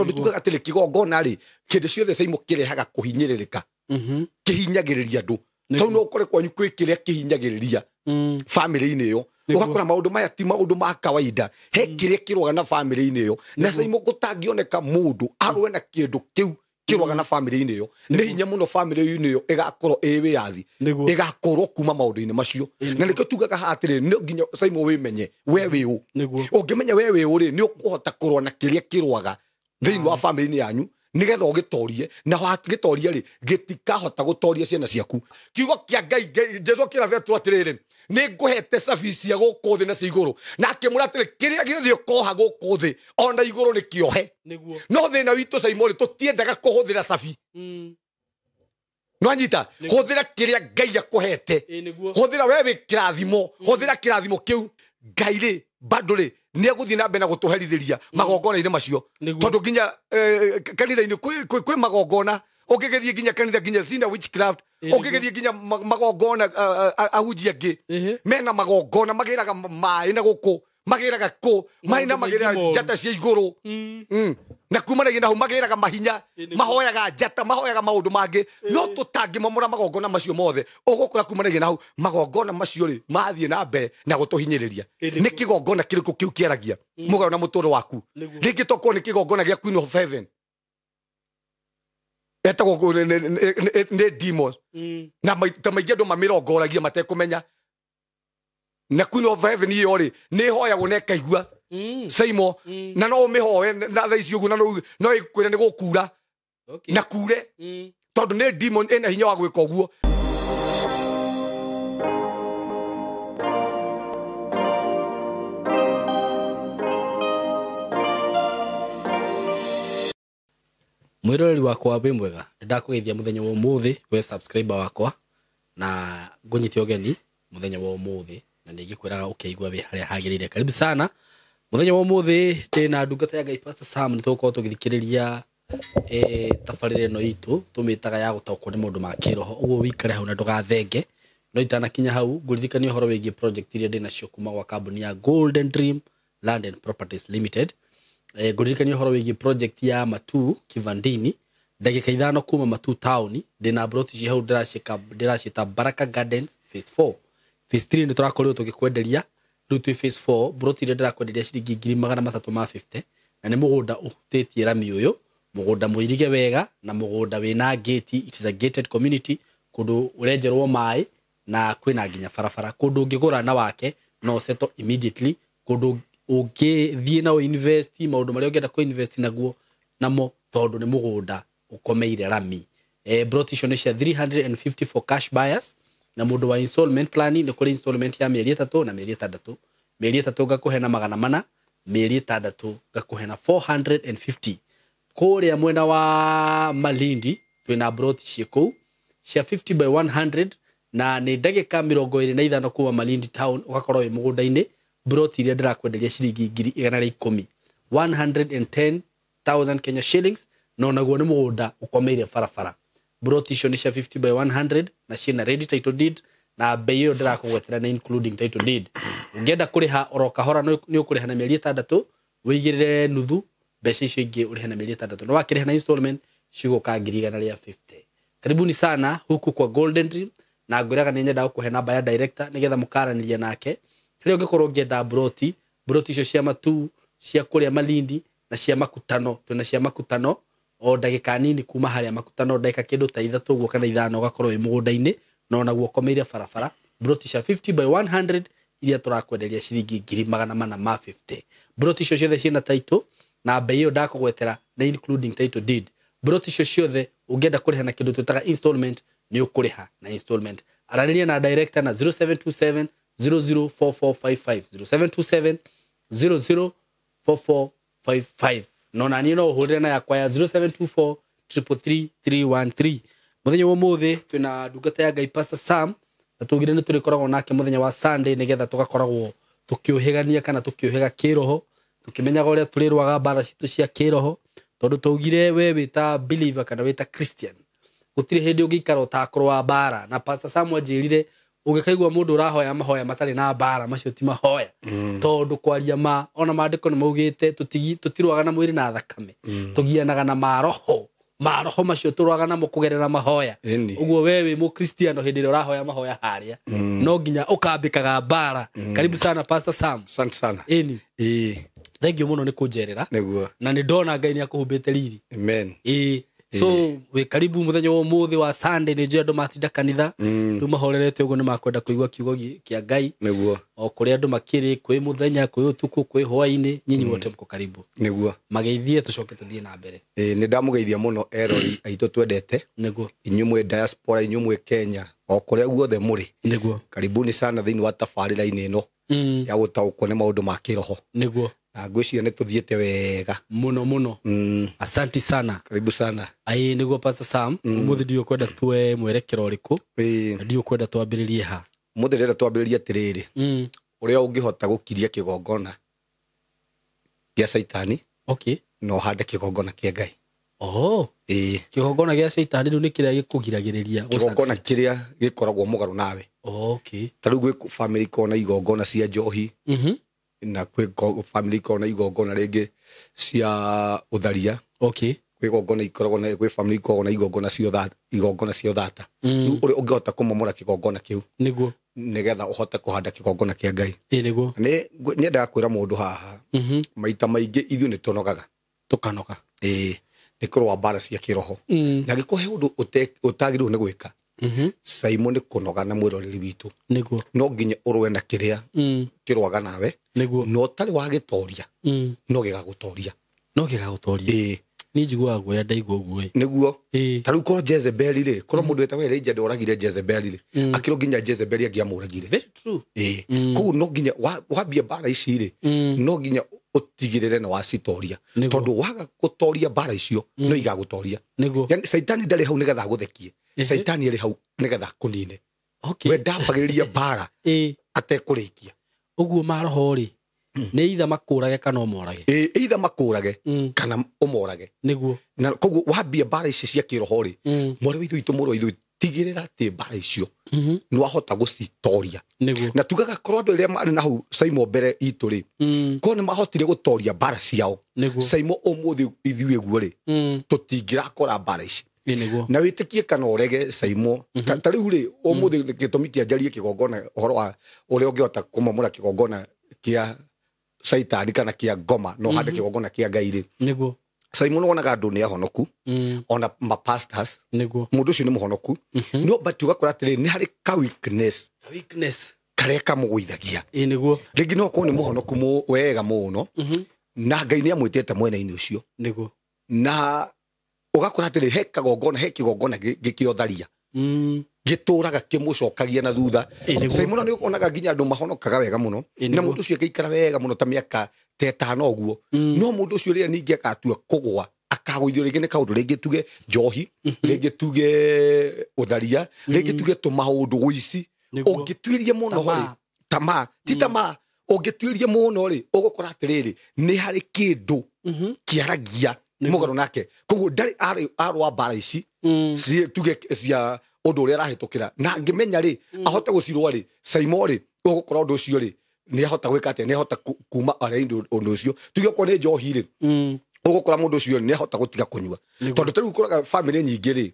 Tondu tugaga atĩrĩ, kĩgongona rĩ, kĩndũ ciothe caimo kĩrehaga kũhinyĩrĩrĩka, kĩhinyagĩrĩria andũ. Tondũ no ũkore kwanyu kwĩ kĩrĩa kĩhinyagĩrĩria bamĩrĩ-inĩ ĩyo, ũgakora maũndũ maya ti maũndũ ma kawaida, he kĩrĩa kĩrũaga na bamĩrĩ-inĩ ĩyo. Na caimo gũtangĩoneka mũndũ arũe na kĩndũ kĩu kĩrũaga na bamĩrĩ-inĩ ĩyo, nĩ hinya mũno bamĩrĩ-inĩ ĩyo ĩgakorwo ĩ wĩyathi, ĩgakorwo kuma maũndũ-inĩ macio. Na nĩkĩo tugaga haha atĩrĩ, no nginya caimo wĩmenye we wĩ ũ. Ũngĩmenya we wĩ ũ rĩ, nĩ ũkũhota kũrũa na kĩrĩa kĩrũaga thĩinĩ wa bamĩrĩ-inĩ yanyu, nĩgetha ũgĩtorie. Na wagĩtoria rĩ, gĩtikahota gũtoria ciana ciaku. Kiugo kĩa Ngai, Jesu akĩra Petero atĩrĩrĩ, nĩ ngũhete cabi cia gũkũ thĩ na cia igũrũ. Na akĩmwĩra atĩrĩ, kĩrĩa gĩothe ũkoha gũkũ thĩ ona igũrũ nĩ kĩohe. No thĩna witũ caimo rĩ, tũtiendaga kũhũthĩra cabi. Nwanyita, hũthĩra kĩrĩa Ngai akũhete. Hũthĩra we wĩ kĩrathimo, hũthĩra kĩrathimo kĩu. Ngai rĩ, bado rĩ, nĩ egũthiĩ na mbere na gũtũherithĩria magongona-inĩ macio. Tondũ nginya kanitha-inĩ kwĩ magongona, ũngĩgĩthiĩ nginya kanitha nginya cina witchcraft, ũngĩgĩthiĩ nginya magongona, ahunjia angĩ mena magongona, magĩraga maĩ na gũkũ, magĩraga kũ maĩ na magĩraga njata cia igũrũ. Na kumanagia na hau magĩraga mahinya, mahoyaga njata, mahoyaga maũndũ mangĩ. No tũtangĩmomora magongona macio mothe, ũgũkora kumanagia na hau magongona macio rĩ, mathiĩ na mbere na gũtũhinyĩrĩria. Nĩ kĩgongona kĩrĩkũ kĩu kĩaragia mũgarũ na mũtũrĩre waku? Rĩngĩ tokorwo nĩ kĩgongona gĩa Queen of Heaven, etagwo nĩ demons. Na ta maingĩ andũ mamĩrongoragia matekũmenya. Na Queen of Heaven ĩyo rĩ, nĩ ĩhoyagwo na ĩkaigua caimo, na no ũmĩhoe na thaa ici ũguo, na no ĩkwĩre nĩ gũkura na kure, tondũ nĩ demon ĩna hinya wa gwĩka ũguo. Mwiroreri wakwa wĩ mwega, nĩndakũgeithia mũthenya wa ũmũthĩ, we subscriber wakwa, na ngũnyite ũgeni mũthenya wa ũmũthĩ, na nĩngĩkwĩraga ũkĩigua wĩ harĩa hagĩrĩire. Karibu sana. Mũthenya wa ũmũthĩ ndĩna ndungata ya Ngai Pastor Sam, nĩtũgũkorwo tũgĩthikĩrĩria tabarĩra ĩno itũ tũmĩtaga ya gũtaũkwo nĩ maũndũ ma kĩroho. Ũguo wĩikare hau na ndũgathenge. No itanakinya hau, ngũririkania ũhoro wĩgiĩ project iria ndĩnacio kuma gwa kambuni ya Golden Dream Land and Properties Limited. Ngũririkania ũhoro wĩgiĩ project ya Matu Kivandini, ndagĩka 5 kuma Matu town, ndĩna plot ci hau ndĩraciĩta Baraka Gardens phase 4. Phase 3 nĩ tũrakorirwo tũgĩkwenderia, rĩu twĩ phase 4, plot iria ndĩrakwenderia ciringi ngiri magana matatũ ma 50, na nĩ mũgũnda ũhutĩtie rami ũyũ, mũgũnda mũirige wega na mũgũnda wĩna gate. It is a gated community, kũndũ ũrenjerwo maĩ na kwĩna nginya barabara, kũndũ ũngĩgũra na wake no settle immediately, kũndũ ũngĩthiĩ na ũinvest maũndũ marĩa ũngĩenda kũinvest naguo namo, tondũ nĩ mũgũnda ũkomeire rami. Plot icio nĩ cia 350 for cash buyers, na mũndũ wa installment plan nĩ kũrĩ installment ya mĩeri 3 na mĩeri 6. Mĩeri 3 ngakũhe na magana mana, mĩeri 6 ngakũhe na 450. Kũrĩa mwena wa Malindi twĩna plot ciĩ kũu cia 50 by 100, na nĩ ndagĩka 25 kuma Malindi town, ũgakorwo wĩ mũgũnda-inĩ. Plot iria ndĩrakwenderia ciringi ngiri igana rĩa ikũmi, 110,000 Kenya shillings, na onaguo nĩ mũgũnda ũkomeire barabara. Plot icio nĩ cia 50 by 100 na ciĩna ready title deed, na bei ĩyo ndĩrakũgwetera nĩ including title deed. Ũngĩenda kũrĩha oro kahora nĩ ũkũrĩha na mĩeri 6, wĩigĩrĩre nuthu, mbeca icio ingĩ ũrĩhe na mĩeri 6. No wakĩrĩha na installment cigũka ngiri igana rĩa 50. Karibuni sana huku kwa Golden Dream, na ngwĩraga nĩ nyendaga gũkũhe namba ya director nĩgetha mũkaranĩria nake. Rĩrĩa ũngĩkorwo ũngĩenda broti, broti icio cia Matu, cia kũrĩa Malindi na cia Makutano, twĩna cia Makutano o ndagĩka nini kuma harĩa Makutano, ndagĩka kĩndũ ta 3 ũguo kana 5 ũgakorwo wĩ mũgũnda-inĩ, na onaguo ũkomeire barabara. Broti cia 50 by 100 iria tũrakwenderia ciringi ngiri magana mana ma 50. Broti icio ciothe ciĩna title, na bei ĩyo ndakũgwetera nĩ including title deed. Broti icio ciothe ũngĩenda kũrĩha na kĩndũ twĩtaga installment, nĩ ũkũrĩha na installment. Aranĩria na director na 0727 004455, 0727 004455. No na niĩ no ũhũrĩre na yakwa ya 0724 333 313. Mũthenya wa ũmũthĩ twĩna ndungata ya Ngai Pastor Sam, na tugire nĩ tũrĩkoragwo nake mũthenya wa Sunday nĩgetha tũgakoragwo tũkĩũhĩgania kana tũkĩũhĩga kĩroho, tũkĩmenyaga ũrĩa tũrĩrũaga mbara citũ cia kĩroho, tondũ twaugire we wĩ ta believer kana wĩ ta Christian, gũtirĩ hĩndĩ ũngĩikara ũtakũrũa mbara. Na Pastor Sam anjĩrire Ũngĩkaigua mũndũ ũrahoya mahoya matarĩ na mbara, macio ti mahoya. Tondũ kwaria ma ona maandĩko nĩ maugĩte tũtirũaga na mwĩrĩ na thakame, tũgianaga na maroho. Maroho macio tũrũaga namo kũgerera mahoya. Ũguo we wĩ mũkristiano hĩndĩ ĩrĩa ũrahoya mahoya harĩa, no nginya ũkambĩkaga mbara. Karibu sana Pastor Sam. Asante sana. Ĩni. Thank you mũno nĩ kũnjerera. Nĩguo. Na nĩ ndona Ngai nĩ akũhumbĩte riri. Amen. So wĩ karibu mũthenya wa ũmũthĩ wa Sunday. Nĩ njũĩ andũ matinda kanitha, rĩu mahorerete ũguo nĩ makwenda kũigua kiugo kĩa Ngai. Nĩguo. O kũrĩa andũ makĩrĩ, kwĩ mũthenya, kwĩ ũtukũ, kwĩ hwaĩ-inĩ, nyinyi wote mko karibu. Nĩguo. Mageithie tũcoke tũthiĩ na mbere. Nĩ ndamũgeithia mũno erori aitũ twendete. Nĩguo. Inyuĩ mwĩ diaspora, inyuĩ mwĩ Kenya, o kũrĩa guothe mũrĩ. Nĩguo. Karibuni sana thĩinĩ wa tabarĩra-inĩ ĩno ya gũtaũkwo nĩ maũndũ ma kĩroho. Nĩguo. Na ngwĩciria nĩ tũthiĩte wega mũno mũno. Asante sana. Karibu sana. Ai nĩguo Pastor Sam, ũmũthĩ ndiũ kwenda tuoe mwerekero ũrĩkũ? Ndiũ kwenda twambĩrĩrie ha? Ũmũthĩ ndĩrenda twambĩrĩrie atĩrĩrĩ, ũrĩa ũngĩhota gũkiria kĩgongona gĩa Caitani, Okay. na ũhande kĩgongona kĩa Ngai. Oh. Kĩgongona gĩa Caitani rĩu nĩ kĩrĩa gĩkũgiragĩrĩria kĩgongona kĩrĩa gĩkoragwo mũgarũ nawe. Okay. Ta rĩu gwĩ family ikoragwo na igongona cia njohi, na kwĩ family ikoragwo na igongona rĩngĩ cia ũtharia. Okay. Kwĩ igongona ikoragwo na, kwĩ family ikoragwo na igongona cia ũthata, igongona cia ũthata. Rĩu ũrĩa ũngĩhota kũmomora kĩgongona kĩu, Nĩguo. nĩgetha ũhote kũhanda kĩgongona kĩa Ngai. Nĩguo. Nĩ nyendaga kwĩra mũndũ haha, maita maingĩ ithuĩ nĩ tũnogaga. Tũkanoga. Nĩ kũrũa mbara cia kĩroho. Na angĩkorwo he ũndũ ũtagĩrĩirwo nĩ gwĩka, Simon nĩ kũnoga na mwĩroreri witũ. Nĩguo. No nginya ũrũe na kĩrĩa kĩrũaga nawe. Nĩguo. Na ũtarĩ wagĩtoria, no gĩgagũtoria. No gĩgagũtoria. Niĩ njiguaga guoya ndaigua ũguo. Nĩguo. Ta rĩu korwo Jezebel rĩ, korwo mũndũ wetagwo Elijah ndoragire Jezebel rĩ, akĩrwo nginya Jezebel angĩamũragire. Very true. Koguo no nginya wambia mbara ici rĩ, no nginya ũtigĩrĩre nĩ wacitoria. Tondũ waga gũtoria mbara icio, no igagũtoria. Nĩguo. Yani Caitani ndarĩ hau nĩgetha agũthekie. Caitani arĩ hau nĩgetha akũnine. Okay. We ndambagĩrĩria mbara atekũrĩkia. Ũguo maroho rĩ, nĩ either makũrage kana ũmorage. Either makũrage kana ũmorage. Nĩguo. Na koguo wambia mbara ici cia kĩroho rĩ, mwarĩ wa ithe witũ, mũrũ wa ithe witũ, tigĩrĩra atĩ mbara icio nĩ wahota gũcitoria. Nĩguo. Na tugaga korwo andũ arĩa marĩ na hau Simon mbere itũ rĩ, korwo nĩ mahotire gũtoria mbara ciao, Simon ũmũthĩ ithuĩ guo rĩ, tũtingĩrakora mbara ici. Nĩguo. Na wĩtĩkie kana ũrege Simon, ta rĩu rĩ, ũmũthĩ gĩtũmi kĩa njarie kĩgongona ũhoro wa ũrĩa ũngĩhota kũmomora kĩgongona kĩa Caitani kana kĩa ngoma, no hande kĩgongona kĩa Ngai rĩ. Nĩguo. Simon wonaga andũ nĩ ahonoku, ona ma pastors. Nĩguo. Mũndũ ũcio nĩ mũhonoku. No but ũgakora atĩrĩrĩ, nĩ harĩ ka weakness. Weakness. Karĩa kamũgũithagia. Nĩguo. Rĩngĩ no akorwo nĩ mũhonoku wega mũno, na Ngai nĩ amwĩtĩte mwena-inĩ ũcio. Nĩguo. Na ũgakora atĩrĩrĩ, he kagongona, he kĩgongona gĩkĩotharia. Gĩtũraga kĩmũcokagia na thutha. Simon nĩ onaga nginya andũ mahonokaga wega mũno, na mũndũ ũcio akaikara wega mũno ta mĩaka ta ĩtano ũguo. No mũndũ ũcio rĩrĩa ningĩ agatua kũgũa, akagũithio rĩngĩ nĩ kaũndũ, rĩngĩ tuge njohi, rĩngĩ tuge ũtharia, rĩngĩ tuge tũmaũndũ ũici. Ũngĩtuĩria mũno rĩ, tamaa, ti tamaa, ũngĩtuĩria mũno rĩ, ũgũkora atĩrĩrĩ, nĩ harĩ kĩndũ kĩaragia mũgarũ nake. Koguo ndarĩ arũa mbara ici, tuge cia ũndũ ũrĩa arahĩtũkĩra, na angĩmenya rĩ, ahote gũcirũa rĩ, Simon rĩ, ũgũkora ũndũ ũcio rĩ, nĩ ahota gwĩka atĩa, nĩ ahota kuma arĩa ũndũ ũcio. Tuge okorwo nĩ njohi rĩ, ũgũkora mũndũ ũcio nĩ ahota gũtiga kũnyua. Tondũ ta rĩu ũkoraga family nyingĩ rĩ,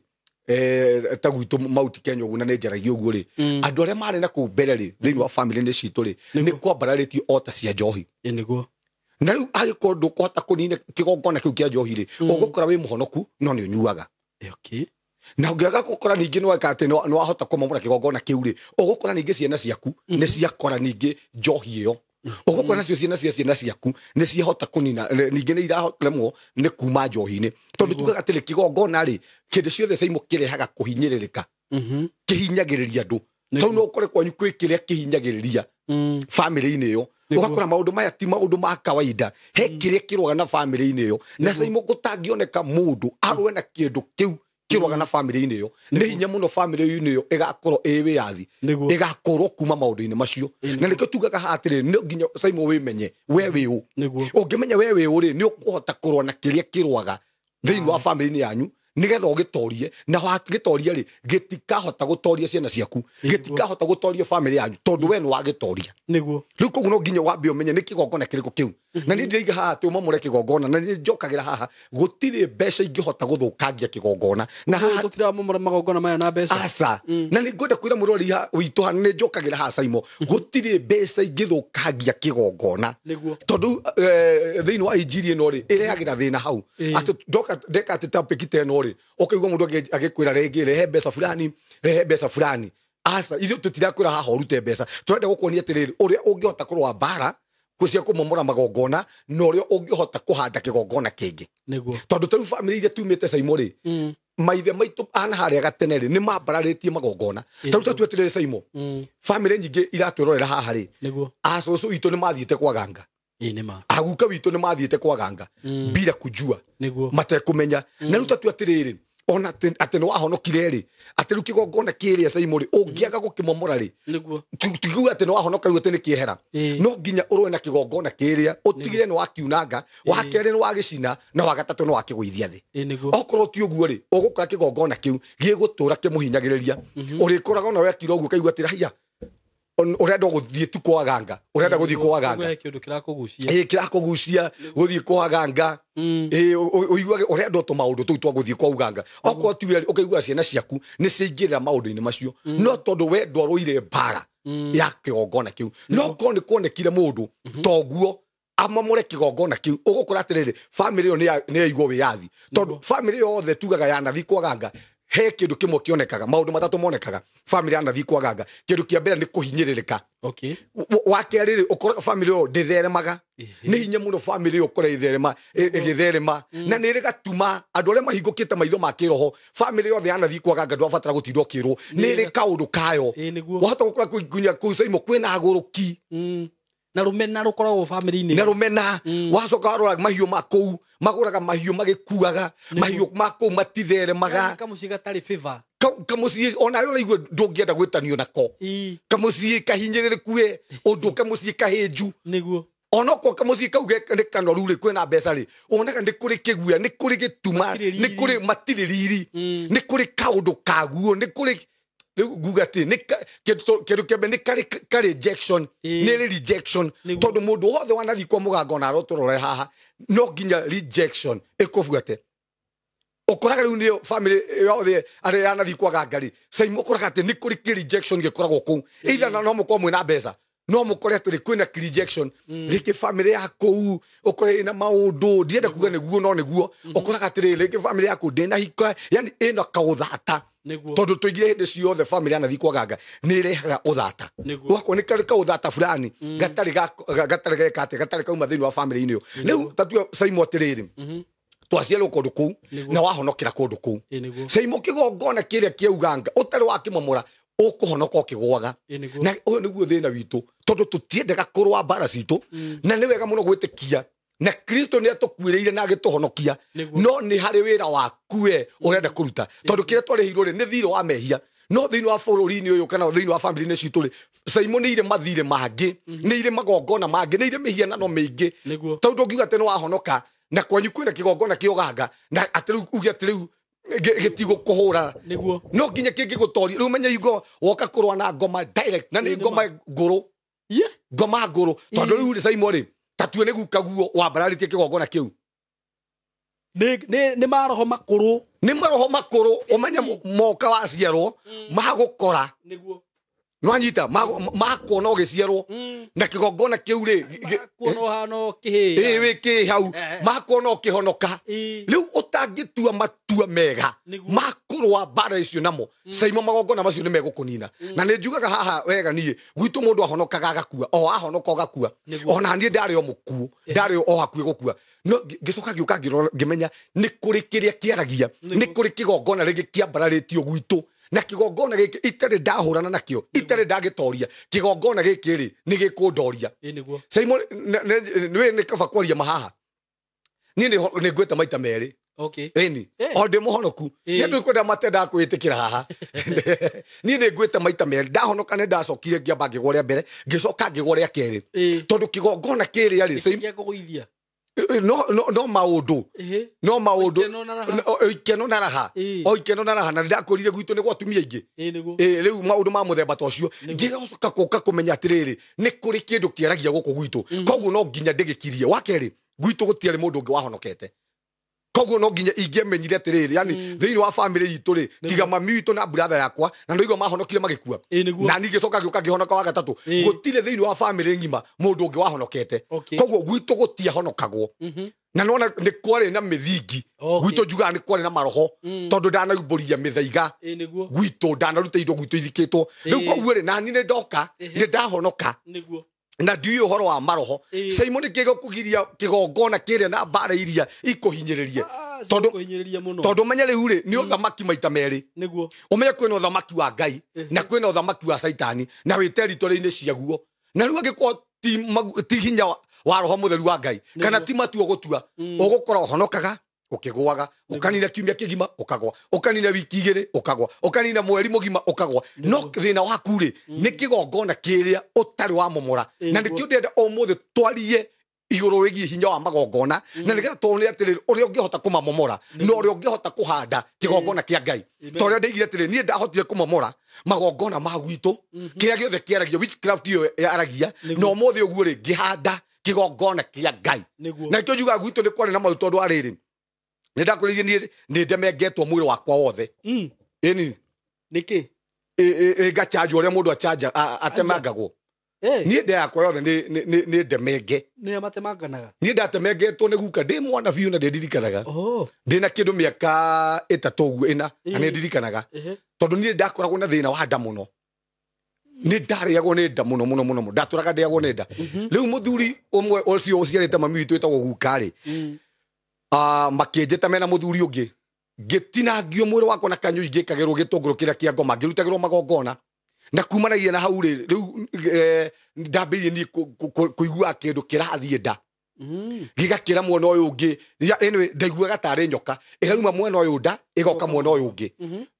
ta gwitũ Mount Kenya ũguo, na nĩ njaragia ũguo rĩ, andũ arĩa marĩ na kũu mbere rĩ, thĩinĩ wa family nĩ citũ rĩ, nĩ kwambararĩtio o ta cia njohi. Nĩguo. Na rĩu angĩkorwo ndũkũhota kũnina kĩgongona kĩu kĩa njohi rĩ, ũgũkora wĩ mũhonoku no nĩ ũnyuaga. Okay. Na ũngĩaga gũkora ningĩ nĩ weka atĩ nĩ wahota kũmomora kĩgongona kĩu rĩ, ũgũkora ningĩ ciana ciaku nĩ ciakora ningĩ njohi ĩyo. Ũgũkora nacio ciana cia ciana ciaku nĩ ciahota kũnina, ningĩ nĩ iraremwo nĩ kuma njohi-inĩ. Tondũ tugaga atĩrĩ, kĩgongona rĩ, kĩndũ ciothe Simon kĩrehaga kũhinyĩrĩrĩka. Kĩhinyagĩrĩria andũ. Tondũ no ũkore kwanyu kwĩ kĩrĩa kĩhinyagĩrĩria family-inĩ ĩyo. Ũgakora maũndũ maya ti maũndũ ma kawaida, he kĩrĩa kĩrũaga na family-inĩ ĩyo. Na Simon gũtangĩoneka mũndũ arũe na kĩndũ kĩu kĩrũaga na family-inĩ ĩyo, nĩ hinya mũno family-inĩ ĩyo ĩgakorwo ĩ wĩyathi, ĩgakorwo kuma maũndũ-inĩ macio. Na nĩkĩo tugaga haha atĩrĩrĩ, no nginya Simon wĩmenye we wĩ ũ. Ũngĩmenya we wĩ ũ rĩ, nĩ ũkũhota kũrũa na kĩrĩa kĩrũaga thĩinĩ wa family-inĩ yanyu, Nĩgetha ũgĩtorie na wagĩtoria rĩ gĩtikahota gũtoria ciana ciaku, gĩtikahota gũtoria family yanyu tondũ we nĩ wagĩtoria. Nĩguo. Rĩu koguo no nginya wambe ũmenye nĩ kĩgongona kĩrĩkũ kĩu. Na niĩ ndĩraiga haha atĩ ũmomore kĩgongona, na niĩ njokagĩra haha gũtirĩ mbeca ingĩhota gũthũkangia kĩgongona. Na haha tũtiramomora magongona maya na mbeca. Aca. Na nĩ ngwenda kwĩra mũrori witũ haha, nĩ njokagĩra haha Saimo, gũtirĩ mbeca ingĩthũkangia kĩgongona. Nĩguo. Tondũ thĩinĩ wa injiri ĩno rĩ ĩrehagĩra thĩna hau. Atĩ ndoka ndeka atĩ topic ta ĩno rĩ ũkaigua mũndũ agĩkwĩra rĩngĩ rehe mbeca fulani, rehe mbeca fulani. Aca, ithuĩ tũtirakwĩra haha ũrute mbeca. Tũrenda gũkuonia atĩrĩrĩ ũrĩa ũngĩhota kũrũa mbara cia kũmomora magongona na ũrĩa ũngĩhota kũhanda kĩgongona kĩngĩ. Nĩguo. Tondũ ta rĩu bamĩrĩ iria tumĩte Saimo rĩ, maithe maitũ ana harĩa gatene rĩ nĩ mambararĩtie magongona. Ta rĩu tatue atĩrĩrĩ Saimo, bamĩrĩ nyingĩ iratwĩrorera haha rĩ, Nĩguo. acũcũ witũ nĩ mathiĩte kwa ganga. Ĩĩ nĩ ma. Aguka witũ nĩ mathiĩte kwa ganga bila kujua, Nĩguo. matekũmenya. Na rĩu tatue atĩrĩrĩ ona atĩ nĩ wahonokire rĩ, atĩ rĩu kĩgongona kĩrĩa Saimo rĩ ũngĩaga gũkĩmomora rĩ, Nĩguo. tukiuga atĩ nĩ wahonoka rĩu atĩ nĩ kĩehera, no nginya ũrũe na kĩgongona kĩrĩa ũtigire nĩ wakiunanga, wa kerĩ nĩ wagĩcina, na wa gatatũ nĩ wakĩgũithia thĩ. Nĩguo. Okorwo ti ũguo rĩ ũgũkora kĩgongona kĩu gĩgũtũra kĩmũhinyagĩrĩria. Ũrĩkoraga ona wekira ũguo ũkaigua atĩ haiya ũrenda gũthiĩ tu kwa ganga, ũrenda gũthiĩ kwa ganga. Kĩndũ kĩrakũgucia. Ĩĩ kĩrakũgucia gũthiĩ kwa ganga. Ĩĩ ũiguage ũrenda tũmaũndũ tũu twa gũthiĩ kwa uganga. Okorwo ti we ũkaigua ciana ciaku nĩ ciaingĩrĩra maũndũ-inĩ macio. No tondũ we ndwarũire mbara ya kĩgongona kĩu. No korwo nĩ kuonekire mũndũ toguo amomore kĩgongona kĩu, ũgũkora atĩrĩrĩ bamĩrĩ ĩyo nĩ yaigwo wĩyathi. Tondũ bamĩrĩ yothe tugaga yanathi kwa ganga, he kĩndũ kĩmwe kĩonekaga, maũndũ matatũ monekaga bamĩrĩ yanathi kwa ganga. Kĩndũ kĩa mbere nĩ kũhinyĩrĩrĩka. Okay. Wa kerĩ rĩ ũkoraga bamĩrĩ ĩyo ndĩtheremaga. Nĩ hinya mũno bamĩrĩ ĩyo ũkora ĩtherema, ĩgĩtherema. Na nĩ ĩrĩ gatuma andũ arĩa mahingũkĩte maitho ma kĩroho, bamĩrĩ yothe yanathi kwa ganga ndwabatara gũtinda ũkĩrwo, nĩ ĩrĩ kaũndũ kayo. Wahota gũkora nginya kũu Saimo kwĩna agũrũki. Na rũmena rũkoragwo bamĩrĩ-inĩ. Na rũmena. Wacoka warora mahiũ ma kũu, magũraga mahiũ magĩkuaga, mahiũ ma kũu matitheremaga. Kamũciĩ gatarĩ favor. Kamũciĩ ona we ũraigua ndũngĩenda gwĩtanio nako. Kamũciĩ kahinyĩrĩrĩku we, ũndũ kamũciĩ kahĩnju. Nĩguo. Onokorwo kamũciĩ kau nĩ kanoru rĩ kwĩna mbeca rĩ, wonaga nĩ kũrĩ kĩguĩa, nĩ kũrĩ gĩtuma, nĩ kũrĩ matirĩ riri, nĩ kũrĩ kaũndũ kaguo, nĩ kũrĩ rĩu nguga atĩ nĩ kĩndũ kĩa mbere nĩ ka rejection, nĩ rĩ rejection. Tondũ mũndũ wothe wanathiĩ kwa mũganga ona arotũrore haha, no nginya rejection ĩkũbuate. Ũkoraga rĩu nĩyo bamĩrĩ yothe arĩa yanathiĩ kwa ganga rĩ, Saimo ũkoraga atĩ nĩ kũrĩ kĩ rejection gĩkoragwo kũu. Either no mũkorwo mwĩna mbeca, no mũkore atĩ kwĩna kĩ rejection. Rĩngĩ bamĩrĩ ya kũu ũkore ĩna maũndũ, ndienda kuga nĩguo no nĩguo. Ũkoraga atĩrĩrĩ rĩngĩ bamĩrĩ yaku ndĩnahika, yani ĩna kaũthata. Tondũ tũigire hĩndĩ ciothe bamĩrĩ yanathiĩ kwa ganga nĩ ĩrehaga ũthata. Wakwa nĩ karĩ kaũthata fulani gatarĩ gatarĩ geka atĩ gatarĩ kauma thĩinĩ wa bamĩrĩ-inĩ ĩyo. Rĩu tatue Saimo atĩrĩrĩ, twaciarwo kũndũ kũu na wahonokera kũndũ kũu. Saimo kĩgongona kĩrĩa kĩa uganga ũtarĩ wakĩmomora ũkũhonoka ũkĩgũaga. Na ũyũ nĩguo thĩna witũ, tondũ tũtiendaga kũrũa mbara citũ, na nĩ wega mũno gwĩtĩkia na Kristo nĩ atũkuĩrĩire na agĩtũhonokia, no nĩ harĩ wĩra waku we ũrenda kũruta. Tondũ kĩrĩa twarĩhirwo rĩ nĩ thirĩ wa mehia. No thĩinĩ wa bũrũri-inĩ ũyũ kana thĩinĩ wa bamĩrĩ-inĩ citũ rĩ, Saimo nĩ irĩ mathirĩ mangĩ, nĩ irĩ magongona mangĩ, nĩ irĩ mĩhianano mĩingĩ. Tondũ ũngiuga atĩ nĩ wahonoka na kwanyu kwĩna kĩgongona kĩa ũganga, na atĩ rĩu uge atĩ rĩu gĩtigũkũhũra. Nĩguo. No nginya kĩngĩgũtoria. Rĩu menya hingo woka kũrũa na ngoma direct, na nĩ ngoma ngũrũ. Ngoma ngũrũ. Tondũ rĩu rĩ Saimo rĩ, tatue nĩ guka guo wambararĩtie kĩgongona kĩu. Nĩ maroho makũrũ. Nĩ maroho makũrũ, ũmenye moka waciarwo, magũkora. Nĩguo. Nĩwanyita, makuona ũgĩciarwo, na kĩgongona kĩu rĩ, Makuona ũhana o kĩhĩa. Ĩĩ, wĩ kĩĩ hau, makuona ũkĩhonoka. Rĩu ũtangĩtua matua mega, makũrũa mbara icio namo, Saimo magongona macio nĩ megũkũnina. Na nĩ njugaga haha wega niĩ, gwitũ mũndũ ahonokaga agakua, o ahonoka ũgakua. Ona niĩ ndarĩ o mũkuũ, ndarĩ o hakuhĩ gũkua. No ngĩcoka ngĩũka ngĩmenya nĩ kũrĩ kĩrĩa kĩaragia, nĩ kũrĩ kĩgongona rĩngĩ kĩambararĩtio gwitũ. Na kĩgongona gĩkĩ itarĩ ndahũrana nakĩo, itarĩ ndagĩtoria, kĩgongona gĩkĩ rĩ nĩ gĩkũndoria. Saimo nĩ nĩ kaba kwaria mahaha. Niĩ nĩ ngwĩte maita merĩ. Okay. Ĩni. O ndĩ mũhonoku. Nĩ andũ kwenda matendaga kwĩtĩkĩra haha. Niĩ nĩ ngwĩte maita merĩ. Ndahonoka nĩ ndacokire ngĩamba ngĩgwa rĩa mbere, ngĩcoka ngĩgwa rĩa kerĩ. Tondũ kĩgongona kĩrĩa rĩ, Gĩakũgũithia. No no no maundu no maundu ikeno na raha o ikeno na raha na ndakurire gwitũ nĩ gwa atumia aingĩ rĩu maundu ma muthemba ta ũcio ngĩgacoka kũka kũmenya atĩrĩrĩ nĩ kũrĩ kĩndũ kĩaragia gũkũ gwitũ koguo no nginya ndĩgĩkirie. Wa kerĩ gwitũ gũtiarĩ mũndũ ũngĩ wahonokete koguo no nginya ingĩamenyire atĩrĩrĩ yani thĩinĩ wa family itũ rĩ tiga mami witũ na brother yakwa na ndoigua mahonokire magĩkua na niĩ ngĩcoka ngĩũka ngĩhonoka wa gatatũ gũtirĩ thĩinĩ wa family ng'ima mũndũ ũngĩ wahonokete koguo gwitũ gũtiahonokagwo na nona nĩ kwarĩ na mĩthingi gwitũ njugaga nĩ kwarĩ na maroho tondũ ndanaumbũria mĩthaiga gwitũ ndanaruta indo gwitũ ithikĩtwo rĩu koguo rĩ nani nĩ ndoka nĩ ndahonoka na ndiũĩ ũhoro wa maroho Simon kĩgũkũgiria kĩgongona kĩrĩa na mbara iria ikũhinyĩrĩrie tondũ ũmenye rĩu rĩ nĩ ũthamaki maita merĩ ũmenye kwĩna ũthamaki wa Ngai na kwĩna ũthamaki wa Caitani na wĩ territory-inĩ ciaguo na rĩu angĩkorwo ti hinya wa roho mũtheru wa Ngai kana ti matua gũtua ũgũkora ũhonokaga ukigwaga ukanina kiumia kigima ukagwa ukanina wiki igiri ukagwa ukanina mweri mugima ukagwa no thina waku ri ni kigongona kiria utari wa momora na nikio ndenda umuthi twarie iguru wigie hinya wa magongona na nigetha tuone atiriri uria ungihota kumamomora na uria ungihota kuhanda kigongona kia Ngai toria ndeigire atiriri nie ndahotire kumomora magongona ma gwitu kiria giothe kiaragia witchcraft iyo yaragia na umuthi uguo ri ngihanda kigongona kia Ngai na nikio njugaga gwitu ni kwari na mau tondu ariri nĩ ndakũrĩirie niĩ nĩ ndemengetwo mwĩrĩ wakwa wothe ĩni nĩkĩ ngachanjwo ũrĩa mũndũ achanja atemangagwo niĩ nda yakwa yothe nĩ ndemenge nĩ matemanganaga niĩ ndatemengetwo nĩ guka ndĩ mwana biũ na ndĩndirikanaga ndĩna kĩndũ mĩaka 3 ũguo 4 na nĩ ndirikanaga tondũ niĩ ndakoragwo na thĩna wa nda mũno nĩ ndarĩagwo nĩ nda mũno mũno mũno ndatũraga ndĩagwo nĩ nda rĩu mũthuri ũmwe ũcio ũciarĩte mami witũ wĩtagwo guka rĩ makĩnjĩta mena mũthuri ũngĩ ngĩtinangio mwĩrĩ wakwa na kanyũi ngĩkagĩrwo gĩtũngũrũ kĩrĩa kĩa ngoma ngĩrutagĩrwo magongona na kumanagia na hau rĩ rĩu ndambĩrĩirie niĩ kũigua kĩndũ kĩrathiĩ nda gĩgakĩra mwena ũyũ ũngĩ anyway ndaiguaga tarĩ nyoka ĩrauma mwena ũyũ nda ĩgoka mwena ũyũ ũngĩ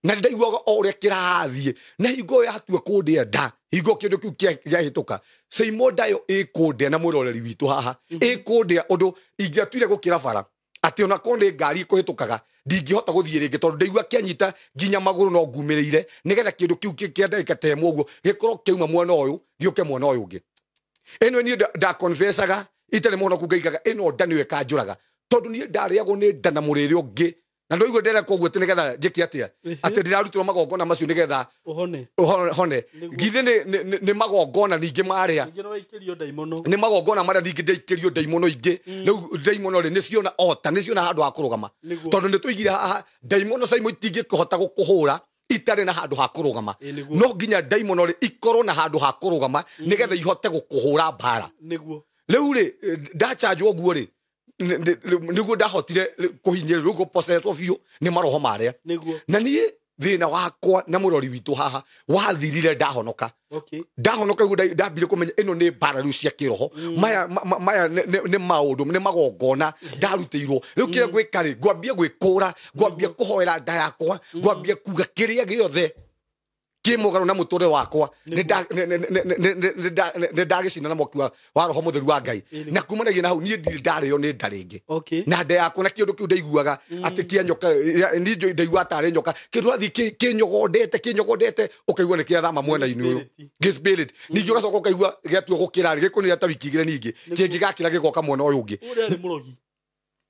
na ndaiguaga o ũrĩa kĩrathiĩ na hingo yatua kũndĩa nda hingo kĩndũ kĩu kĩahĩtũka Simon ndayo ĩkũndĩa na mwĩroreri witũ haha ĩkũndĩa ũndũ ingĩatuire gũkĩra bara ati ona korwo nĩ ngari ĩkũhĩtũkaga ndingĩhota gũthiĩ rĩngĩ tondũ ndaigua kĩanyita nginya magũrũ no ngumĩrĩire nĩgetha kĩndũ kĩu kĩa ndagĩka ta ĩmwe ũguo gĩkorwo kĩauma mwena ũyũ gĩũke mwena ũyũ ũngĩ ĩno niĩ ndaconfessaga itarĩ mũhonoku ngaigaga ĩno nda nĩyo ĩkanjũraga tondũ niĩ ndarĩagwo nĩ nda na mũrĩre ũngĩ na ndoigua ndĩreka ũguo atĩ nĩgetha njĩke atĩa atĩ ndĩrarutirwo magongona macio nĩgetha hone githĩ nĩ magongona ningĩ marĩa nĩ magongona marĩa ningĩ ndaikĩrio ndaimono ingĩ rĩu ndaimono rĩ nĩciona ota nĩciona handũ ha kũrũgama tondũ nĩtũigire haha ndaimono caimwe itingĩkũhota gũkũhũra itarĩ na handũ ha kũrũgama no nginya ndaimono rĩ ikorwo na handũ ha kũrũgama nĩgetha ihote gũkũhũra mbara rĩu rĩ ndachanjwo ũguo rĩ nĩguo ndahotire kũhinyĩrĩrio rĩu gũprocesswo biũ nĩ maroho marĩa na niĩ thĩna wakwa na mũrori witũ haha wathirire ndahonoka ndahonoka rĩu ndambire kũmenya ĩno nĩ mbara rĩu cia kĩroho maya maya nĩ maũndũ nĩ magongona ndarutĩirwo rĩu kĩrĩa ngwĩka rĩ ngwambia gwĩkũra ngwambia kũhoera nda yakwa ngwambia kuga kĩrĩa gĩothe kĩ mũgarũ na mũtũrĩre wakwa nĩ ndagĩcina na mwaki wa roho mũtheru wa Ngai na kumanagia na hau niĩ ndirĩ ndarĩo nĩ nda rĩngĩ na nda yakwa na kĩndũ kĩu ndaiguaga atĩ kĩa nyoka niĩ ndaiguaga tarĩ nyoka kĩndũ rathiĩ kĩnyogondete ũkaigua nĩ kĩathama mwena-inĩ ũyũ gĩ spirit ningĩ ũgacoka ũkaigua gĩatua gũkĩra rĩ gĩkũnĩra ta wiki igĩrĩ ningĩ kĩngĩ gakĩra gĩgoka mwena ũyũ ũngĩ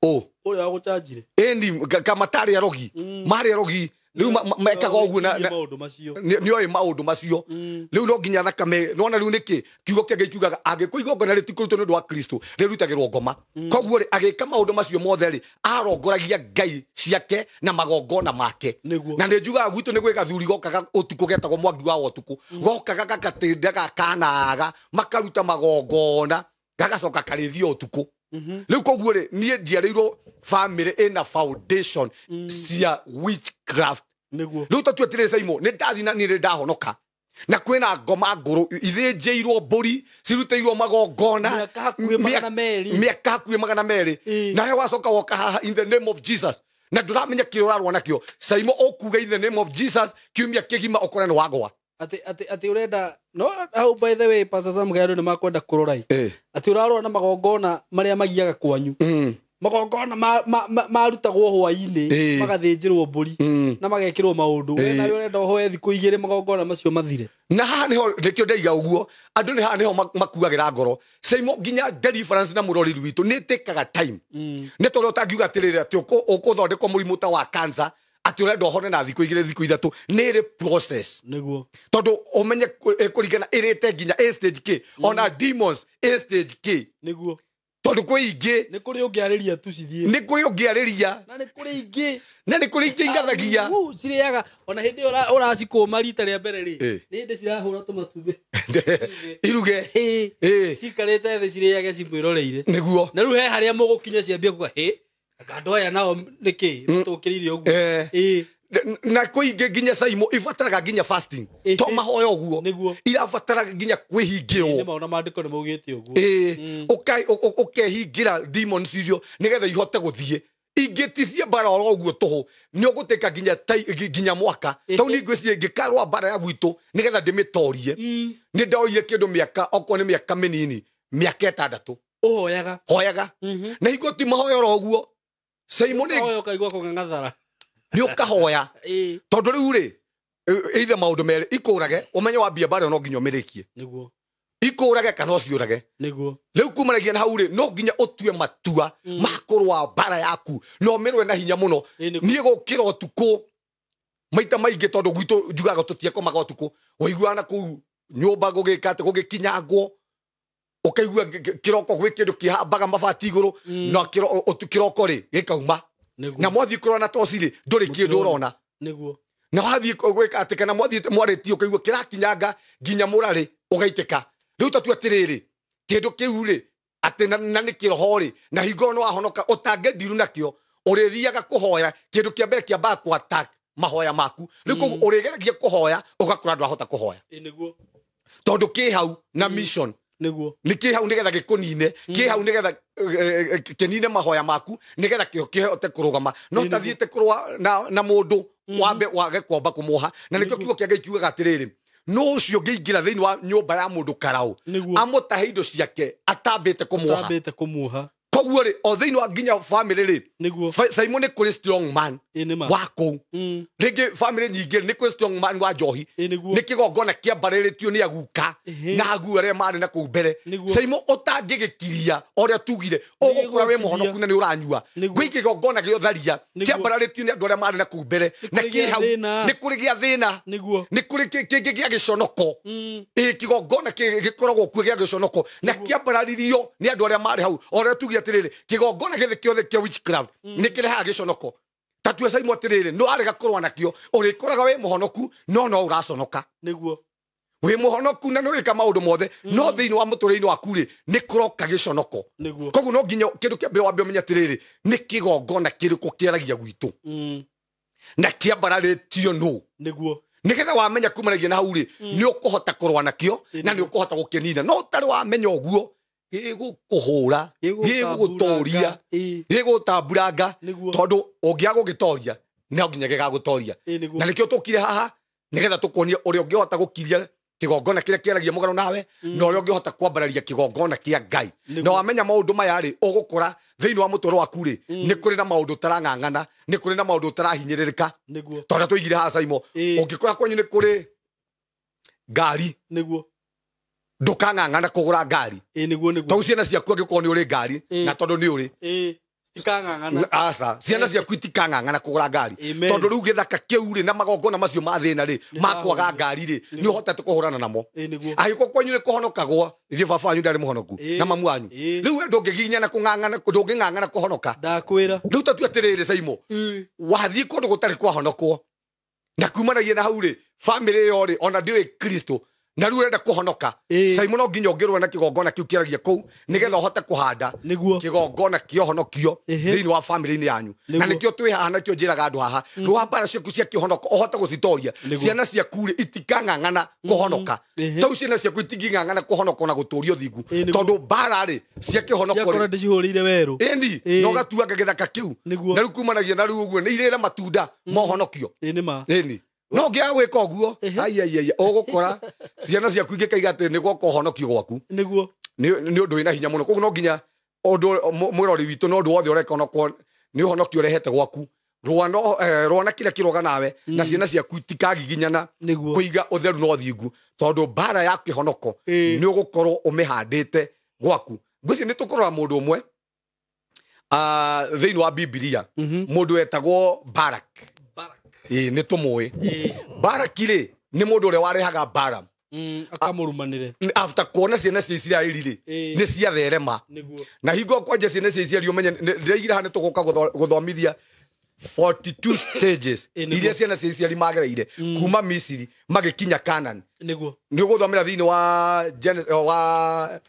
ũrĩa wagũchanjire ĩni kamatarĩ arogi marĩ arogi riu mekaga ũguo na nĩoĩ maũndũ macio rĩu no nginya thakame nona rĩu nĩkĩ kiugo kĩa Ngai kiugaga angĩkũ igongona rĩtikũrutwo nĩ ũndũ wa Kristo rĩrutagĩrwo ngoma koguo rĩ agĩka maũndũ macio mothe rĩ arongoragia ngai ciake na magongona make na nĩ njugaga gwitũ nĩ gwĩ gathuri gokaga ũtukũ getagwo mwangi wa ũtukũ gokaga gagatinda gakanaga makaruta magongona gagacoka karĩthio ũtukũ rĩu koguo rĩ niĩ njiarĩirwo family ĩna foundation cia witchcraft rĩu tatue atĩrĩ Simon nĩ ndathi na niĩ nĩ ndahonoka na kwĩna ngoma ngũrũ ithĩnjĩirwo mbũri cirutĩirwo magongona mĩaka hakuhĩ 200 nawe wacoka woka haha in the name of Jesus na ndũramenya kĩrĩa ũrarũa nakĩo Simon ũkuga in the name of Jesus kiumia kĩgima ũkore nĩ wagwa Atĩ ũrenda no hau, by the way, Pastor Sam, kaĩ andũ nĩ makwenda kũrora ĩ, atĩ ũrarora na magongona marĩa magiaga kwanyu, magongona marutagwo hwaĩ-inĩ, magathĩnjĩrwo mbũri na magekĩrwo maũndũ, we nawe ũrenda ũhoe thikũ 2 magongona macio mathire. Na haha nĩho nĩkĩo ndaiga ũguo, andũ nĩ haha nĩho makuagĩra ngoro. Saimo, nginya deliverance na mũrori witũ nĩ ĩtĩkaga time, nĩ tondũ ũtangiuga atĩrĩrĩ atĩ ũkũthondekwo mũrimũ ta wa cancer atĩ ũrenda ũhone na thikũ 2, thikũ 3, nĩ ĩrĩ process. Tondũ ũmenye kũringana ĩrĩte nginya ĩ stage k, ona demons ĩ stage k. Tondũ kwĩ ingĩ Nĩ kũrĩ ũngĩarĩria tu cithiĩ. Nĩ kũrĩ ũngĩarĩria. Na nĩ kũrĩ ingĩ. Na nĩ kũrĩ ingĩ ingathagia. Cirĩaga ona hĩndĩ ĩyo ũracikũma rita rĩa mbere rĩ, nĩ hĩndĩ cirahũra tũmatumbĩ. Iruge. Cikarĩte thĩ cirĩage cimwĩroreire. Na rĩu he harĩa mũgũkinya ciambia kuga hĩ, anga andũ aya nao nĩkĩ matũkĩrĩire ũguo? Na kwĩ ingĩ nginya, Saimo, ibataraga nginya fasting, to mahoya ũguo. Irabataraga nginya kwĩhingĩrwo. Nĩ maũndũ maandĩko nĩ maugĩte ũguo. Ũkehingĩra demons icio nĩgetha ihote gũthiĩ. Ingĩ ti cia mbara oro ũguo tũhũ, nĩ ũgũtĩka nginya nginya mwaka. Tondũ nĩ ngwĩciria ingĩkarũa mbara ya gwitũ nĩgetha ndĩmĩtorie, nĩ ndoire kĩndũ mĩaka, okorwo nĩ mĩaka mĩnini, mĩaka 6. Ũhoyaga. Hoyaga. Na hingo ti mahoya oro ũguo, Saimo, nĩ Ũhoya ũkaigua kũng'ang'athara. Nĩ ũkahoya. Tondũ rĩu rĩ, either maũndũ merĩ ikũrage, ũmenye wambia mbara ĩyo no nginya ũmĩrĩkie. Ikũrage kana ũciũrage. Rĩu kumanagia na hau rĩ, no nginya ũtue matua ma kũrũa mbara yaku na ũmĩrũe na hinya mũno. Niĩ gũkĩra ũtukũ maita maingĩ, tondũ gwitũ njugaga tũtiakomaga ũtukũ, ũiguaga na kũu nyũmba gũgĩka atĩ gũgĩkinyangwo, ũkaigua kĩroko gwĩ kĩndũ kĩhambaga mabati igũrũ, na kĩroko rĩ gĩkauma. Na mwathiĩ kũrora na toci rĩ, ndũrĩ kĩndũ ũrona. Na wathiĩ gwĩka atĩ kana mwathiĩ mwarĩtie, ũkaigua kĩrakinyanga nginya mũrarĩ ũgaitĩka. Rĩu tatua atĩrĩrĩ, kĩndũ kĩu rĩ atĩ na nĩ kĩroho rĩ, na hingo no wahonoka ũtangĩndiru nakĩo, ũrĩthiaga kũhoya, kĩndũ kĩa mbere kĩambaga kũ attack mahoya maku. Rĩu koguo ũrĩgeragia kũhoya, ũgakora ndwahota kũhoya. Tondũ kĩ hau na mission. Nĩ kĩ hau nĩgetha gĩkũnine, kĩ hau nĩgetha kĩnine mahoya maku, nĩgetha kĩo kĩhote kũrũgama. No tathiĩte kũrũa na mũndũ wambe wage kwamba kũmuoha. Na nĩkĩo kiugo kĩa Ngai kiugaga atĩrĩrĩ, no ũcio ũngĩingĩra thĩinĩ wa nyũmba ya mũndũ karaũ, amũtahe indo ciake atambĩte kũmuoha. Atambĩte kũmuoha. Koguo rĩ, o thĩinĩ wa nginya family rĩ, Simon, nĩ kũrĩ strong man wa kũu. Rĩngĩ family nyingĩ nĩ kũrĩ strong man wa njohi. Nĩ kĩgongona kĩambarĩrĩtio nĩ aguka na agu arĩa marĩ na kũu mbere. Simon, ũtangĩgĩkiria ũrĩa tugire, ũgũkora wĩ mũhonoku na nĩ ũranyua. Gwĩ kĩgongona gĩa ũtharia kĩambararĩtio nĩ andũ arĩa marĩ na kũu mbere, na kĩ hau nĩ kũrĩ gĩa thĩna, nĩ kũrĩ kĩngĩ gĩa gĩconoko. Ĩ kĩgongona gĩkoragwo kuo gĩa gĩconoko na kĩambararirio nĩ andũ arĩa marĩ hau. O ũrĩa tugire atĩrĩrĩ, kĩgongona gĩthĩ kĩothe kĩa witchcraft nĩ kĩrehaga gĩconoko. Ta tue, Simon, atĩrĩrĩ, no arega kũrũa nakĩo, ũrĩkoraga wĩ mũhonoku no ũraconoka. Wĩ mũhonoku na nĩ wĩka maũndũ mothe, no thĩinĩ wa mũtũrĩre-inĩ waku rĩ, nĩ kũroka gĩconoko. Koguo no nginya kĩndũ kĩa mbere wambe ũmenye atĩrĩrĩ, nĩ kĩgongona kĩrĩkũ kĩaragia gwitũ na kĩambararĩtio nũ. Nĩgetha wamenya kumanagia na hau rĩ, nĩ ũkũhota kũrũa nakĩo na nĩ ũkũhota gũkĩnina. No ũtarĩ wamenya ũguo, gĩgũkũhũra, gĩgũgũtoria, gĩgũtamburanga, tondũ ũngĩaga gũgĩtoria no nginya gĩgagũtoria. Na nĩkĩo tũkire haha nĩgetha tũkuonie ũrĩa ũngĩhota gũkiria kĩgongona kĩrĩa kĩaragia mũgano nawe, na ũrĩa ũngĩhota kwambararia kĩgongona kĩa Ngai. Na wamenya maũndũ maya rĩ, ũgũkora thĩinĩ wa mũtũrĩre waku rĩ, nĩ kũrĩ na maũndũ ũtarang'ang'ana, nĩ kũrĩ na maũndũ ũtarahinyĩrĩrĩka. Tondũ tũigire haha, Simon, ũngĩkora kwanyu nĩ kũrĩ ngari, ndũkang'ang'ana kũgũra ngari. Tondũ ciana ciaku angĩkorwo nĩ ũrĩ ngari, na tondũ nĩ ũrĩ, Citikang'ang'ana. Aca, ciana ciaku itikang'ang'ana kũgũra ngari. Tondũ rĩu gĩthaka kĩu rĩ, na magongona macio ma thĩna rĩ, makwaga ngari rĩ, nĩ ũhotete kũhũrana namo. Angĩkorwo kwanyu nĩ kũhonokagwo, ithuĩ baba wanyu ndarĩ mũhonoku na mamu wanyu, rĩu we ndũngĩginyana kũng'ang'ana, ndũngĩng'ang'ana kũhonoka. Ndakwĩra. Rĩu tatue atĩrĩrĩ, Simon, wathiĩ kũndũ gũtarĩ kwahonokwo, na kumanagia na hau rĩ, family ĩyo rĩ, ona ndĩũĩ Kristo, na rĩu ũrenda kũhonoka, Simon, no nginya ũngĩrũa na kĩgongona kĩu kĩaragia kũu nĩgetha ũhote kũhanda kĩgongona kĩa ũhonokio thĩinĩ wa family-inĩ yanyu. Na nĩkĩo twĩ haha, nakĩo njĩraga andũ haha, rũa mbara ciaku cia kĩhonoko ũhote gũcitoria. Ciana ciaku rĩ, itikang'ang'ana kũhonoka. Tau ciana ciaku itingĩng'ang'ana kũhonoka ona gũtũria ũthingu, tondũ mbara rĩ cia kĩhonoko Ciakora ndĩcihũrĩire werũ. Ĩni, na ũgatuanga gĩthaka kĩu. Na rĩu kumanagia na rĩu ũguo nĩ irĩre matunda ma ũhonokio. Ĩ nĩ ma. Ĩni. No ngĩaga gwĩka ũguo, ai ai ai, ũgũkora ciana ciaku ingĩkaiga atĩ nĩ gwoka ũhonokio gwaku. Nĩguo. Nĩ ũndũ wĩna hinya mũno. Koguo no nginya ũndũ mwĩrori witũ na ũndũ wothe ũreka onakorwo nĩ ũhonokio ũrehete gwaku, rũa na kĩrĩa kĩroga nawe na ciana ciaku itikagiginyana kũiga ũtheru na ũthingu, tondũ mbara ya kĩhonoko nĩ ũgũkorwo ũmĩhandĩte gwaku. Ngwĩciria nĩ tũkũrora mũndũ ũmwe thĩinĩ wa Bibilia, mũndũ wetagwo Barak. Nĩ tũmũĩ. Barak rĩ nĩ mũndũ ũrĩa warehaga mbara. Akamũrumanĩre. After kuona ciana cia Isiraeli rĩ nĩ ciatherema. Na hingo kwanja ciana cia Isiraeli ũmenye ndĩraigire haha nĩ tũgũka gũthomithia 42 stages iria ciana cia Isiraeli magereire kuma Misiri magĩkinya Canaan. Nĩguo. Nĩ ũgũthomera thĩinĩ wa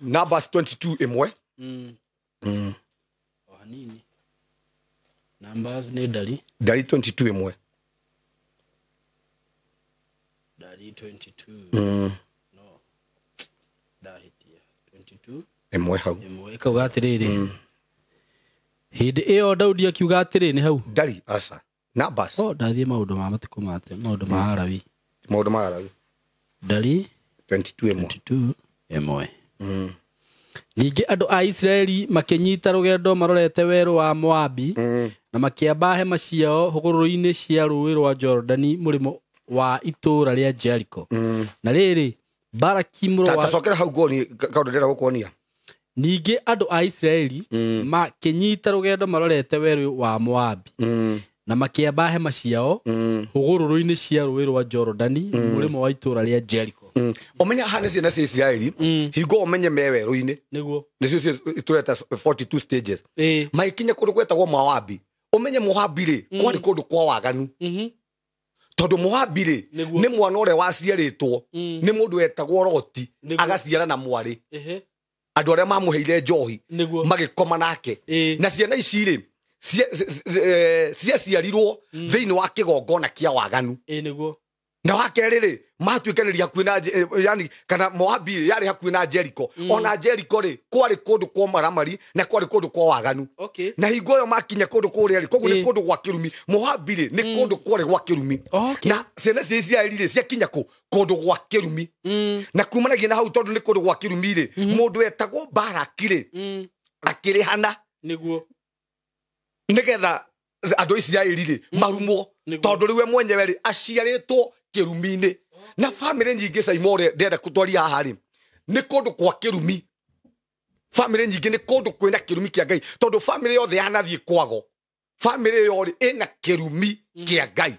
Numbers 22 ĩmwe. O hanini. Numbers nĩ ndari. Ndari 22 ĩmwe. Ndari 22. No. Ndahitia 22 ĩmwe hau. Ĩmwe ĩkauga atĩrĩrĩ. Hĩndĩ ĩyo Daudi akiuga atĩrĩ, nĩ hau. Ndari aca. Numbers. Oh, ndathiĩ maũndũ ma matukũ mate, maũndũ ma Arawi. Maũndũ ma Arawi. Ndari 22 ĩmwe. 22 ĩmwe. Ningĩ andũ a Isiraeli makĩnyita rũgendo marorete werũ wa Moabi, na makĩamba hema ciao hũgũrũrũ-inĩ cia rũũĩ rwa Jorodani mũrĩmo wa itũũra rĩa Jeriko. Na rĩrĩ, Baraki mũrũ wa tacokera hau ngoni kaũndũ ndĩrenda gũkuonia. Ningĩ andũ a Isiraeli makĩnyita rũgendo marorete werũ wa Moabi, na makĩamba hema ciao hũgũrũrũ-inĩ cia rũũĩ rwa Jorodani mũrĩmo wa itũũra rĩa Jeriko. Ũmenya haha nĩ ciana cia Isiraeli, hingo ũmenye me werũ-inĩ. Nĩguo. Nĩcio tũreta 42 stages. Magĩkinya kũndũ gwetagwo Moabi. Ũmenye Moabi rĩ, kwarĩ kũndũ kwa waganu. Tondũ Moabi rĩ nĩ mwana ũrĩa waciarĩtwo nĩ mũndũ wetagwo Loti, agaciara na mwarĩ. Andũ arĩa mamũheire njohi magĩkoma nake. Na ciana ici rĩ ciaciarirwo thĩinĩ wa kĩgongona kĩa waganu. Nĩguo. Na wa kerĩ rĩ matuĩkanĩria hakuhĩ na yani kana Moabi yarĩ hakuhĩ na Jeriko. Ona Jeriko rĩ kwarĩ kũndũ kwa maramari na kwarĩ kũndũ kwa waganu. Na hingo ĩyo makinya kũndũ kũrĩa rĩ, koguo nĩ kũndũ gwa kĩrumi. Moabi rĩ nĩ kũndũ kwarĩ gwa kĩrumi. Na ciana cia Isiraeli rĩ ciakinya kũ? Kũndũ gwa kĩrumi. Na kumanagia na hau tondũ nĩ kũndũ gwa kĩrumi rĩ, mũndũ wetagwo Baraki rĩ akĩrĩhana. Nĩguo. Nĩgetha andũ a Isiraeli rĩ marumwo, tondũ rĩu we mwenyewe rĩ aciarĩtwo kĩrumi-inĩ. Na bamĩrĩ nyingĩ Saimore ndĩrenda gũtwaria haha rĩ nĩ kũndũ kwa kĩrumi. Bamĩrĩ nyingĩ nĩ kũndũ kwĩna kĩrumi kĩa Ngai, tondũ bamĩrĩ yothe yanathiĩ kwago, bamĩrĩ ĩyo rĩ ĩna kĩrumi kĩa Ngai.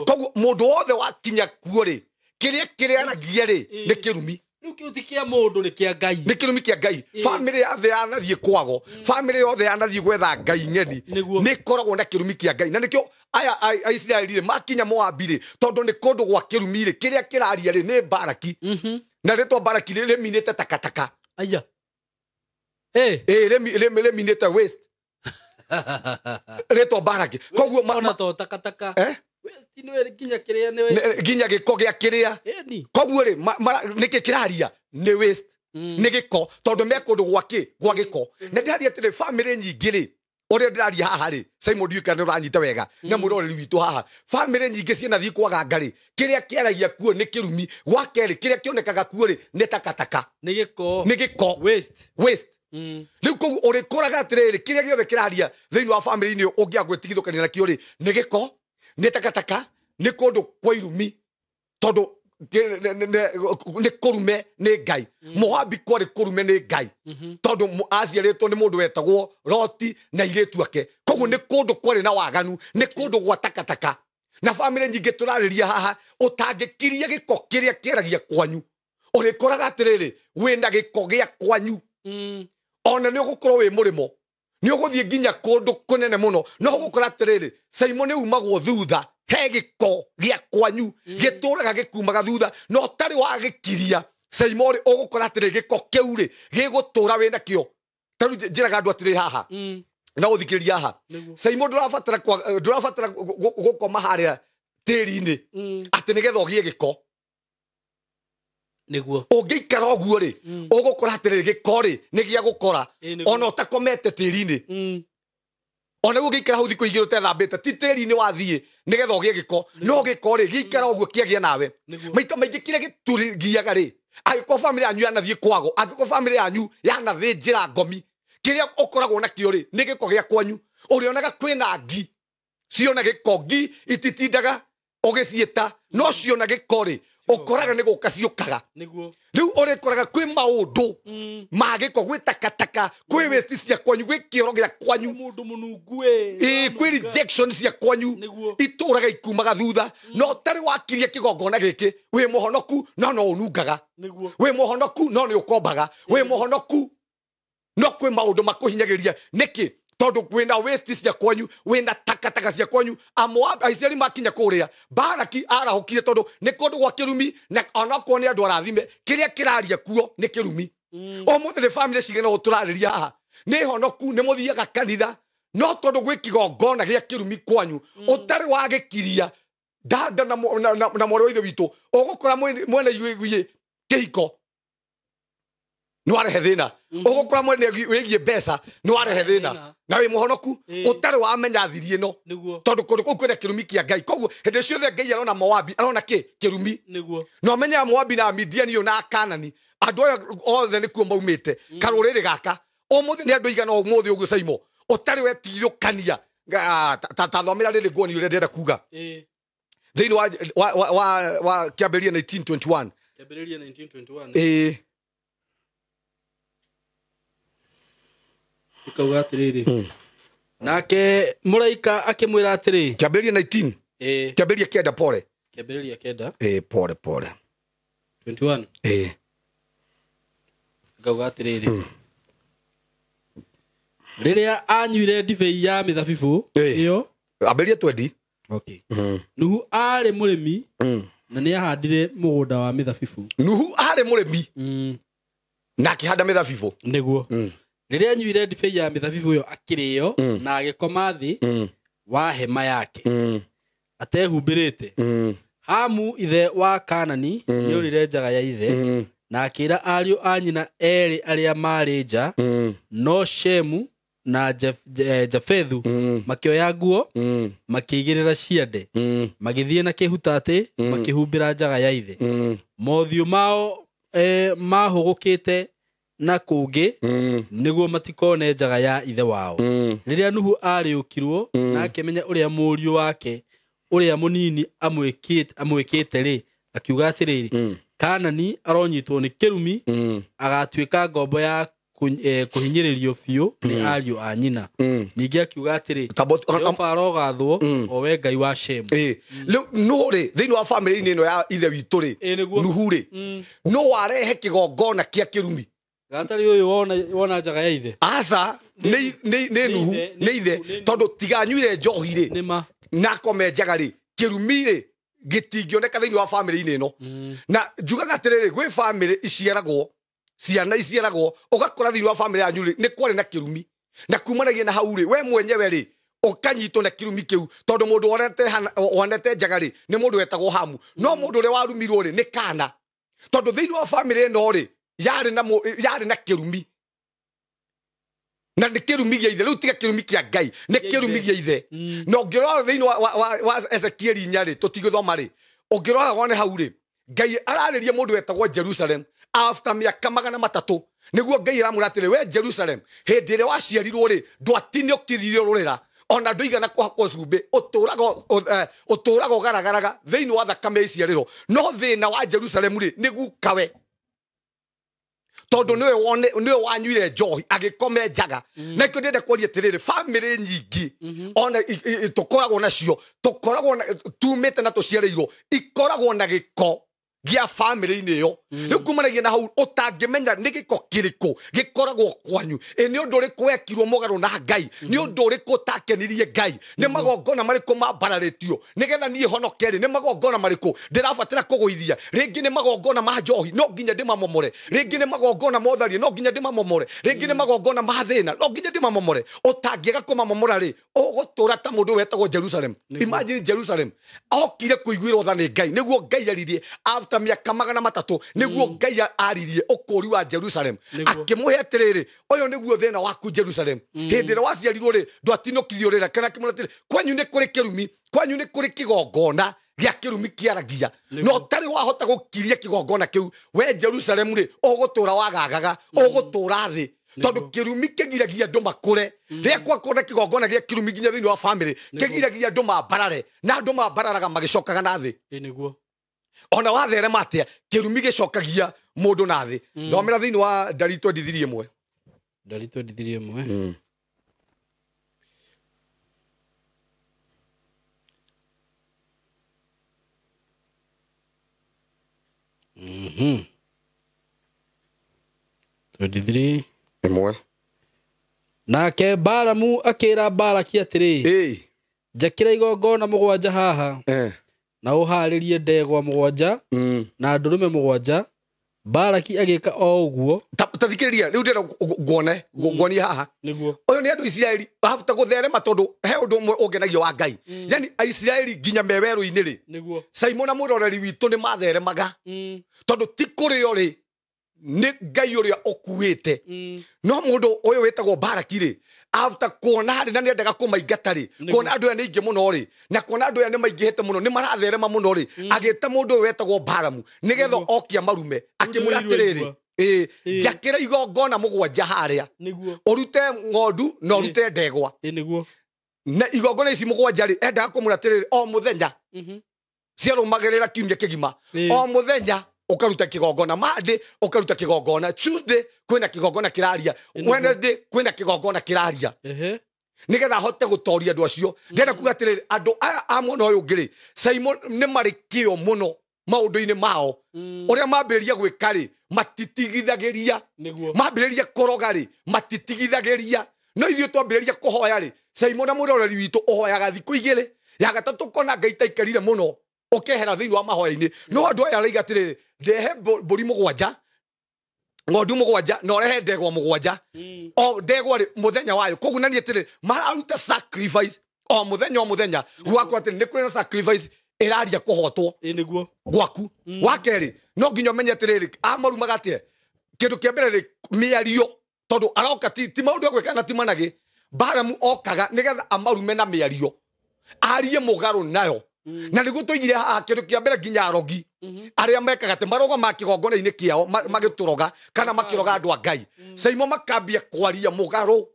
Koguo mũndũ wothe wakinya kuo rĩ, kĩrĩa kĩrĩaragia rĩ nĩ kĩrumi. Rĩu kĩu ti kĩa mũndũ, nĩ kĩa Ngai. Nĩ kĩrumi kĩa Ngai. Bamĩrĩ yothe yanathiĩ kwago, bamĩrĩ yothe yanathiĩ gwetha Ngai ng'eni, nĩ ĩkoragwo na kĩrumi kĩa Ngai. Na nĩkĩo aya a Isiraeli rĩ makinya Moabi rĩ, tondũ nĩ kũndũ gwa kĩrumi rĩ, kĩrĩa kĩraria rĩ nĩ Baraki. Na rĩtwa Baraki rĩ rĩminĩte takataka. Aya. Rĩminĩte waste. Rĩtwa Baraki. Koguo ona to takataka. Nginya kĩrĩa nĩ waste. Nginya gĩko gĩa kĩrĩa. Koguo rĩ nĩkĩ kĩraria nĩ waste. Nĩ gĩko, tondũ me kũndũ gwa kĩ? Gwa gĩko. Na ndĩraria atĩrĩ, bamĩrĩ nyingĩ rĩ, ũrĩa ndĩraria haha rĩ, Simon ndiũĩ kana nĩũranyita wega, na mũroreri witũ haha, bamĩrĩ nyingĩ cianathiĩ kwaga nga rĩ, kĩrĩa kĩaragia kuo nĩ kĩrumi. Gwa kerĩ, kĩrĩa kĩonekaga kuo rĩ nĩ takataka. Nĩ gĩko. Nĩ gĩko. Waste. Waste. Rĩu koguo ũrĩkoraga atĩrĩrĩ, kĩrĩa gĩothe kĩraria thĩinĩ wa bamĩrĩ-inĩ ũngĩaga gwĩtigithũkania nakĩo rĩ nĩ gĩko, nĩ takataka, nĩ kũndũ kwa irumi, tondũ nĩ kũrume nĩ Ngai. Moabi kwarĩ kũrume nĩ Ngai, tondũ aciarĩtwo nĩ mũndũ wetagwo Loti na airĩtu ake. Koguo nĩ kũndũ kwarĩ na waganu, nĩ kũndũ gwa takataka. Na bamĩrĩ nyingĩ tũrarĩria haha, ũtangĩkiria gĩko kĩrĩa kĩaragia kwanyu, ũrĩkoraga atĩrĩrĩ wĩna gĩko gĩa kwanyu. Ona nĩ ũgũkorwo wĩ mũrĩmo, nĩ ũgũthiĩ nginya kũndũ kũnene mũno, no ũgũkora atĩrĩrĩ Simon nĩ umagwo thutha, he gĩko gĩa kwanyu gĩtũraga gĩkumaga thutha, no ũtarĩ wagĩkiria Simon ũgũkora atĩrĩ gĩko kĩu rĩ gĩgũtũra wĩna kĩo. Ta rĩu njĩraga andũ atĩrĩ haha, na ũthikĩrĩria haha, Simon ndũrabatara gũkoma harĩa tĩri-inĩ atĩ nĩgetha ũgĩe gĩko. Nĩguo. Ũngĩikara ũguo rĩ, ũgũkora atĩrĩrĩ gĩko rĩ nĩ gĩa gũkora ona ũtakomete tĩri-inĩ. Ona gũgĩikara hau thikũ igĩrĩ ũtethambĩte ti tĩri-inĩ wathiĩ nĩgetha ũgĩe gĩko no gĩko rĩ gĩikara ũguo kĩagĩa nawe. Maita maingĩ kĩrĩa gĩtũgiaga rĩ, angĩkorwo bamĩrĩ yanyu yanathiĩ kwago, angĩkorwo bamĩrĩ yanyu yanathĩnjĩra ngomi, kĩrĩa ũkoragwo nakĩo rĩ nĩ gĩko gĩa kwanyu. Ũrĩonaga kwĩna ngi ciona gĩko, ngi ititindaga ũgĩciĩta no ciona gĩko rĩ ũkoraga nĩ gũka ciũkaga. Rĩu ũrĩkoraga kwĩ maũndũ ma gĩko, gwĩ takataka, kwĩ waste cia kwanyu, gwĩ kĩoro gĩa kwanyu, kwĩ rejection cia kwanyu itũraga ikumaga thutha. No ũtarĩ wakiria kĩgongona gĩkĩ, wĩ mũhonoku no no ũnungaga, wĩ mũhonoku no nĩ ũkombaga, wĩ mũhonoku no kwĩ maũndũ makũhinyagĩrĩria. Nĩkĩ? Tondũ wĩna waste cia kwanyu, wĩna takataka cia kwanyu. Aisiraeli makinya kũrĩa, Baraki arahũkire tondũ nĩ kũndũ gwa kĩrumi, na onakorwo nĩ andũ arathime, kĩrĩa kĩraria kuo nĩ kĩrumi. Ũmũthĩ nĩ bamĩrĩ cigana ũũ tũrarĩria haha nĩ honoku, nĩ mũthiaga kanitha, no tondũ gwĩ kĩgongona gĩa kĩrumi kwanyu ũtarĩ wagĩkiria dada na mwarĩ wa ithe witũ, ũgũkora mwene wĩgiĩ kĩhiko nĩ warehe thĩna, ũgũkora mwene wĩgiĩ mbeca nĩ warehe thĩna, na wĩ mũhonoku ũtarĩ wamenya thiri ĩno, tondũ kũndũ kũu kwĩna kĩrumi kĩa Ngai. Koguo hĩndĩ ciothe Ngai arona Moabi arona kĩ? Kĩrumi. Na ũmenyaga Moabi na Midiani ũyũ na Kanani, andũ aya othe nĩkuo maumĩte karũrĩrĩ gaka. Ũmũthĩ nĩ andũ aigana ũmũthĩ ũguo Saimo ũtarĩ wetigithũkania. Ta thomera rĩrĩ nguoni ũrĩa ndĩrenda kuga thĩinĩ wa kĩambĩrĩria 1921. Kĩambĩrĩria 1921. Ikauga atĩrĩrĩ, nake mũraika akĩmwĩra atĩrĩ, kĩambĩrĩria 19, kĩambĩrĩria kenda, pole, kĩambĩrĩria kenda, pole pole, 21, ikauga atĩrĩrĩ, rĩrĩa anyuire ndibei ya mĩthabibũ ĩyo, ambĩrĩria 20. Okay. Nuhu aarĩ mũrĩmi na nĩahandire mũgũnda wa mĩthabibũ. Nuhu aarĩ mũrĩmi na akĩhanda mĩthabibũ. Nĩguo. Rĩrĩa anyuire ndibei ya mĩthabibũ ĩyo akĩrĩo na agĩkoma thĩ wa hema yake atehumbĩrĩte. Hamu ithe wa Kanani nĩorire njaga ya ithe na akĩra ariũ a nyina erĩ arĩa maarĩ nja, no Shemu na Jafethu makĩoya nguo makĩigĩrĩra ciande, magĩthiĩ na kĩhutatĩ makĩhumbĩra njaga ya ithe. Mothiũ mao mahũgũkĩte na kũngĩ nĩguo matikone njaga ya ithe wao. Rĩrĩa Nuhu arĩũkirwo na akĩmenya ũrĩa mũriũ wake ũrĩa mũnini amwĩkĩte rĩ, akiuga atĩrĩrĩ, Kanani aronyitwo nĩ kĩrumi, agatuĩka ngombo ya kũhinyĩrĩrio biũ nĩ ariũ a nyina. Ningĩ akiuga atĩrĩ, Jehova arogathwo o we Ngai wa Shemu. Rĩu no rĩ thĩinĩ wa bamĩrĩ-inĩ ĩno ya ithe witũ rĩ, Nuhu rĩ, no warehe kĩgongona kĩa kĩrumi. Gatarĩ ũyũ wona njaga ya ithe. Aca, nĩ Nuhu, nĩ ithe, tondũ tiganyuire njohi rĩ na akome njaga rĩ, kĩrumi rĩ gĩtingĩoneka thĩinĩ wa bamĩrĩ-inĩ ĩno. Na njugaga atĩrĩrĩ, gwĩ bamĩrĩ iciaragwo, ciana iciaragwo, ũgakora thĩinĩ wa bamĩrĩ yanyu rĩ nĩ kwarĩ na kĩrumi, na kumanagia na hau rĩ we mwenyewe rĩ ũkanyitwo na kĩrumi kĩu, tondũ mũndũ wonete njaga rĩ nĩ mũndũ wetagwo Hamu, no mũndũ ũrĩa warumirwo rĩ nĩ Kana, tondũ thĩinĩ wa bamĩrĩ ĩno rĩ yarĩ na kĩrumi, na nĩ kĩrumi gĩa ithe. Rĩu tiga kĩrumi kĩa Ngai, nĩ kĩrumi gĩa ithe. Na ũngĩrora thĩinĩ wa Ezekieli 4 rĩ, tũtigũthoma rĩ, ũngĩrora wone hau rĩ, Ngai ararĩria mũndũ wetagwo Jerusalem after mĩaka 300, nĩguo Ngai aramwĩra atĩrĩ, we Jerusalem, hĩndĩ ĩrĩa waciarirwo rĩ ndwatinĩũkĩririe rũrĩra, ona ndũigana kũhakwo cumbĩ, ũtũraga ũgaragaraga thĩinĩ wa thakame ya iciarĩro. No thĩna wa Jerusalem rĩ nĩ gukawe, tondũ nĩwe wanyuire njohi agĩkome njaga. Na ikĩo ndĩrenda kwaria atĩrĩrĩ, bamĩrĩ nyingĩ ona tũkoragwo nacio, tũkoragwo tumĩte na tũciarĩirwo, ikoragwo na gĩko gĩa bamĩrĩ-inĩ ĩyo. Rĩu kumanagia na hau ũtangĩmenya nĩ gĩko kĩrĩkũ gĩkoragwo kwanyu. Ĩ nĩ ũndũ ũrĩkũ wekirwo mũgarũ na Ngai, nĩ ũndũ ũrĩkũ ũtakenirie Ngai, nĩ magongona marĩkũ mambararĩtio nĩgetha niĩ honoke rĩ, nĩ magongona marĩkũ ndĩrabatara kũgũithia. Rĩngĩ nĩ magongona ma njohi, no nginya ndĩmamomore. Rĩngĩ nĩ magongona ma ũtharia, no nginya ndĩmamomore. Rĩngĩ nĩ magongona ma thĩna, no nginya ndĩmamomore. Ũtangĩaga kũmamomora rĩ, ũgũtũra ta mũndũ wetagwo Jerusalem. Imagine Jerusalem okire kũiguĩrwo tha nĩ Ngai, nĩguo Ngai aririe after After mĩaka 300 nĩguo Ngai aririe ũkũũri wa Jerusalem, akĩmũhe atĩrĩrĩ, ũyũ nĩguo thĩna waku Jerusalem. Hĩndĩ ĩrĩa waciarirwo rĩ, ndwatinũkirio rĩra kana akĩmwĩra atĩrĩ, kwanyu nĩ kũrĩ kĩrumi, kwanyu nĩ kũrĩ kĩgongona gĩa kĩrumi kĩaragia, no ũtarĩ wahota gũkiria kĩgongona kĩu, we Jerusalem rĩ, ũgũtũra wagagaga, ũgũtũra thĩ, tondũ kĩrumi kĩgiragia andũ makũre. Rĩrĩa gwakorwo na kĩgongona gĩa kĩrumi nginya thĩinĩ wa family, kĩgiragia andũ mambarare, na andũ mambararaga magĩcokaga na thĩ. Nĩguo. Ona watherema atĩa, kĩrumi gĩcokagia mũndũ na thĩ. Thomera thĩinĩ wa Ndari 23. Ndari 23. Mm. 23. Nake Balamu akĩra Balaki atĩrĩ, njakĩra igongona 7 haha, na ũhaarĩrie ndegwa 7 na ndũrũme 7. Balaki agĩka o ũguo. Ta thikĩrĩria rĩu ndĩrenda nguone nguonie haha. Nĩguo. Ũyũ nĩ andũ Isiraeli mahota gũtherema tondũ he ũndũ ũmwe ũngenagia wa Ngai. Yani Aisiraeli nginya me werũ-inĩ rĩ, nĩguo, Simon na mũroreri witũ nĩ matheremaga, tondũ ti kũrĩo rĩ, nĩ Ngai ũrĩa ũkuĩte. No mũndũ ũyũ wĩtagwo Balaki rĩ, after kuona harĩ na nĩendaga kũmaingata rĩ, kuona andũ aya nĩ aingĩ mũno rĩ, na kuona andũ aya nĩ maingĩhĩte mũno, nĩ maratherema mũno rĩ, agĩta mũndũ ũyũ wetagwo Balamu nĩgetha oke amarume, akĩmwĩra atĩrĩrĩ, njakĩra igongona 7 harĩa, ũrute ng'ondu na ũrute ndegwa. Nĩguo. Na igongona ici 7 rĩ, endaga kũmwĩra atĩrĩrĩ, o mũthenya ciarũmagĩrĩra kiumia kĩgima, o mũthenya ukaruta kigongona, Monday ukaruta kigongona, Tuesday kwina kigongona kiraria, Wednesday kwina kigongona kiraria, nigetha hote gutoria andu acio. Ndĩrenda kuga atiriri, andu aya a mwena ũyũ ũngĩ rĩ, Simon nĩ marĩ kĩo mũno maũndũ-inĩ mao. Ũrĩa mambĩrĩria gwĩka rĩ, matitigithagĩria, mambĩrĩria kũroga rĩ, matitigithagĩria. No ithuĩ twambĩrĩria kũhoya rĩ, Simon na mũroreri witũ ũhoyaga thikũ 2, ya gatatũ kona Ngai taikarire mũno, ũkehera thĩinĩ wa mahoya-inĩ. No andũ aya araiga atĩrĩrĩ, ndehe mbũri 7, ng'ondu 7, na ũrehe ndegwa 7. O ndegwa rĩ, mũthenya wayo. Koguo na niĩ atĩrĩrĩ, mararuta sacrifice o mũthenya o mũthenya. Gwaku atĩrĩ, nĩ kũrĩ na sacrifice ĩraria kũhotwo nĩguo gwaku. Wa kerĩ, no nginya ũmenye atĩrĩrĩ, amarumaga atĩa? Kĩndũ kĩa mbere rĩ, mĩario, tondũ aroka ti maũndũ egwĩka na ti managĩ. Balamu okaga nĩgetha amarume na mĩario, arie mũgarũ nayo. Na nĩguo tũigire haha kĩndũ kĩa mbere nginya arogi arĩa mekaga atĩ marũgamaga kĩgongona-inĩ kĩao magĩtũroga kana makĩroga andũ a Ngai, Simon makambia kwaria mũgarũ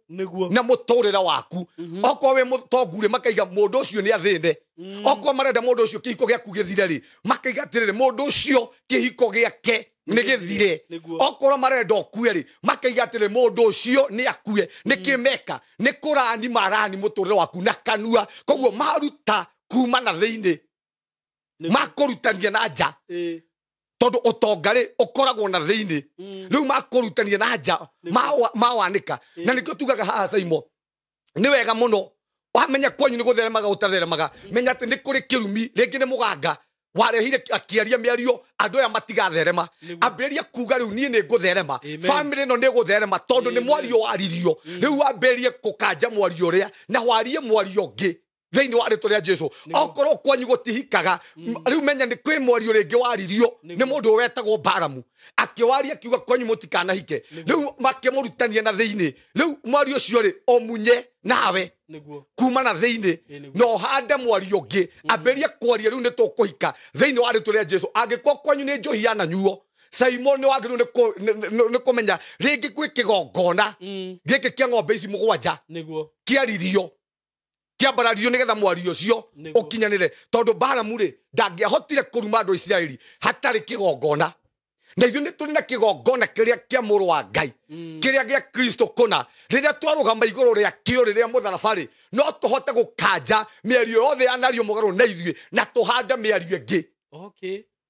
na mũtũrĩre waku. Okorwo wĩ mũtongu rĩ, makaiga mũndũ ũcio nĩ athĩne. Okorwo marenda mũndũ ũcio kĩhiko gĩaku gĩthire rĩ, makaiga atĩrĩrĩ, mũndũ ũcio kĩhiko gĩake nĩ gĩthire. Okorwo marenda ũkue rĩ, makaiga atĩrĩrĩ, mũndũ ũcio nĩ akue. Nĩkĩ meka? Nĩ kũrani marani mũtũrĩre waku na kanua. Koguo maruta kuma na thĩinĩ, makũrutania na nja, tondũ ũtonga rĩ ũkoragwo na thĩinĩ. Rĩu makũrutania na nja mawanĩka. Na nĩkĩo tugaga haha, Simon, nĩ wega mũno wamenya kwanyu nĩ gũtheremaga ũtatheremaga, menya atĩ nĩ kũrĩ kĩrumi, rĩngĩ nĩ mũganga warehire akĩaria mĩario, andũ aya matigatherema. Ambĩrĩria kuga rĩu niĩ nĩ ngũtherema, family ĩno nĩ gũtherema, tondũ nĩ mwario waririo. Rĩu wambĩrĩrie kũkanja mwario ũrĩa na warie mwario ũngĩ thĩinĩ wa rĩtwa rĩa Jesu. Okorwo kwanyu gũtihikaga, rĩu menya nĩ kwĩ mwario rĩngĩ waririo nĩ mũndũ wetagwo Balamu, akĩwaria akiuga kwanyu mũtikanahike. Rĩu makĩmũrutania na thĩinĩ. Rĩu mwario ũcio rĩ, ũmunye nawe kuma na thĩinĩ, na ũhande mwario ũngĩ. Ambĩrĩria kwaria rĩu nĩ tũkũhika thĩinĩ wa rĩtwa rĩa Jesu. Angĩkorwo kwanyu nĩ njohi yananyuo, Simon nĩ wagĩrĩirwo nĩ kũmenya rĩngĩ kwĩ kĩgongona gĩkĩ kĩa ng'ombe ici 7 kĩaririo, kĩambarario nĩgetha mwario ũcio ũkinyanĩre. Tondũ Balamu rĩ, ndangĩahotire kũruma andũ a Isiraeli hatarĩ kĩgongona. Na ithuĩ nĩ tũrĩ na kĩgongona kĩrĩa kĩa mũrũ wa Ngai, kĩrĩa gĩa Kristo kũna. Rĩrĩa twarũgama igũrũ rĩa kĩo rĩrĩa mũtharaba rĩ, no tũhote gũkanja mĩario yothe yanario mũgarũ na ithuĩ, na tũhande mĩario ĩngĩ.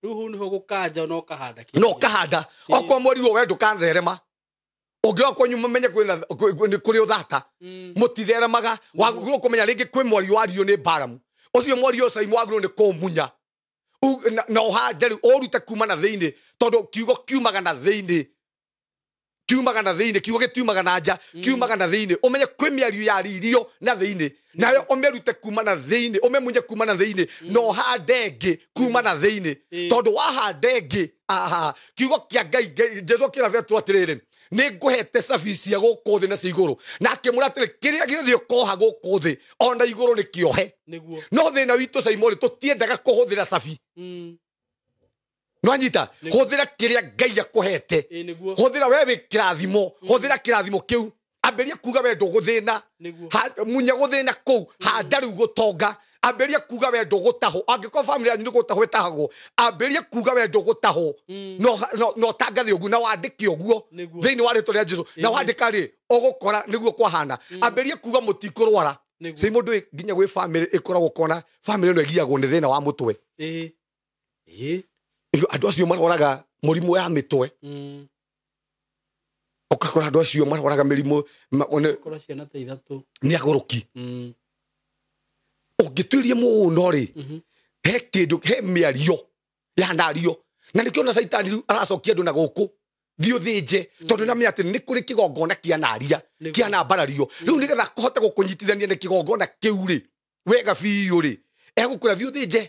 Rĩu hau nĩho gũkanja na ũkahanda. Na ũkahanda. Okorwo mwario we ndũkatherema, ũngĩoka kwanyu mamenye nĩ kũrĩ ũthata, mũtitheremaga. Wagĩrĩirwo kũmenya rĩngĩ kwĩ mwario wario nĩ Balamu, ũcio mwario Simon wagĩrĩirwo nĩ kũũmunya na ũhande rĩu, ũrute kuma na thĩinĩ, tondũ kiugo kiumaga na thĩinĩ. Kiumaga na thĩinĩ, kiugo gĩtiumaga na nja, kiumaga na thĩinĩ. Ũmenye kwĩ mĩario yaririo na thĩinĩ, nayo ũmĩrute kuma na thĩinĩ, ũmĩmunye kuma na thĩinĩ, na ũhande ĩngĩ kuma na thĩinĩ. Tondũ wahanda ĩngĩ, aha, kiugo kĩa Ngai, Jesũ akĩra Petero atĩrĩrĩ, nĩ ngũhete cabi cia gũkũ thĩ na cia igũrũ, na akĩmwĩra atĩrĩ, kĩrĩa gĩothe ũkoha gũkũ thĩ ona igũrũ nĩ kĩohe. No thĩna witũ Simon, tũtiendaga kũhũthĩra cabi. Nwanyita, hũthĩra kĩrĩa Ngai akũhete, hũthĩra we wĩ kĩrathimo, hũthĩra kĩrathimo kĩu, ambĩrĩria kuga we ndũgũthĩna, munya gũthĩna kũu, handa rĩu gũtonga, ambĩrĩria kuga we ndũgũtahwo, angĩkorwo famĩlĩ yanyu nĩ gũtahwo ĩtahagwo, ambĩrĩria kuga we ndũgũtahwo, no tangathe ũguo na wandĩke ũguo thĩinĩ wa rĩtwa rĩa Jesũ, na wandĩka rĩ ũgũkora nĩguo kwahana. Ambĩrĩria kuga mũtikũrwara. Sei mũndũ nginya gwĩ famĩlĩ ĩkoragwo kona famĩlĩ ĩno ĩgiagwo nĩ thĩna wa mũtwe. Andũ acio marwaraga mũrimũ ya mĩtwe. Ũgakora andũ acio marwaraga mĩrimũ nĩ agũrũki. Ũngĩtuĩria mũno rĩ, he kĩndũ, he mĩario yanario, na nĩkĩo na Caitani rĩu aracokia andũ na gũkũ, thiĩ ũthĩnje, tondũ nĩamenya atĩ nĩ kũrĩ kĩgongona kĩanaria, kĩanambarario. Rĩu nĩgetha kũhote gũkũnyitithania na kĩgongona kĩu rĩ, wega biũ rĩ, egũkwĩra thiĩ ũthĩnje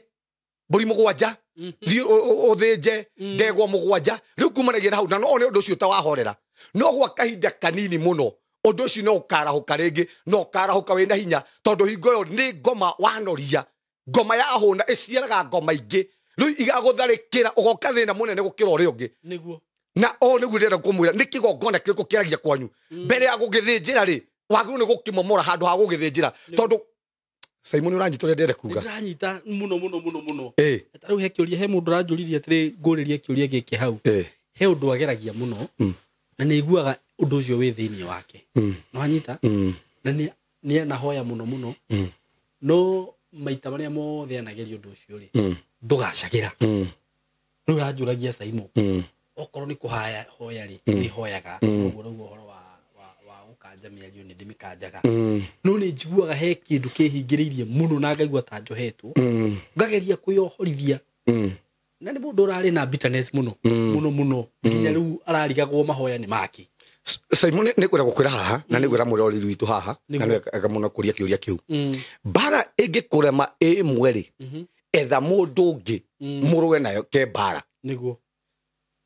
mbũri mũgwanja, thiĩ ũthĩnje ndegwa mũgwanja. Rĩu kumanagia na hau, na no one ũndũ ũcio ta wahorera, no gwa kahinda kanini mũno ũndũ ũcio no ũkarahũka rĩngĩ, no ũkarahũka wĩna hinya, tondũ hingo ĩyo nĩ ngoma wanoria, ngoma ya hũna ĩciaraga ngoma ingĩ, rĩu igagũtharĩkĩra, ũgoka thĩna mũnene gũkĩra ũrĩa ũngĩ. Na o nĩguo ndĩrenda kũmwĩra, nĩ kĩgongona kĩrĩkũ kĩaragia kwanyu mbere ya gũgĩthĩnjĩra rĩ, wagĩrĩirwo nĩ gũkĩmomora handũ ha gũgĩthĩnjĩra, tondũ Simon ũranyita ũrĩa ndĩrenda kuga. Ndĩranyita mũno mũno mũno mũno. Ta rĩu he kĩũria, he mũndũ ũranjũririe atĩrĩ, ngũrĩrie kĩũria gĩkĩ hau. He ũndũ ageragia mũno, na nĩ aiguaga ũndũ ũcio wĩ thĩinĩ wake. Nĩwanyita? Na nĩ anahoya mũno mũno. No maita marĩa mothe anageria ũndũ ũcio rĩ, ndũgacagĩra. Rĩu ũranjũragia Simon, okorwo nĩ kũhaya hoya rĩ, nĩ hoyaga. Ũguo rĩu ũhoro wa gũkanja mĩario nĩ ndĩmĩkanjaga. No nĩ njiguaga he kĩndũ kĩhingĩrĩirie mũno na ngaigua ta njohetwo, ngageria kwĩyohorithia. Na nĩ mũndũ ũrarĩ na bitterness mũno mũno mũno, nginya rĩu ararigagwo mahoya nĩ make. Simon, nĩ kwenda gũkwĩra haha, na nĩ gwĩra mũrori witũ haha, na nĩ wega mũno kũria kĩũria kĩu. Mbara ĩngĩkũrema ĩmwe rĩ, etha mũndũ ũngĩ mũrũe nayo ke mbara. Nĩguo.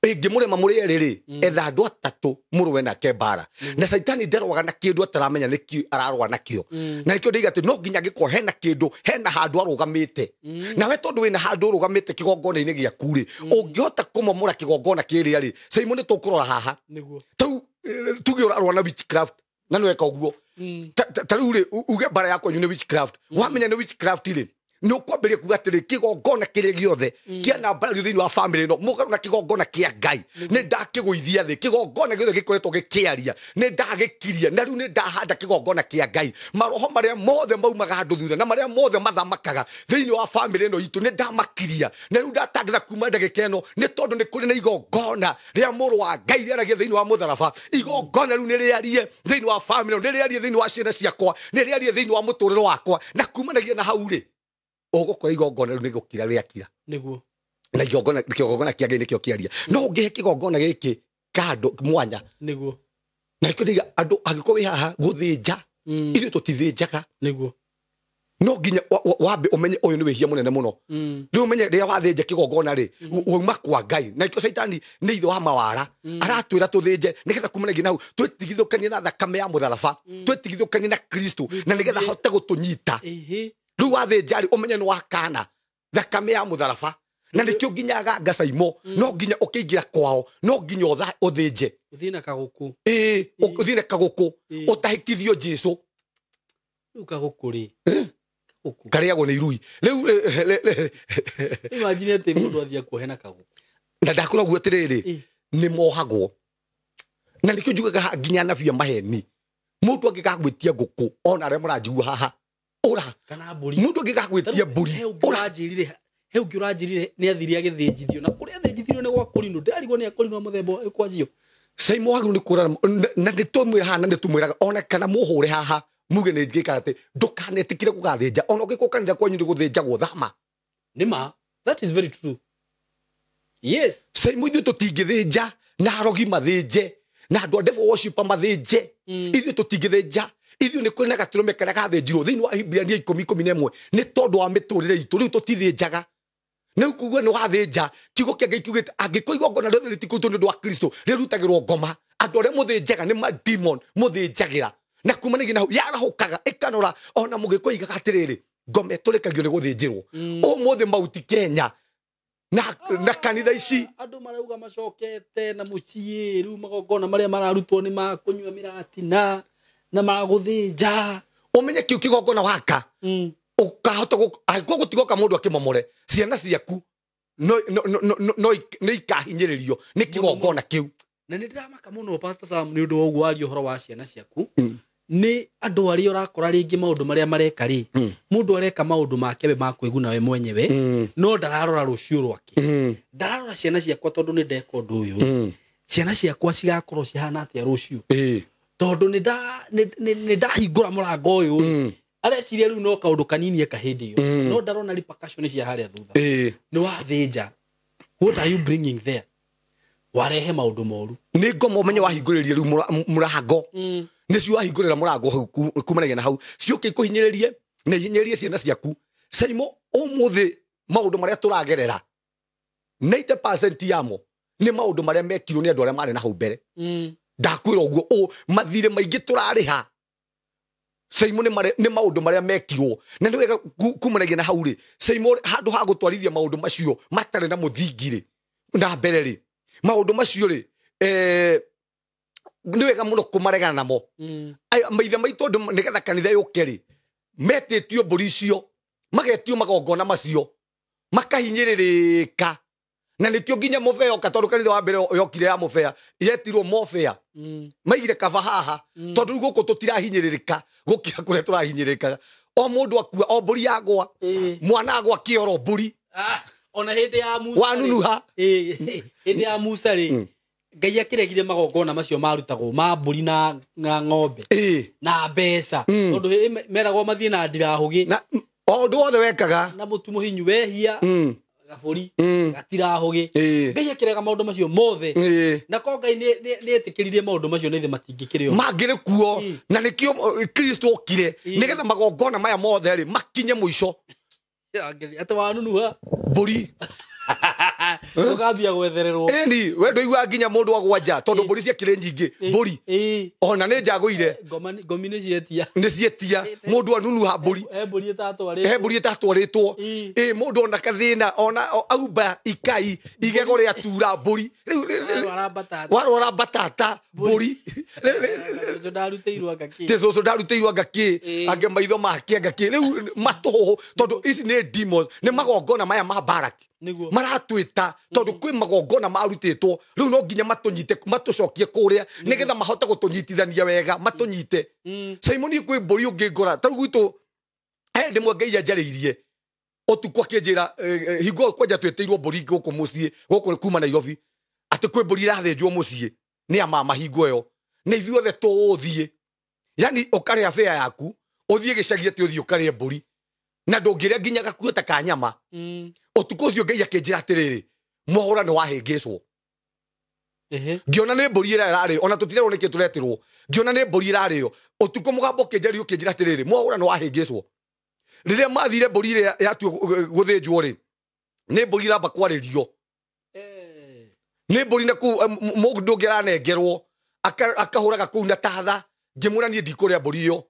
Ĩngĩmũrema mũrĩ erĩ rĩ, etha andũ atatũ mũrũe nake mbara. Na Caitani ndarũaga na kĩndũ ataramenya nĩkĩ ararũa nakĩo. Na nĩkĩo ndĩiga atĩ no nginya angĩkorwo hena kĩndũ, hena handũ arũgamĩte. Nawe tondũ wĩna handũ ũrũgamĩte kĩgongona-inĩ gĩaku rĩ, ũngĩhota kũmomora kĩgongona kĩrĩa rĩ, Simon nĩ tũkũrora haha. Nĩguo. Tarĩu tuge ũrarũa na witchcraft, na nĩ weka ũguo. Ta rĩu rĩ, uge mbara yakwa nĩ witchcraft. Wamenya nĩ witchcraft rĩ, nĩ ũkwambĩrĩria kuga atĩrĩ, kĩgongona kĩrĩa gĩothe kĩanambarario thĩinĩ wa famĩlĩ ĩno, mũgarũ na kĩgongona kĩa Ngai, nĩ ndakĩgũithia thĩ. Kĩgongona gĩothe gĩkoretwo gĩkĩaria, nĩ ndagĩkiria, na rĩu nĩ ndahanda kĩgongona kĩa Ngai. Maroho marĩa mothe maumaga handũ thutha na marĩa mothe mathamakaga thĩinĩ wa famĩlĩ ĩno itũ, nĩ ndamakiria, na rĩu ndatangatha kuma ndagĩka ĩno, nĩ tondũ nĩ kũrĩ na igongona rĩa mũrũ wa Ngai rĩaragia thĩinĩ wa mũtharaba. Igongona rĩu nĩ rĩarie thĩinĩ wa famĩlĩ ĩno, nĩ rĩarie thĩinĩ wa ciana ciakwa, nĩ rĩarie thĩinĩ wa mũtũrĩre wakwa, na kumanagia na hau rĩ, ũgũkora igongona rĩu nĩ gũkira rĩakira. Nĩguo. Na igongona, kĩgongona kĩa Ngai nĩkĩo kĩaria. No ũngĩhe kĩgongona gĩkĩ kando mwanya. Nĩguo. Na nĩkĩo ndĩiga andũ angĩkorwo wĩ haha gũthĩnja, ithuĩ tũtithĩnjaga. Nĩguo. No nginya wambe ũmenye ũyũ nĩ wĩhia mũnene mũno. Rĩu ũmenye rĩrĩa wathĩnja kĩgongona rĩ, wauma kwa Ngai. Na nĩkĩo Caitani nĩ ithe wa mawara. Aratwĩra tũthĩnje nĩgetha kumanagia na hau twĩtigithũkanie na thakame ya mũtharaba, twĩtigithũkanie na Kristo, na nĩgetha ahote gũtũnyita. Rĩu wathĩnja rĩ, ũmenye nĩ wakana thakame ya mũtharaba. Na nĩkĩo nginya aganga Caimo, no nginya ũkĩingĩra kwao, no nginya ũthĩnje. Ũthiĩ na kagũkũ. Ĩĩ, ũthiĩ na kagũkũ, ũtahĩkithio Jesũ. Rĩu kagũkũ rĩ, kagũkũ. Karĩagwo nĩ irui. Rĩu, Imagine atĩ mũndũ athiĩ akuohe na kagũkũ. Na ndakwĩra ũguo atĩrĩrĩ, nĩ mohagwo. Na nĩkĩo njugaga haha nginya anabii a maheni. Mũndũ angĩgagwĩtia ngũkũ, ona arĩa mũranjigua haha, ũra. Kana mbũri. Mũndũ angĩgagwĩtia mbũri, ũra. He ũngĩ ũranjĩrire nĩ athire agĩthĩnjithio, na kũrĩa athĩnjithirio nĩ gwa kũrinwo, ndĩrarigwo nĩ akũrinwo mũthemba ũrĩkũ acio. Simon wagĩrĩirwo nĩ kũra, na nĩ twamwĩra haha, na nĩ tũmwĩraga, ona kana mũhũre haha, muge nĩ ngĩka atĩ, ndũkanetĩkĩre gũgathĩnja, ona ũngĩkorwo kanitha kwanyu nĩ gũthĩnjagwo, thama. Nĩ ma, that is very true. Yes. Simon, ithuĩ tũtingĩthĩnja, na arogi mathĩnje, Na andũ a devil worshiper mathĩnje. Ithuĩ tũtingĩthĩnja. Ithuĩ nĩ kũrĩ na gatũrũme karĩa gathĩnjirwo thĩinĩ wa Hibrania 10:11 nĩ tondũ wa mĩtũrĩre itũ. Rĩu tũtithĩnjaga. Nĩ kuga nĩ wathĩnja. Kiugo kĩa Ngai kiugĩte angĩkorwo igongona rĩothe rĩtikũrutwo nĩ ũndũ wa Kristo rĩrutagĩrwo ngoma. Andũ arĩa mũthĩnjaga nĩ ma demon mũthĩnjagĩra. Na kumanagia na hau yarahũkaga ĩkanora ona mũgĩkũyũ aigaga atĩrĩrĩ ngoma ĩtũrĩkagio nĩ gũthĩnjĩrwo. Ũmũthĩ mauti Kenya na kanitha ici andũ marauga macokete na mũciĩ rĩu magongona marĩa mararutwo nĩ ma kũnyua mĩratina na ma gũthĩnja. Ũmenye kĩu kĩgongona waka ũkahota angĩkorwo gũtigoka mũndũ akĩmomore ciana ciaku no nĩ ikahinyĩrĩrio nĩ kĩgongona kĩu. Na nĩ ndĩramaka mũno Pastor Sam nĩ ũndũ wa ũguo waria ũhoro wa ciana ciaku. Nĩ andũ arĩa ũrakora rĩngĩ maũndũ marĩa mareka rĩ, mũndũ areka maũndũ make we ma kwĩguna we mwenyewe, no ndararora rũciũ rwake. Ndararora ciana ciakwa tondũ nĩ ndeka ũndũ ũyũ. Ciana ciakwa cigakorwo cihana atĩa rũciũ? Tondũ nĩ ndahingũra mũrango ũyũ. Areciria rĩu no kaũndũ kanini eka hĩndĩ ĩyo. No ndarona repercussion cia harĩa thutha. Nĩ wathĩnja. What are you bringing there? Warehe maũndũ moru. Nĩ ngoma ũmenye wahingũrĩrie rĩu mũrango. Nĩcio wahingũrĩra mũrango hau kumanagia na hau ciũke ikũhinyĩrĩrie na ihinyĩrĩrie ciana ciaku. Saimo ũmũthĩ maũndũ marĩa tũragerera 90% yamo nĩ maũndũ marĩa mekirwo nĩ andũ arĩa marĩ na hau mbere. Ndakwĩra ũguo mathirĩ maingĩ tũrarĩha Saimo nĩ maũndũ marĩa mekirwo. Na nĩ wega kumanagia na hau rĩ Saimo handũ ha gũtwarithia maũndũ macio matarĩ na mũthingi rĩ na mbere rĩ maũndũ macio rĩ nĩ wega mũno kũmaregana namo. Maithe maitũ andũ nĩgetha kanitha yũke rĩ metĩtio mbũri icio magetio magongona macio makahinyĩrĩrĩka. Na nĩkĩo nginya mũbea oka tondũ kanitha wa mbere yokire ya mũbea yetirwo mobea. Maigire kaba haha tondũ rĩu gũkũ tũtirahinyĩrĩrĩka gũkĩra kũrĩa tũrahinyĩrĩrĩkaga. O mũndũ akua o mbũri yagwa mwana agwa kĩoro mbũri. Ona hĩndĩ ya Musa wanunuha. Hĩndĩ ya Musa rĩ Ngai akĩregire magongona macio marutagwo ma mbũri na ng'ombe na mbeca tondũ meragwo mathiĩ na ndirahũgĩ na o ũndũ wothe wekaga na mũtu mũhinyu wehia gabũri gatirahũgĩ. Ngai akĩrega maũndũ macio mothe na ko Ngai nĩ etĩkĩririe maũndũ macio na ithe matingĩkĩrĩ o mangĩrĩ kuo. Na nĩkĩo Kristo okire nĩgetha magongona maya mothe rĩ makinye mũico. Atĩ wanunuha mbũri ũkambia gwethererwo. Ĩni we ndũiguaga nginya mũndũ agwa nja tondũ mbũri ciakĩrĩ nyingĩ mbũri ona nĩ njagũire ngomi nĩ cietia nĩ cietia mũndũ anunuha mbũri he mbũri ĩtatwarĩtwo. Ĩ mũndũ ona kathĩna ona aumba ikai igego rĩatura mbũri warwara mbatata mbũri cũcũ ndarutĩirwo anga kĩ angĩ maitho make anga kĩ rĩu matũhũhũ tondũ ici nĩ demons nĩ magongona maya ma Baraki maratwĩta tondũ kwĩ magongona marutĩtwo rĩu no nginya matũnyite matũcokie kũrĩa nĩgetha mahote gũtũnyitithania wega matũnyite. Simon kwĩ mbũri ũngĩngora ta rĩu gwitũ he ndĩmwe Ngai anjarĩirie ũtukũ akĩnjĩra hingo kwanja twĩtĩirwo mbũri gũkũ mũciĩ gũkũ kuma Nairobi atĩ kwĩ mbũri irathĩnjwo mũciĩ nĩ a mama hingo ĩyo na ithuothe tũũthiĩ. Yani ũkarĩa bĩa yaku ũthiĩ gĩcagi atĩ ũthiĩ ũkarĩe mbũri na ndũngĩrĩa nginya gakuo ta ka nyama. Ũtukũ ũcio Ngai akĩnjĩra atĩrĩrĩ mũhũra nĩ wahĩngĩcwo. Ngĩona nĩ mbũri ĩrĩa ĩrarĩo ona tũtirerwo nĩkĩ tũretirwo ngĩona nĩ mbũri ĩrarĩo ũtukũ mũgambo ũkĩnjaria ũkĩnjĩra atĩrĩrĩ mũhũra nĩ wahĩngĩcwo. Rĩrĩa mathire mbũri ĩrĩa yatuo gũthĩnjwo rĩ nĩ mbũri ĩramba kwarĩrio nĩ mbũri na kũu mũndũ ũngĩ aranengerwo akahũraga kũu na tatha. Ngĩmwĩra niĩ ndikũrĩa mbũri ĩyo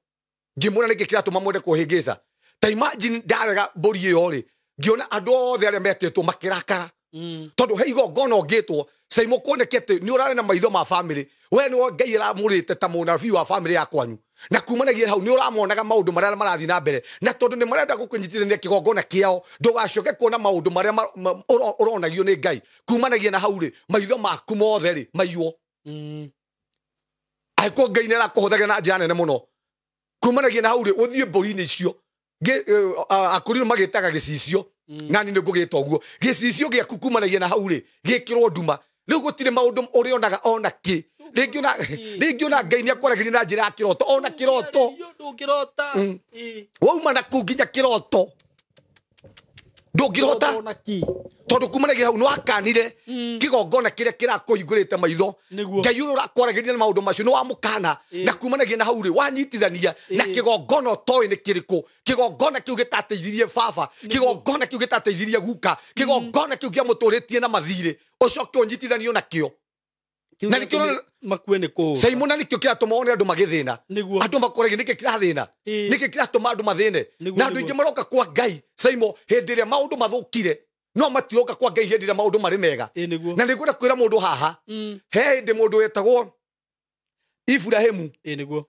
ngĩmwĩra nĩkĩ kĩratũma mwende kũhĩngĩca. Ta imagine ndarega mbũri ĩyo rĩ ngĩona andũ othe arĩa metĩtwo makĩrakara tondũ he igongona ũngĩtwo Saimo kuoneke atĩ nĩ ũrarĩ na maitho ma family we nĩ Ngai aramũrĩte ta mũnabii wa family ya kwanyu na kumanagia hau nĩ ũramonaga maũndũ marĩa marathiĩ na mbere na tondũ nĩ marenda gũkũnyitithania kĩgongona kĩao ndũgacoke kuona maũndũ marĩa ũronagio nĩ Ngai kumanagia na hau rĩ maitho maku mothe rĩ maiywo. Angĩkorwo Ngai nĩ arakũhũthagĩra na njĩra nene mũno kumanagia na hau rĩ ũthiĩ mbũri-inĩ icio akũrinũ magĩtaga gĩcicio nani nĩ ngũgĩta ũguo gĩcicio gĩaku kumanagia na hau rĩ gĩkĩrwo nduma rĩu gũtirĩ maũndũ ũrĩonaga ona kĩ rĩngĩ ona Ngai nĩ akwaragĩria na njĩra ya kĩroto ona kĩroto wauma na kũu nginya kĩroto. Ndũngĩhota tondũ kumanagia hau nĩwakanire kĩgongona kĩrĩa kĩrakũhingũrĩte maitho. Ngai ũrĩa ũrakwaragĩria na maũndũ macio nĩwamũkana na kumanagia na hau rĩ wanyitithania na kĩgongona ũtoĩ nĩ kĩrĩkũ. Kĩgongona kĩu gĩtateithirie baba, kĩgongona kĩu gĩtateithirie guka, kĩgongona kĩu kĩamũtũrĩtie na mathirĩ, ũcoke ũnyitithanio nakĩo. Na nĩkĩo makue nĩ kũhũta. Simon, na nĩkĩo kĩratũma one andũ magĩthĩna. Andũ makoragia nĩkĩ kĩrathĩna, nĩkĩ kĩratũma andũ mathĩne. Na andũ aingĩ maroka kwa Ngai Simon hĩndĩ ĩrĩa maũndũ mathũkire, no matiroka kwa Ngai hĩndĩ ĩrĩa maũndũ marĩ mega. Na nĩngwenda kwĩra mũndũ haha, he hĩndĩ mũndũ wetagwo Ibrahimu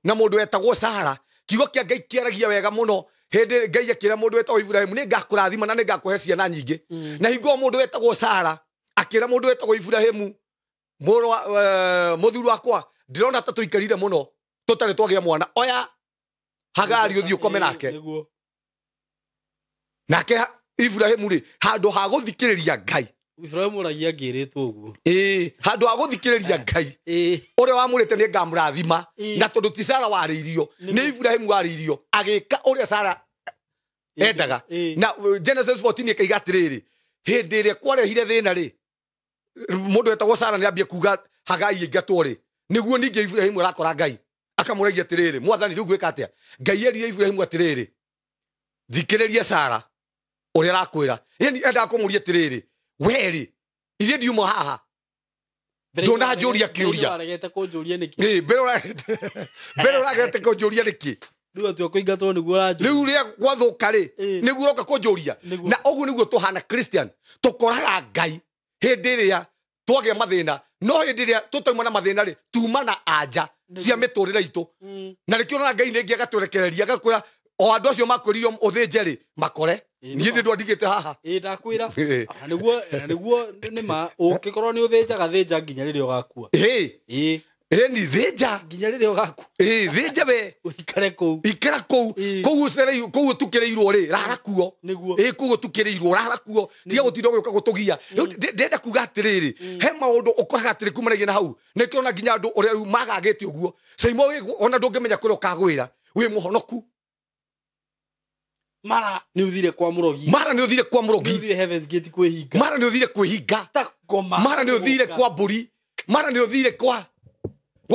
na mũndũ wetagwo Sara, kiugo kĩa Ngai kĩaragia wega mũno. Hĩndĩ Ngai akĩra mũndũ wetagwo Ibrahimu, nĩngakũrathima na nĩngakũhe ciana nyingĩ. Na hingo mũndũ wetagwo Sara akĩra mũndũ wetagwo Ibrahimu, mũthuri wakwa ndĩrona ta tũikarire mũno tũtarĩ twagĩa mwana, oya Hagari ũthiĩ ũkome nake. Nake Ibrahimu rĩ, handũ ha gũthikĩrĩria Ngai, Ibrahimu ũragia ngĩrĩtwo ũguo. Handũ ha gũthikĩrĩria Ngai ũrĩa wamũrĩte nĩngamũrathima, na tondũ ti Sara warĩirio, nĩ Ibrahimu warĩirio, agĩka ũrĩa Sara endaga. Na Genesis 14 ĩkaiga atĩrĩrĩ, hĩndĩ ĩrĩa kwarehire thĩna rĩ, mũndũ wetagwo Sara nĩambie kuga Hagai aingatwo rĩ, nĩguo ningĩ Ibrahimu arakora Ngai akamũragia atĩrĩrĩ, mwathani rĩu gwĩka atĩa? Ngai erire Ibrahimu atĩrĩrĩ, thikĩrĩria Sara ũrĩa arakwĩra. Yani endaga kũmũria atĩrĩrĩ, we rĩ, ithuĩ ndiuma haha ndũnanjũria kĩũria. Mbere ũragete kũnjũria nĩkĩ? Rĩu atua kũingatwo nĩguo ũranjũria. Rĩu rĩrĩa gwathũka rĩ, nĩguo ũroka kũnjũria. Na ũguo nĩguo tũhana Christian, tũkoraga Ngai hĩndĩ ĩrĩa twagĩa mathĩna, no hĩndĩ ĩrĩa tũtauma na mathĩna rĩ, tuma na anja cia mĩtũrĩre itũ. Na nĩkĩo ũrona Ngai rĩngĩ agatũrekereria agakwĩra o andũ acio makwĩrire ũthĩnje rĩ, makore. Niĩ ndĩ ndwandigĩte haha. Ndakwĩra. Na nĩguo nĩma ũngĩkorwo nĩ ũthĩnjaga thĩnja nginya rĩrĩa ũgakua. Ni thĩnja nginya rĩrĩa ũgakua. Thĩnja we ũikare kũu. Ikara kũu. Kũu ũcereirwo, kũu ũtukĩrĩirwo rĩ, rara kuo. Kũu ũtukĩrĩirwo, rara kuo. Tiga gũtinda ũgĩũka gũtũgia. Rĩu ndĩrenda kuga atĩrĩrĩ, he maũndũ ũkoraga atĩrĩ kumanagia na hau. Nĩkĩo ona nginya andũ ũrĩa rĩu magagĩte ũguo. Simon, ona ndũngĩmenya kũrĩa ũkagwĩra. Wĩ mũhonoku. Mara nĩ ũthire kwa mũrogi. Mara nĩ ũthire kwa mũrogi. Nĩ ũthire Heaven's Gate kwĩhinga. Mara nĩ ũthire kwĩhinga. Ta ngoma. Mara nĩ ũthire kwa mbũri. Mara nĩ ũthire kwa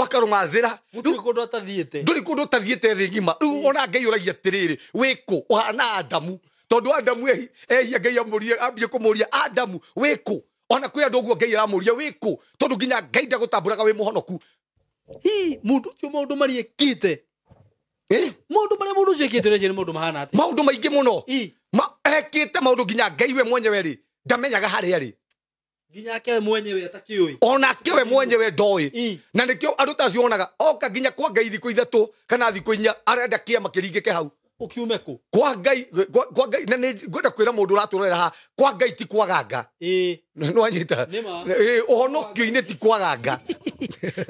karũmanzĩra. Ndũrĩ kũndũ ũtathiĩte. Ndũrĩ kũndũ ũtathiĩte thĩ ng'ima. Rĩu ona Ngai ũragia atĩrĩrĩ, wĩkũ? Ũhana Adamu. Tondũ Adamu ehia Ngai amũrie, ambie kũmũria Adamu wĩkũ? Ona kwĩ andũ ũguo Ngai aramũria wĩkũ? Tondũ nginya Ngai ndagũtambũraga wĩ mũhonoku. Hi, mũndũ ũcio maũndũ marĩa ekĩte. Maũndũ marĩa mũndũ ũcio ekĩte ũreciria nĩ maũndũ mahana atĩa? Maũndũ maingĩ mũno. Ekĩte maũndũ nginya Ngai we mwenyewe rĩ, ndamenyaga harĩa rĩ. Nginya ake mwenyewe atakĩũĩ. Ona ake we mwenyewe ndoĩ. Na nĩkĩo andũ ta acio onaga oka nginya kwa Ngai thikũ 3 kana thikũ 4 arenda kĩama kĩringĩke hau. Ũkiume kũ? Kwa Ngai, kwa Ngai, na nĩ ngwenda kwĩra mũndũ ũratũrorera haha, kwa Ngai ti kwaganga. Nĩwanyita? Ũhonokio-inĩ ti kwaganga.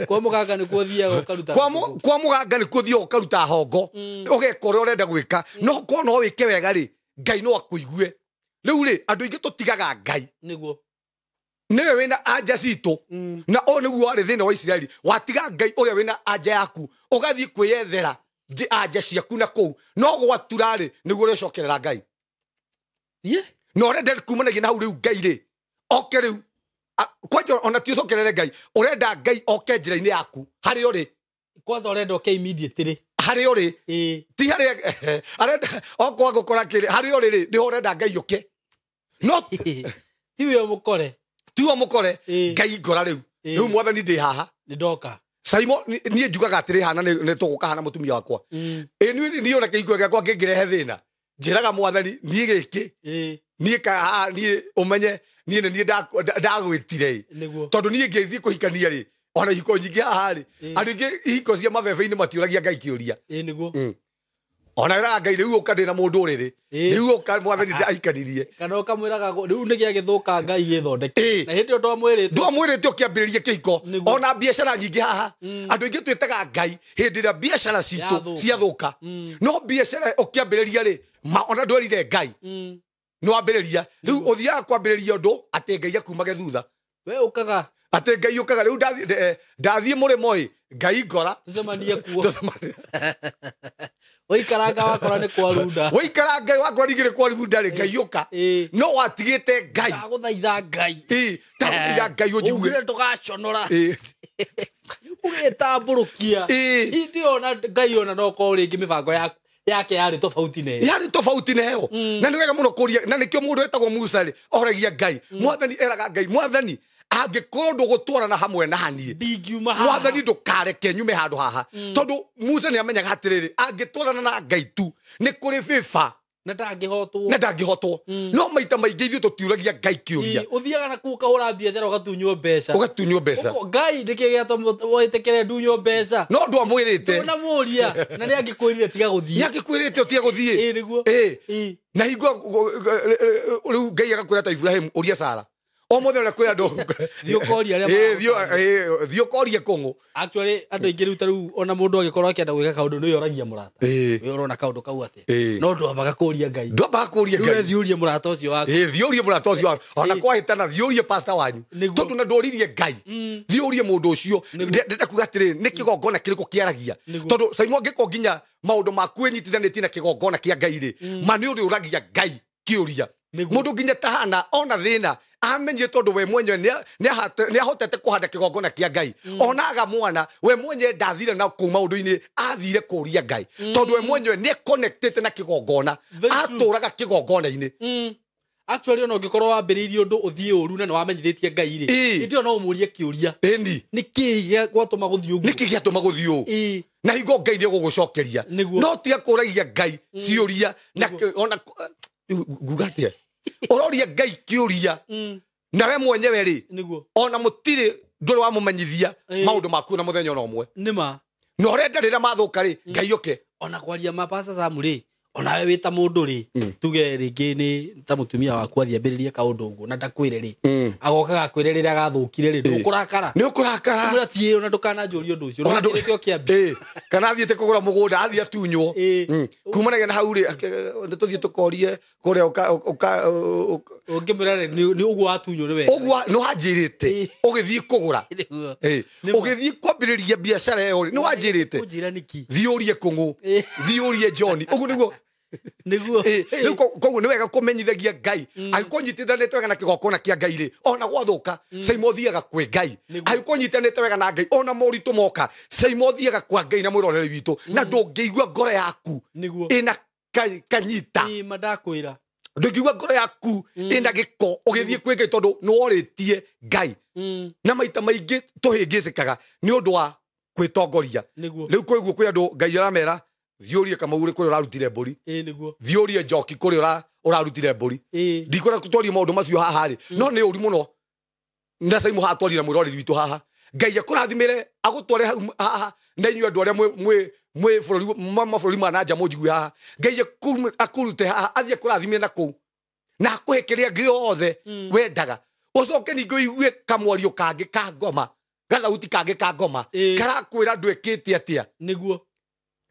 Kwa mũganga nĩkuo ũthiaga ũkaruta. Kwa mũganga nĩkuo ũthiaga ũkaruta hongo. Ũgeka ũrĩa ũrenda gwĩka. No kwa no wĩke wega rĩ, Ngai no akũigue. Rĩu rĩ, andũ aingĩ tũtigaga Ngai. Nĩguo. Nĩwe wĩna anja citũ. Na ũyũ nĩguo warĩ thĩna wa Isiraeli. Watiga Ngai ũrĩa wĩna anja yaku, ũgathiĩ kwĩyethera anja ciaku na kũu. No gwatura rĩ, nĩguo ũrĩcokerera Ngai. Na ũrenda kumanagia na hau rĩu Ngai rĩ, oke rĩu. Kwanja ona ti ũcokerere Ngai, ũrenda Ngai oke njĩra-inĩ yaku, harĩa ũrĩ. Kwanza ũrenda oke immediately. Harĩa ũrĩ. Ti harĩa, arenda okorwo ngũkora kĩrĩ, harĩa ũrĩ rĩ, nĩho ũrenda Ngai oke. No ti we mũkore. Tiwe mũkore, Ngai ngora rĩu. Rĩu mwathani ndĩ haha. Nĩ ndoka. Simon, niĩ njugaga atĩrĩ hana nĩ tũgũka hana mũtumia wakwa. Niĩ ona kĩhingo gĩakwa kĩngĩrehe thĩna, njĩraga mwathani niĩ gĩkĩ. Niĩ ka niĩ ũmenye niĩ nĩ niĩ ndagwĩtire. Tondũ niĩ ngĩthiĩ kũhikania rĩ, ona ihiko nyingĩ haha rĩ, andũ aingĩ ihiko cia mabebe-inĩ matiũragia Ngai kĩũria. Nĩguo. Ona ĩraga Ngai rĩu ũka ndĩna mũndũ ũrĩrĩ. Rĩu ũka mwathani ndaikanirie. Kana ũkamwĩraga rĩu nĩ gĩagĩthũka Ngai gĩthondeke. Na hĩndĩ ĩyo ndwamwĩrĩte. Ndwamwĩrĩte ũkĩambĩrĩria kĩhiko. Ona biacara nyingĩ haha. Andũ aingĩ twĩtaga Ngai hĩndĩ ĩrĩa biacara citũ ciathũka. No biacara ũkĩambĩrĩria rĩ, ona ndwerire Ngai. Nĩ wambĩrĩria. Rĩu ũthiaga kwambĩrĩria ũndũ atĩ Ngai akumage thutha. We ũkaga. Atĩ Ngai ũkaga rĩu ndathiĩ mũrĩmo ĩ Ngai ngora Tũcemanie kuo. Waikaranga wakora nĩ kwarunda. Waikaranga wakora ningĩ nĩ kwarunda rĩ Ngai ũka. No watigĩte Ngai. Ndagũthaitha Ngai. Ndagũthaitha Ngai ũnjigue. Ugire ndũgaconora. Ũgĩtambũrũkia. Hĩndĩ ona Ngai ona no korwo rĩngĩ mĩbango yaku yake yarĩ tofauti na ĩyo. Yarĩ tofauti na ĩyo. Na nĩ wega mũno kũria, na nĩkĩo mũndũ wetagwo Musa rĩ oragia Ngai. Mwathani eraga Ngai, Mwathani angĩkorwo ndũgũtwarana hamwe na niĩ ndingiuma haha. Mwathani ndũkareke nyume handũ haha. Tondũ Musa nĩ amenyaga atĩrĩrĩ, angĩtwarana na Ngai tu nĩ kũrĩ favor na ndangĩhotwo. Na ndangĩhotwo. No maita maingĩ ithuĩ tũtiũragia Ngai kĩũria. Ũthiaga na kũu ũkahũra biacara ũgatunywo mbeca. Ũgatunywo mbeca. Ngai nĩkĩ gĩatũma wĩtĩkĩre ndunywo mbeca? No ndwamwĩrĩte. Ndũnamũria. Na nĩ angĩkwĩrire tiga gũthiĩ. Nĩ angĩkwĩrĩte ũtige gũthiĩ. Ĩĩ nĩguo. Na hingo rĩu Ngai agakwĩra ta Ibrahim ũria Sara. O mothe ũrĩa kwĩ andũ. Thiĩ ũkorie arĩa Thiĩ ũkorie kũng'ũ. Actually andũ aingĩ rĩu ta rĩu ona mũndũ angĩkorwo akĩenda gwĩka kaũndũ nĩ ũragia mũrata. Wĩ ũrona kaũndũ kau atĩa? No ndwambaga kũria Ngai. Ndwambaga kũria Ngai. Rĩu thiĩ ũrie mũrata ũcio waku. Thiĩ ũrie mũrata ũcio waku. Ona kwahĩtana thiĩ ũrie pastor wanyu. Tondũ na ndũririe Ngai. Thiĩ ũrie mũndũ ũcio. Ndĩrenda kuga atĩrĩrĩ, nĩ kĩgongona kĩrĩkũ kĩaragia? Tondũ Simon angĩkorwo nginya maũndũ maku wĩnyitithanĩtie na kĩgongona kĩa Ngai rĩ, ma nĩ ũrĩũragia Ngai kĩũria. Mũndũ nginya ta Hana ona thĩna amenyire tondũ we mwenyewe nĩ ahotete kũhanda kĩgongona kĩa Ngai. Ona aga mwana we mwenyewe ndathire na kũu maũndũ-inĩ, athire kũria Ngai. Tondũ we mwenyewe nĩ connected na kĩgongona, atũraga kĩgongona-inĩ. Actually ona ũngĩkorwo wambĩrĩirie ũndũ ũthiĩ ũru na nĩ wamenyithĩtie Ngai rĩ, hĩndĩ ĩyo no ũmũrie kĩũria. Nĩ kĩĩ gĩatũma gũthiĩ ũguo? Nĩ kĩĩ gĩatũma gũthiĩ ũũ? Na hingo Ngai nĩ egũgũcokeria. No tiga kũragia Ngai ciũria na ona nguga atĩa? Ũroria Ngai kĩũria na we mwenyewe rĩ, ona mũtirĩ ndũrĩ wamũmenyithia maũndũ maku na mũthenya ona ũmwe. Nĩma. Na ũrenda rĩrĩa mathũka rĩ, Ngai ũke. Ona kwaria ma Pastor Sam rĩ, onawe wĩ ta mũndũ rĩ, tuge rĩngĩ nĩ ta mũtumia waku athiĩ ambĩrĩrie kaũndũ ũguo na ndakwĩre rĩ, agoka gakwĩre rĩrĩa gathũkire rĩ, ndũkũrakara. Nĩ ũkũrakara. Ũmwĩre thiĩ ona ndũkananjũrie ũndũ ũcio. Ndũkanjĩre ũkĩambia. Kana athiĩte kũgũra mũgũnda athiĩ atunywo. Kumanagia na hau rĩ, nĩ tũthiĩ tũkorie kũrĩa ũngĩmwĩra nĩ ũguo watunywo nĩ wega. Ũguo nĩ wanjĩrĩte ũgĩthiĩ kũgũra. Ũgĩthiĩ kwambĩrĩria biacara ĩyo rĩ, nĩ wanjĩrĩte. Ũnjĩra nĩkĩ? Thiĩ ũrie kũng'ũ. Thiĩ ũrie John. Ũguo nĩguo. Nĩguo. Rĩu koguo nĩ wega kũmenyithagia Ngai. Angĩkorwo ũnyitithanĩte wega na kĩgongona kĩa Ngai rĩ, ona gwathũka, Saimo ũthiaga kwĩ Ngai. Angĩkorwo ũnyitanĩte wega na Ngai, ona moritũ moka, Saimo ũthiaga kwa Ngai na mwĩrorere witũ. Na ndũngĩigua ngoro yaku ĩna kanyita. Ma ndakwĩra. Ndũngĩigua ngoro yaku ĩna gĩko ũgĩthiĩ kwĩ Ngai tondũ nĩ worĩtie Ngai. Na maita maingĩ tũhĩngĩcĩkaga nĩ ũndũ wa kwĩtongoria. Rĩu kwĩguo kwĩ andũ Ngai aramera thiĩ ũrie Kamau kũrĩa ũrarutire mbũri. Thiĩ ũrie Njoki kũrĩa ũrarutire mbũri. Ndikwenda twarie maũndũ macio haha rĩ, no nĩ ũru mũno. Na Saimo haha twarire mwĩroreri witũ haha. Ngai akũrathimĩre agũtware hau haha na inyuĩ andũ arĩa mwĩ bũrũri mabũrũri ma na nja mũnjigue haha. Ngai akũrute haha athiĩ akũrathimĩre na kũu na akũhe kĩrĩa gĩothe wendaga. Ũcoke ningĩ ũigue kamwario kangĩ ka ngoma, gathauti kangĩ ka ngoma karakwĩra ndwĩkĩte atĩa. Nĩguo.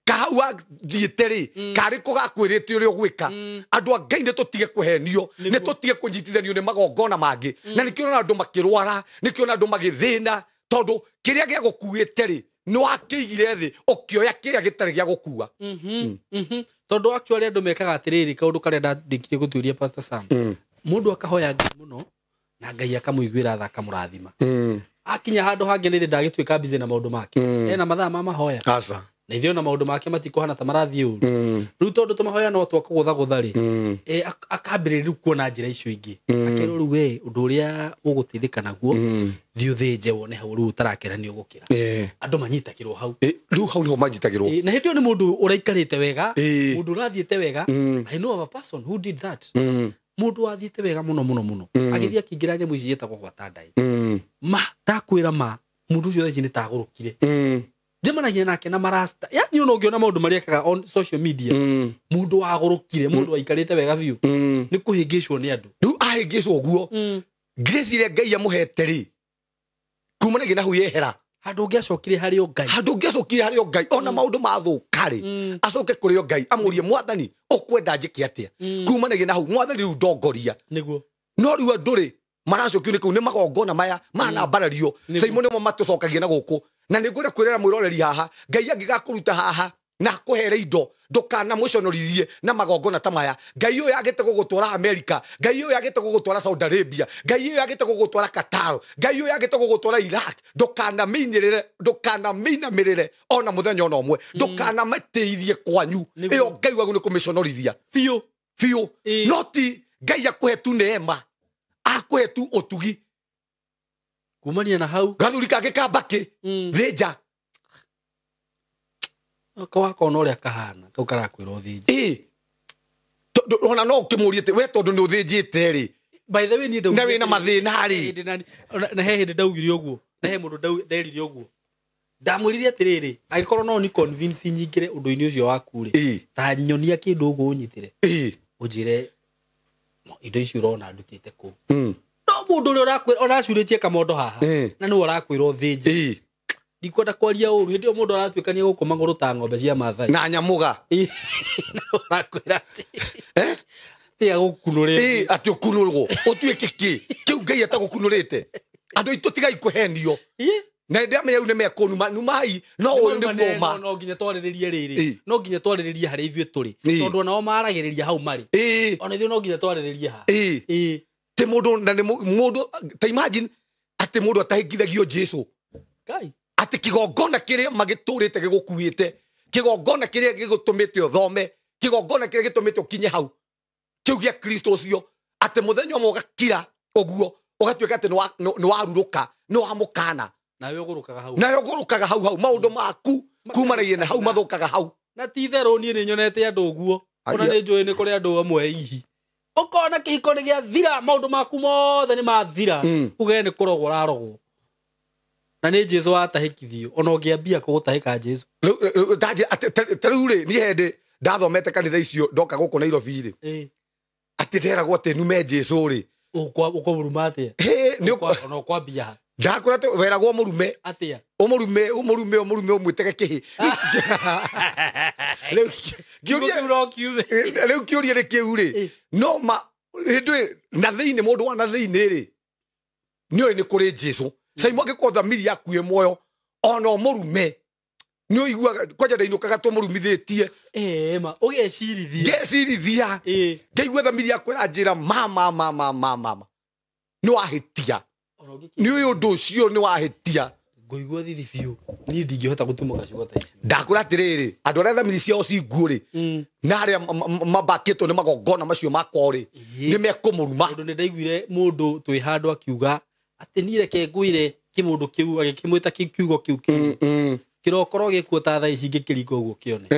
Kahau wathiĩte rĩ, karĩ kũ gakwĩrĩte ũrĩa ũgwĩka. Andũ a Ngai nĩ tũtige kũhenio, nĩ tũtige kũnyitithanio nĩ magongona mangĩ. Na nĩkĩo ũrona andũ makĩrwara, nĩkĩo ũrona andũ magĩthĩna, tondũ kĩrĩa gĩa gũkuĩte rĩ, nĩ wakĩigire thĩ ũkĩoya kĩrĩa gĩtarĩ gĩa gũkua. Tondũ actually andũ mekaga atĩrĩrĩ, kaũndũ karĩa ndandĩkire gũtuĩria Pastor Sam. Mũndũ akahoya Ngai mũno na Ngai akamũiguĩra tha akamũrathima. Akinya handũ hangĩ nĩ ndagĩtuĩka busy na maũndũ make. Ena mathaa ma mahoya. Aca. Na ithuĩ ona maũndũ make matikũhana ta marathiĩ ũru. Rĩu tondũ tũmahoya no twakũgũthagũtha rĩ, akambĩrĩria rĩu kuona njĩra icio ingĩ. Akerwo rĩu we ũndũ ũrĩa ũgũteithĩka naguo, thiĩ ũthĩnje wone hau rĩu ũtarakera nĩ ũgũkĩra. Andũ manyitagĩrwo hau. Rĩu hau nĩho manyitagĩrwo. Na hĩndĩ ĩyo nĩ mũndũ ũraikarĩte wega, mũndũ ũrathiĩte wega. I know of a person who did that. Mũndũ wathiĩte wega mũno mũno mũno. Agĩthiĩ akĩingĩra nyamũ ici ciĩtagwo gwata ndai. Ma ndakwĩra ma, mũndũ ũcio thaa ici nĩ tagũrũkire. Njemanagia nake na marasta. Yani ona ũngĩona maũndũ marĩa ekaga on social media, mũndũ wagũrũkire, mũndũ waikarĩte wega biũ, nĩ kũhĩngĩcwo nĩ andũ. Rĩu ahĩngĩcwo ũguo, grace ĩrĩa Ngai amũhete rĩ, kumanagia na hau yehera. Handũ ũngĩacokire harĩ o Ngai. Handũ ũngĩacokire harĩ o Ngai, ona maũndũ mathũka rĩ, acoke kũrĩ o Ngai, amũrie Mwathani, ũkwenda njĩke atĩa? Kumanagia na hau, Mwathani rĩu ndongoria. Nĩguo. No rĩu andũ rĩ, Maracokio nĩ kũu nĩ magongona maya mana mbarario. Saimo nĩmo matũcokagia na gũkũ. Na nĩ ngwenda kwĩrera mwĩroreri haha, Ngai angĩgakũruta haha na akũhere indo ndũkanamũconorithie na magongona ta maya. Ngai ũyũ agĩte gũgũtwara America, Ngai ũyũ agĩte gũgũtwara Saudi Arabia, Ngai ũyũ agĩte gũgũtwara Qatar, Ngai ũyũ agĩte gũgũtwara Iraq. Ndũkanamĩinĩrĩre, ndũkanamĩinamĩrĩre ona mũthenya ona ũmwe, ndũkanamĩtĩithie kwanyu. Ĩyo Ngai wagu nĩ kũmĩconorithia biũ biũ. No ti Ngai akũhe tu neema, akũhe tu ũtugi. Kumania na hau gathuri kangĩ ka mbakĩ thĩnja wakona ũrĩa kahana kau karakwĩra ũthĩnje. Ona no ũkĩmũrie atĩ we tondũ nĩ ũthĩnjĩte rĩ, by the way niĩ ndaugire na wĩna mathĩna rĩ. Na he hĩndĩ ndaugire ũguo, na he mũndũ nderire ũguo, ndamwĩrire atĩrĩrĩ, angĩkorwo no ni convince nyingĩre ũndũ-inĩ ũcio waku rĩ, ta nyonia kĩndũ ũguo ũnyitĩre, ũnjĩre indo icio ũrona ndutĩte kũu. No mũndũ ũrĩa ũrakwĩra ũracurĩtie kamondo haha na nĩwe ũrakwĩra ũthĩnje, ndikwenda kwaria ũru. Hĩndĩ ĩyo mũndũ aratuĩkania gũkũ magũrũ ta ng'ombe cia Maathai na nyamũga, ũrakwĩra atĩ agũkunũre, atĩ ũkunũrwo ũtuĩke kĩ kĩu Ngai atagũkunũrĩte. Andũ aitũ tigai kũhenio. Na ndamenya rĩu nĩ mekũnuma numai, no ũyũ nĩguo ma. No nginya twarĩrĩrie rĩrĩ, no nginya twarĩrĩrie harĩa ithuĩ tũrĩ, tondũ onao maragĩrĩria hau marĩ, ona ithuĩ no nginya twarĩrĩrie haha. Ti mũndũ na nĩ mũndũ ta imagine atĩ mũndũ atahingithagio Jesu Ngai, atĩ kĩgongona kĩrĩa magĩtũrĩte gĩgũkuĩte, kĩgongona kĩrĩa gĩgũtũmĩte ũthome, kĩgongona kĩrĩa gĩtũmĩte ũkinye hau, kĩu gĩa Kristo ũcio, atĩ mũthenya ũmwe ũgakira ũguo ũgatuĩka atĩ nĩ warurũka, nĩ wamũkana, nawe ũgũrũkaga hau, nawe ũgũrũkaga hau hau, maũndũ maku kumanagia na hau mathũkaga hau. Na ti itherũ niĩ nĩ nyonete andũ ũguo, ona nĩ njũĩ nĩ kũrĩ andũ amwe hihi ũkona kĩhiko nĩ gĩathira, maũndũ maku mothe nĩ mathira, uge nĩ kũrogwo ũrarogwo, na nĩ Jesu watahĩkithio. Ona ũngĩambia kũgũtahĩka Jesu. Ta rĩu rĩ, niĩ hĩndĩ ndathomete kanitha icio ndoka gũkũ Nairobi rĩ, atĩ nderagwo atĩ nume Jesu rĩ, ũkũmũruma atĩa? Ona ũkwambia ha? Ndakwĩra atĩ weragwo ũmũrume atĩa? Ũmũrume, ũmũrume, ũmũrume, ũmwĩtege kĩhĩ. Rĩu kĩũria nĩ kĩu rĩ, no ma hĩndĩ na thĩinĩ, mũndũ wa na thĩinĩ rĩ, nĩoĩ nĩ kũrĩ Jesu. Saimo angĩkorwo thamiri yaku ĩ muoyo, ona ũmũrume, nĩ ũiguaga kwanja ndainũkaga tũmũrumithĩtie. Ma ũgecirithia. Ngecirithia. Ngaigua thamiri yakwa ĩranjĩra ma ma ma ma ma ma, nĩ wahĩtia. Nĩ ũyũ ũndũ ũcio nĩ wahĩtia. Ngũigua thithi biũ. Niĩ ndingĩhota gũtumũka ciugo ta icio. Ndakwĩra atĩrĩrĩ, andũ arĩa thamiri ciao ci nguũ rĩ, na arĩa mambakĩtwo nĩ magongona macio makwa rĩ, nĩ mekũmũruma. Tondũ nĩ ndaiguire mũndũ twĩ handũ akiuga atĩ niĩ reke ngwĩre kĩmũndũ kĩu, agĩkĩmwĩta kiugo kĩu kĩu, kĩrokorwo gĩkuo ta thaa ici ngĩkĩringa ũguo kĩone,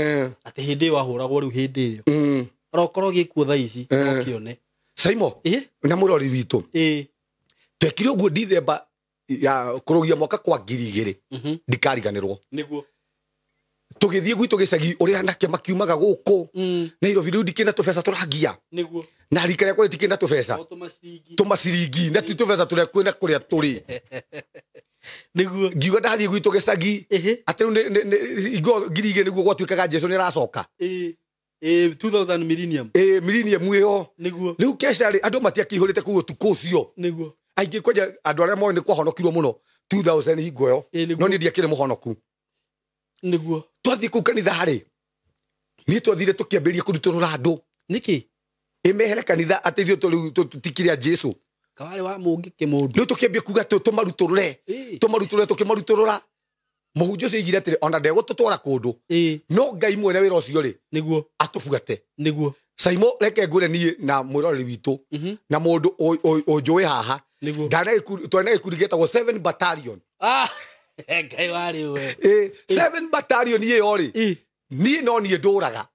atĩ hĩndĩ ĩyo ahũragwo rĩu hĩndĩ ĩyo rokorwo gĩkuo thaa ici no kĩone. Saimo na mũrori witũ, twekire ũguo Dithemba ya kũrũgia mwaka kwa 2000, ndikariganĩrwo. Nĩguo tũgĩthiĩ gwitũ gĩcagi ũrĩa anake makiumaga gũkũ Nairobi, rĩu ndikĩna tũbeca tũrangia. Nĩguo na rika rĩakwa rĩtikĩna tũbeca, tũmaciringi, na ti tũbeca tũrĩa kwĩna kũrĩa tũrĩ. Nĩguo ngiuga ndathiĩ gwitũ gĩcagi atĩ rĩu ingo 2000 nĩguo gwatuĩkaga Jesu nĩ aracoka. 2000 millennium. Millennium ĩyo. Nĩguo rĩu kesha rĩ, andũ matiakĩihũrĩte kũu ũtukũ ũcio. Nĩguo aingĩ kwanja andũ arĩa moĩ nĩ kwahonokirwo mũno 2000 hingo ĩyo, no niĩ ndiakĩrĩ mũhonoku. Nĩguo twathiĩ kũu kanitha rĩ, niĩ twathire tũkĩambĩrĩria kũrutũrũra andũ. Nĩkĩ? Ĩmehere kanitha atĩ ithuĩ rĩu tũtikĩrĩ a Jesu. Kawarĩ wa mũngĩkĩ mũndũ. Rĩu tũkĩambia kuga tũmarutũrũre, tũmarutũrũre, tũkĩmarutũrũra. Mũhunjia ũcio aigire atĩrĩ, ona ndegũtũtwara kũndũ, no Ngai mwene wĩra ũcio rĩ, nĩguo atũbuate. Nĩguo Saimo reke ngwĩre niĩ na mwĩroreri witũ na mũndũ ũnjũĩ haha, twarĩ na gĩkundi gĩetagwo 7 Battalion. Ngai warĩ we. 7 Battalion ĩyo rĩ, niĩ no niĩ ndũraga.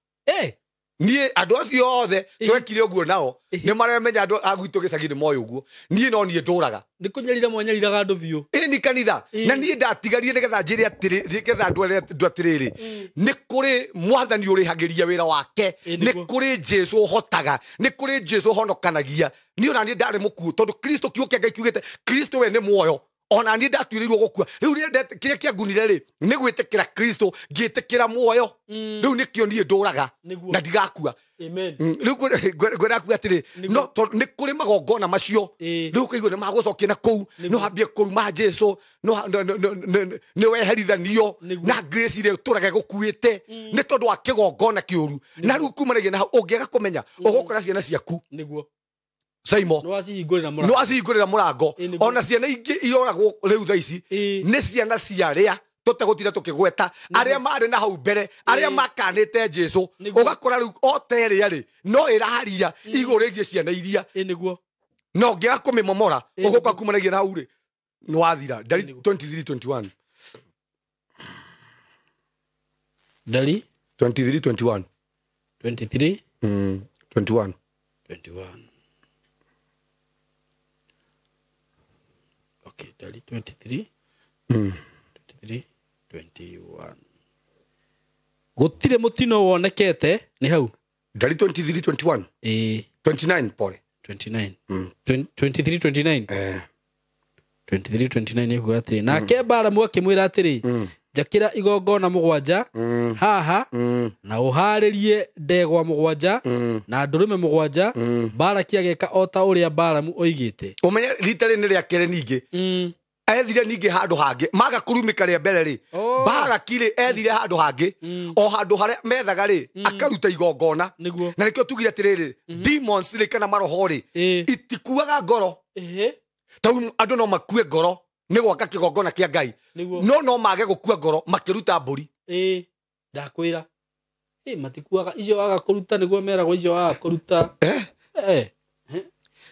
Niĩ andũ acio othe twekire ũguo nao nĩ maremenya andũ a gwitũ gĩcagi nĩ moĩ ũguo, niĩ no niĩ ndũraga. Nĩ kũnyarira mwanyariraga andũ biũ. Ĩni kanitha. Na niĩ ndatigarire nĩgetha njĩre atĩrĩ, nĩgetha andũ atĩrĩrĩ, nĩ kũrĩ mwathani ũrĩhagĩria wĩra wake, nĩ kũrĩ Jesu ũhotaga, nĩ kũrĩ Jesu ũhonokanagia. Niĩ ona niĩ ndarĩ mũkuũ, tondũ Kristo kiugo kĩa Ngai kiugĩte Kristo we nĩ muoyo. Ona niĩ ndatuĩrĩirwo gũkua. Rĩu kĩrĩa kĩangunire rĩ nĩ gwĩtĩkĩra Kristo, ngĩtĩkĩra muoyo. Rĩu nĩkĩo niĩ ndũraga na ndigakua. Rĩu ngwenda kuga atĩrĩ, no nĩ kũrĩ magongona macio. Rĩu ũkaigua nĩ magũcokia na kũu, no hambie kũruma Jesu, no nĩ weherithanio na grace ĩrĩa ũtũraga gũkuĩte nĩ tondũ wa kĩgongona kĩũru. Na rĩu kumanagia na hau ũngĩaga kũmenya ũgũkora ciana ciaku nĩguo Saimo no acihingũrĩra mũrango. Ona ciana ingĩ iroragwo rĩu thaa ici nĩ ciana cia arĩa tũtegũtinda tũkĩgweta, arĩa marĩ na hau mbere, arĩa makanĩte Jesu. Ũgakora rĩu o ta ĩrĩa rĩ no ĩraria igũrũ rĩgiĩ ciana iria. Nĩguo no ũngĩaga kũmĩmomora ũgũka kumanagia na hau rĩ nĩ wathira. Ndari 23:21. Ndari 23:21. 23 21. 21. Okay, ndari 23 23 21. Gutire mutino wonekete ni hau. Ndari 23 21. 29 pole. 29. 23 29. 23 29 ikuga atiri. Nake Balamu akimwira atiri, njakira igongona mugwanja haha na uharĩrie ndegwa mugwanja na ndũrũme mugwanja. Balaki ageka o ta ũrĩa Balamu oigĩte. Ũmenye rita rĩrĩ nĩ rĩa kerĩ ningĩ. Ethire ningĩ handũ hangĩ maga kũrumĩka rĩa mbere rĩ. Balaki rĩ ethire handũ hangĩ o handũ harĩa methaga rĩ akaruta igongona. Na nĩkĩo tugire atĩrĩrĩ, demons rĩ kana maroho rĩ itikuaga ngoro. Tondũ andũ no makue ngoro nĩ gwaka kĩgongona kĩa Ngai, no no mage gũkua ngoro makĩruta mbũri. Ndakwĩra matikuaga icio waga kũruta nĩguo meragwo icio waga kũruta.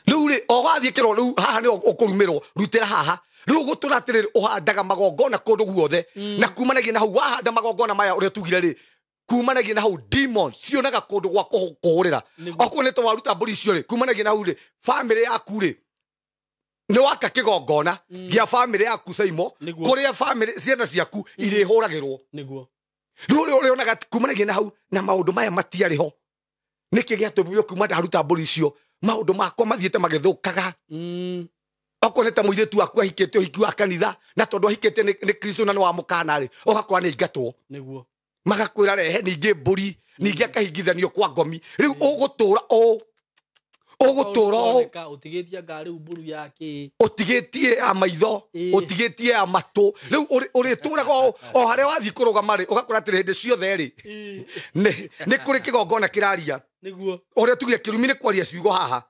Rĩu rĩ o wathiĩ kĩro rĩu haha nĩ ũkũrumĩrwo rutĩra haha. Rĩu gũtũra atĩrĩrĩ ũhandaga magongona kũndũ guothe na kumanagia na hau wahanda magongona maya ũrĩa tugire rĩ kumanagia na hau demons cionaga kũndũ gwa kũhũrĩra. Okorwo nĩ ta waruta mbũri icio rĩ kumanagia na hau rĩ famĩlĩ yaku rĩ nĩ waka kĩgongona gĩa famĩlĩ yaku Saimo, kũrĩa famĩlĩ ciana ciaku irĩhũragĩrwo. Nĩguo rĩu ũrĩa ũrĩonaga kumanagia na hau na maũndũ maya matiarĩ ho. Nĩkĩ gĩatũmire kuma ndaruta mbũri icio maũndũ makwa mathiĩte magĩthũkaga. Okorwo nĩ ta mũirĩtu waku ahikĩte ũhiki wa kanitha na tondũ ahikĩte nĩ Kristo na nĩ wamũkana rĩ ũgakora nĩ aingatwo. Nĩguo magakwĩra rehe ningĩ mbũri ningĩ akahingithanio kwa ngomi. Rĩu ũgũtũra ũũ ũgũtũra ũũ ũtigĩtie ngari mbũru yake, ũtigĩtie ya maitho, ũtigĩtie ya matũ. Rĩu ũrĩtũraga o harĩa wathiĩ kũrũgama rĩ ũgakora atĩrĩ hĩndĩ ciothe rĩ nĩ kũrĩ kĩgongona kĩraria. Nĩguo ũrĩa tugire kĩrumi nĩ kwaria ciugo haha.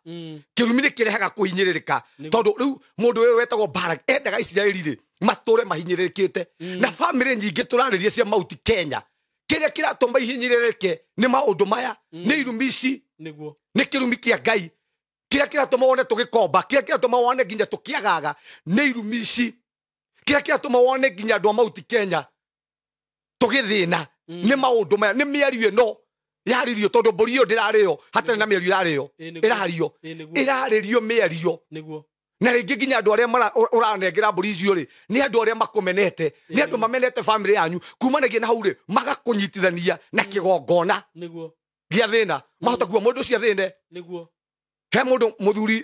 Kĩrumi nĩ kĩrehaga kũhinyĩrĩrĩka tondũ rĩu mũndũ ũyũ wetagwo Balaki endaga Isiraeli rĩ matũre mahinyĩrĩrĩkĩte. Na famĩlĩ nyingĩ tũrarĩria cia Mount Kenya kĩrĩa kĩratũma ihinyĩrĩrĩke nĩ maũndũ maya, nĩ irumi ici. Nĩguo nĩ kĩrumi kĩa Ngai kĩrĩa kĩratũma wone tũgĩkomba, kĩrĩa kĩratũma wone nginya tũkĩagaga nĩ irumi ici, kĩrĩa kĩratũma wone nginya andũ a Mount Kenya tũgĩthĩna nĩ maũndũ maya, nĩ mĩario ĩno yaririo tondũ mbũri ĩyo ndĩrarĩo hatarĩ na mĩario ĩrarĩo ĩrario ĩrarĩrio mĩario. Nĩguo na rĩngĩ nginya andũ arĩa ũranengera mbũri icio rĩ nĩ andũ arĩa makũmenete, nĩ andũ mamenete famĩlĩ yanyu kumanagia na hau rĩ magakũnyitithania na kĩgongona nĩguo gĩa thĩna mahota kuua mũndũ ũcio athĩne. Nĩguo he mũndũ mũthuri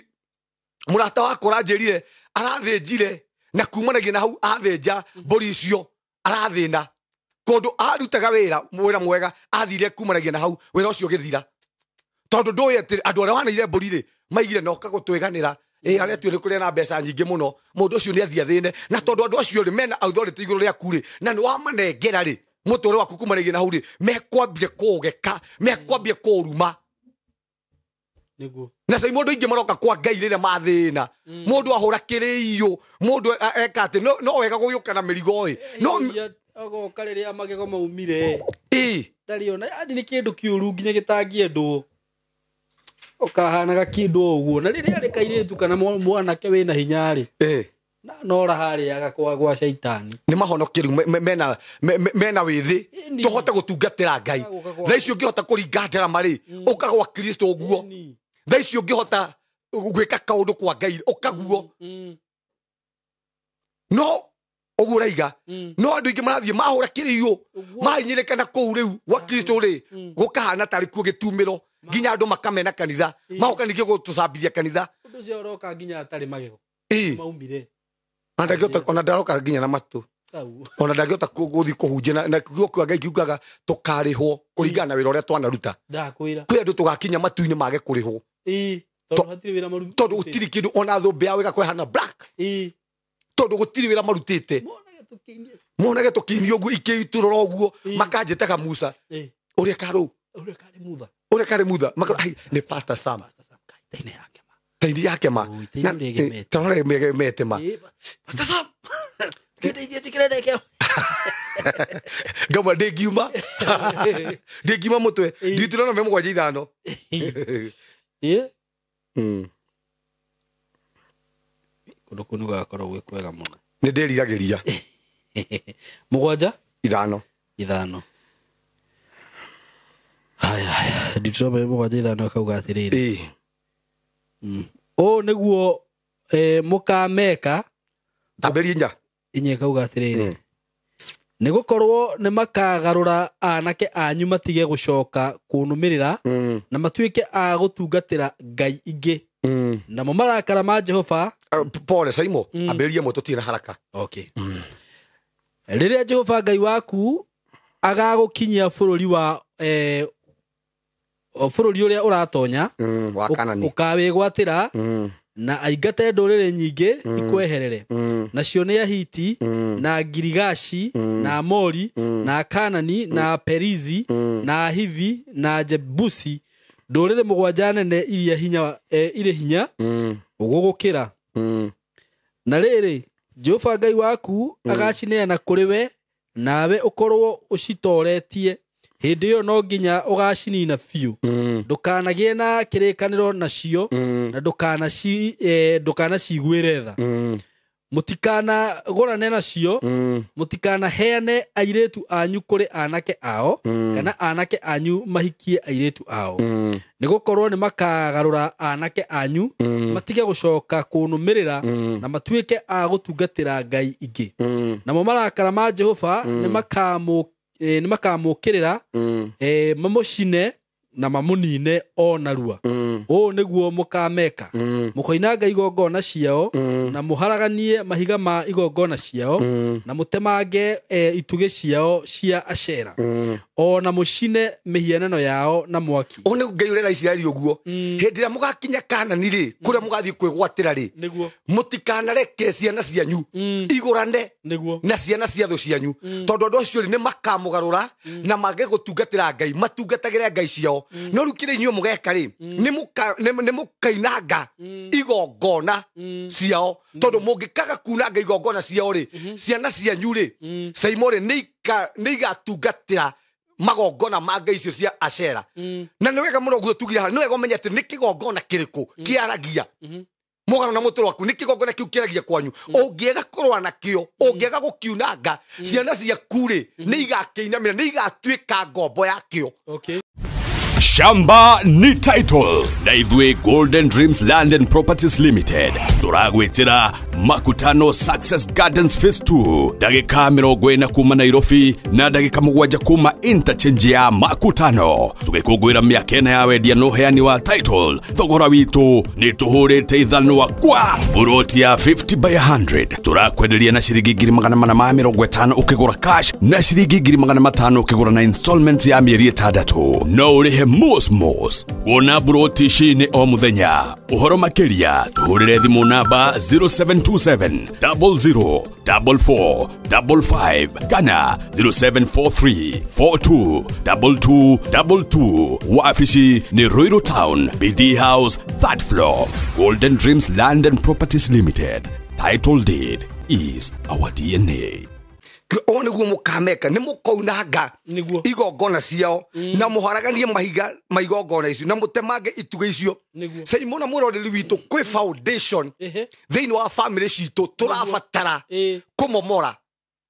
mũrata wakwa ũranjĩrire arathĩnjire na kumanagia na hau athĩnja mbũri icio arathĩna kũndũ arutaga wĩra mwega athire kumanagia na hau wĩra ũcio ũgĩthira tondũ ndũĩ atĩ andũ arĩa waneire mbũri rĩ maigire na ũka gũtwĩganĩra harĩa tuĩ nĩ kũrĩa na mbeca nyingĩ mũno mũndũ ũcio nĩ athiĩ athĩne. Na tondũ andũ acio rĩ mena authority igũrũ rĩaku rĩ na nĩ wamanengera rĩ mũtũrĩre waku kumanagia na hau rĩ mekwambia kũũgeka mekwambia kũũruma. Nĩguo na sai mũndũ ingĩ maroka kwa Ngai rĩrĩa mathĩna mũndũ ahũra kĩrĩiyũ mũndũ eka atĩ no wega gũgĩũka na mĩrigo ĩ no agoka rĩrĩa magego maumire ndarĩ ona yani nĩ kĩndũ kĩũru nginya gĩtangĩendwo ũkahanaga kĩndũ o ũguo. Na rĩrĩa arĩ kairĩtu kana mwanake wĩna hinya rĩ nora harĩaga kwa caitani nĩ mahonokie rĩu mena wĩthĩ tũhote gũtungatĩra Ngai. Thaa ici ũngĩhota kũringa ndarama rĩ ũka gwa Kristo ũguo. Thaa ici ũngĩhota gwĩka kaũndũ kwa Ngai ũkaguo no ũguo ũraiga. No andũ aingĩ marathiĩ mahũra kĩrĩiyũ mahinyĩrĩka na kũu rĩu gwa Kristo rĩ gũkahana tarĩ kuo gĩtumĩro nginya andũ makamena kanitha magoka ningĩ gũtũcambithia kanitha. Ũndũ ũcio ũroka nginya atarĩ magego maumire Ona ndaroka nginya na matu. Ona ndangĩhota gũthiĩ kũhunjia na kiugo kĩa Ngai kiugaga tũkarĩhwo kũringana na wĩra ũrĩa twanaruta. Ndakwĩra. Kwĩ andũ tũgakinya matu-inĩ mage kũrĩhwo. Ĩĩ, tondũ hatirĩ wĩra marutĩte. Tondũ gũtirĩ kĩndũ ona thũmbĩ yao ĩgakwehana black. Ĩĩ. Tondũ gũtirĩ wĩra marutĩte. Monage tũkĩinio ũguo ikĩitũrũra ũguo makanjĩtaga Musa. Ũrĩa karũ. Ũrĩa karĩ mutha. Ũrĩa karĩ mutha. Nĩ Pastor Sam. Pastor Sam kai taine yake ma. Taini yake ma. Taini ũrĩa ma. Pastor Sam. Ngeteithia njĩkĩre ndeke. Ngamwa ndĩngiuma. Ndĩngiuma mũtwe. Nditũrona me 75. Ĩĩ. Kũndũ kũu nĩgũgakorwo gwĩ kwega mũno. Nĩ ndĩriragĩria. 7 5. 5. Haya, Deuteronomy 7 5 kauga atĩrĩrĩ. Ũũ nĩguo mũkameka. Ambĩrĩria inya. Inya kauga atĩrĩrĩ. Nĩgũkorwo nĩmakagarũra anake anyu matige gũcoka kũnũmĩrĩra na matuĩke a gũtungatĩra ngai ingĩ. Namo marakara ma Jehova. Pole Saimo, ambĩrĩria ĩmwe tũtirĩ na haraka. Okay. Rĩrĩa Jehova Ngai waku agagũkinyia bũrũri wa bũrũri ũrĩa ũratonya wa Kanani ũkawĩgwatĩra na aingate ndũrĩrĩ nyingĩ ikweherere nacio nĩ Ahiti na Girigashi na Amori na Kanani na Perizi na Hivi na Jebusi ndũrĩrĩ 7 nene iria hinya irĩ hinya ũgũgũkĩra. Na rĩrĩ Jehova Ngai waku agacineana kũrĩ we nawe ũkorwo ũcitoretie hĩndĩ ĩyo no nginya ũgacinina biũ. Ndũkanagĩe na kĩrĩkanĩro nacio na ndũkanaciguĩre tha. Mũtikanagũrane nacio, mũtikanaheane airĩtu anyu kũrĩ anake ao kana anake anyu mahikie airĩtu ao. Nĩgũkorwo nĩmakagarũra anake anyu matige gũcoka kũnũmĩrĩra na matuĩke a gũtungatĩra ngai ingĩ. Namo marakara ma Jehova nĩmakamũkĩrĩra mamũcine na mamũnine o narua. Ũũ nĩguo mũkameka. Mũkoinanga igongona ciao na mũharaganie mahiga ma igongona ciao na mũtemange itugĩ ciao cia Ashera o na mũcine mĩhianano yao na mwaki. Ũũ nĩguo Ngai ũrera Isiraeli ũguo. Hĩndĩ ĩrĩa mũgakinya Kanani rĩ, kũrĩa mũgathiĩ kwĩgwatĩra rĩ, mũtikanareke ciana cianyu igũrane na ciana cia thũ cianyu, tondũ andũ acio rĩ nĩmakamũgarũra na mage gũtungatĩra Ngai, matungatagĩre ngai ciao. No rĩu kĩrĩa inyuĩ mũgeka rĩ, nĩ mũkainanga igongona ciao, tondũ mũngĩkaga kunanga igongona ciao rĩ, ciana cianyu rĩ, Saimo rĩ, nĩ igatungatĩra magongona ma ngai icio cia Ashera. Na nĩ wega mũno ũguo tugire haha, nĩ wega ũmenye atĩ nĩ kĩgongona kĩrĩkũ kĩaragia mũgano na mũtũrũ waku, nĩ kĩgongona kĩu kĩaragia kwanyu. Ũngĩaga kũrũa nakĩo, ũngĩaga gũkiunanga, ciana ciaku rĩ, nĩ igakĩinamĩra, nĩ igatuĩka ngombo yakĩo. Okay. Shamba ni title na ithuĩ Golden Dreams Land and Properties Limited tũragwĩtĩra Makutano Success Gardens Phase 2 ndagĩka 40 kuma Nairobi na ndagĩka 7 kuma interchange ya Makutano. Tũgĩkũngũĩra mĩaka 4 ya wendia na ũheani wa title. Thogora witũ nĩ tũhũrĩte ithanwa kwa buroti ya 50 by 100 tũrakwenderia na ciringi 450 ũkĩgũra cash na ciringi 500 ũkĩgũra na installment ya mĩeri 6. No ũrĩhe mos wona buroti ici nĩ o mũthenya. Ũhoro makĩria tũhũrĩre thimũ namba 0727 00 44 55 kana 0743 42 22 22. Wafishi ni Ruiru Town, BD House, 3rd floor. Golden Dreams Land and Properties Limited. Title deed is our DNA. Ũũ nĩguo mũkameka, nĩ mũkounanga igongona ciao na mũharaganie mahiga ma igongona icio na mũtemange itugĩ icio. Saimo na mũroreri witũ, kwĩ foundation thĩinĩ wa family citũ tũrabatara kũmomora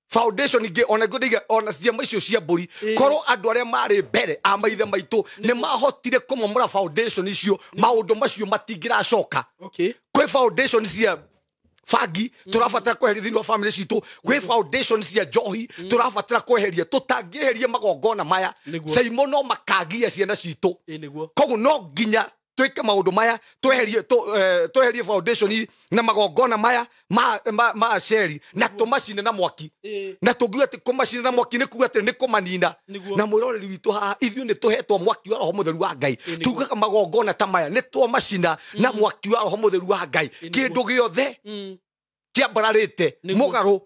foundation ingĩ ona ngũndĩiga ona ciama icio cia mbũri. Korwo andũ arĩa marĩ mbere a maithe maitũ nĩ mahotire kũmomora foundation icio, maũndũ macio matingĩracoka. Kwĩ foundation cia bangi tũrabatara kweheria thĩinĩ wa family citũ, kwĩ foundation cia njohi tũrabatara kweheria. Tũtangĩeheria magongona maya, Saimo no makagia ciana citũ. Koguo no nginya Twĩke maũndũ maya, tweherie tweherie foundation na magongona maya ma aceri na tũmacine na mwaki. Na tũngiuga atĩ kũmacina na mwaki nĩ kuga atĩ nĩ kũmanina. Na mwĩroreri witũ haha ithuĩ nĩ tũhetwo mwaki wa Roho Mũtheru wa Ngai. Tugaga magongona ta maya nĩ twamacina na mwaki wa Roho Mũtheru wa Ngai. Kĩndũ gĩothe kĩambararĩte mũgarũ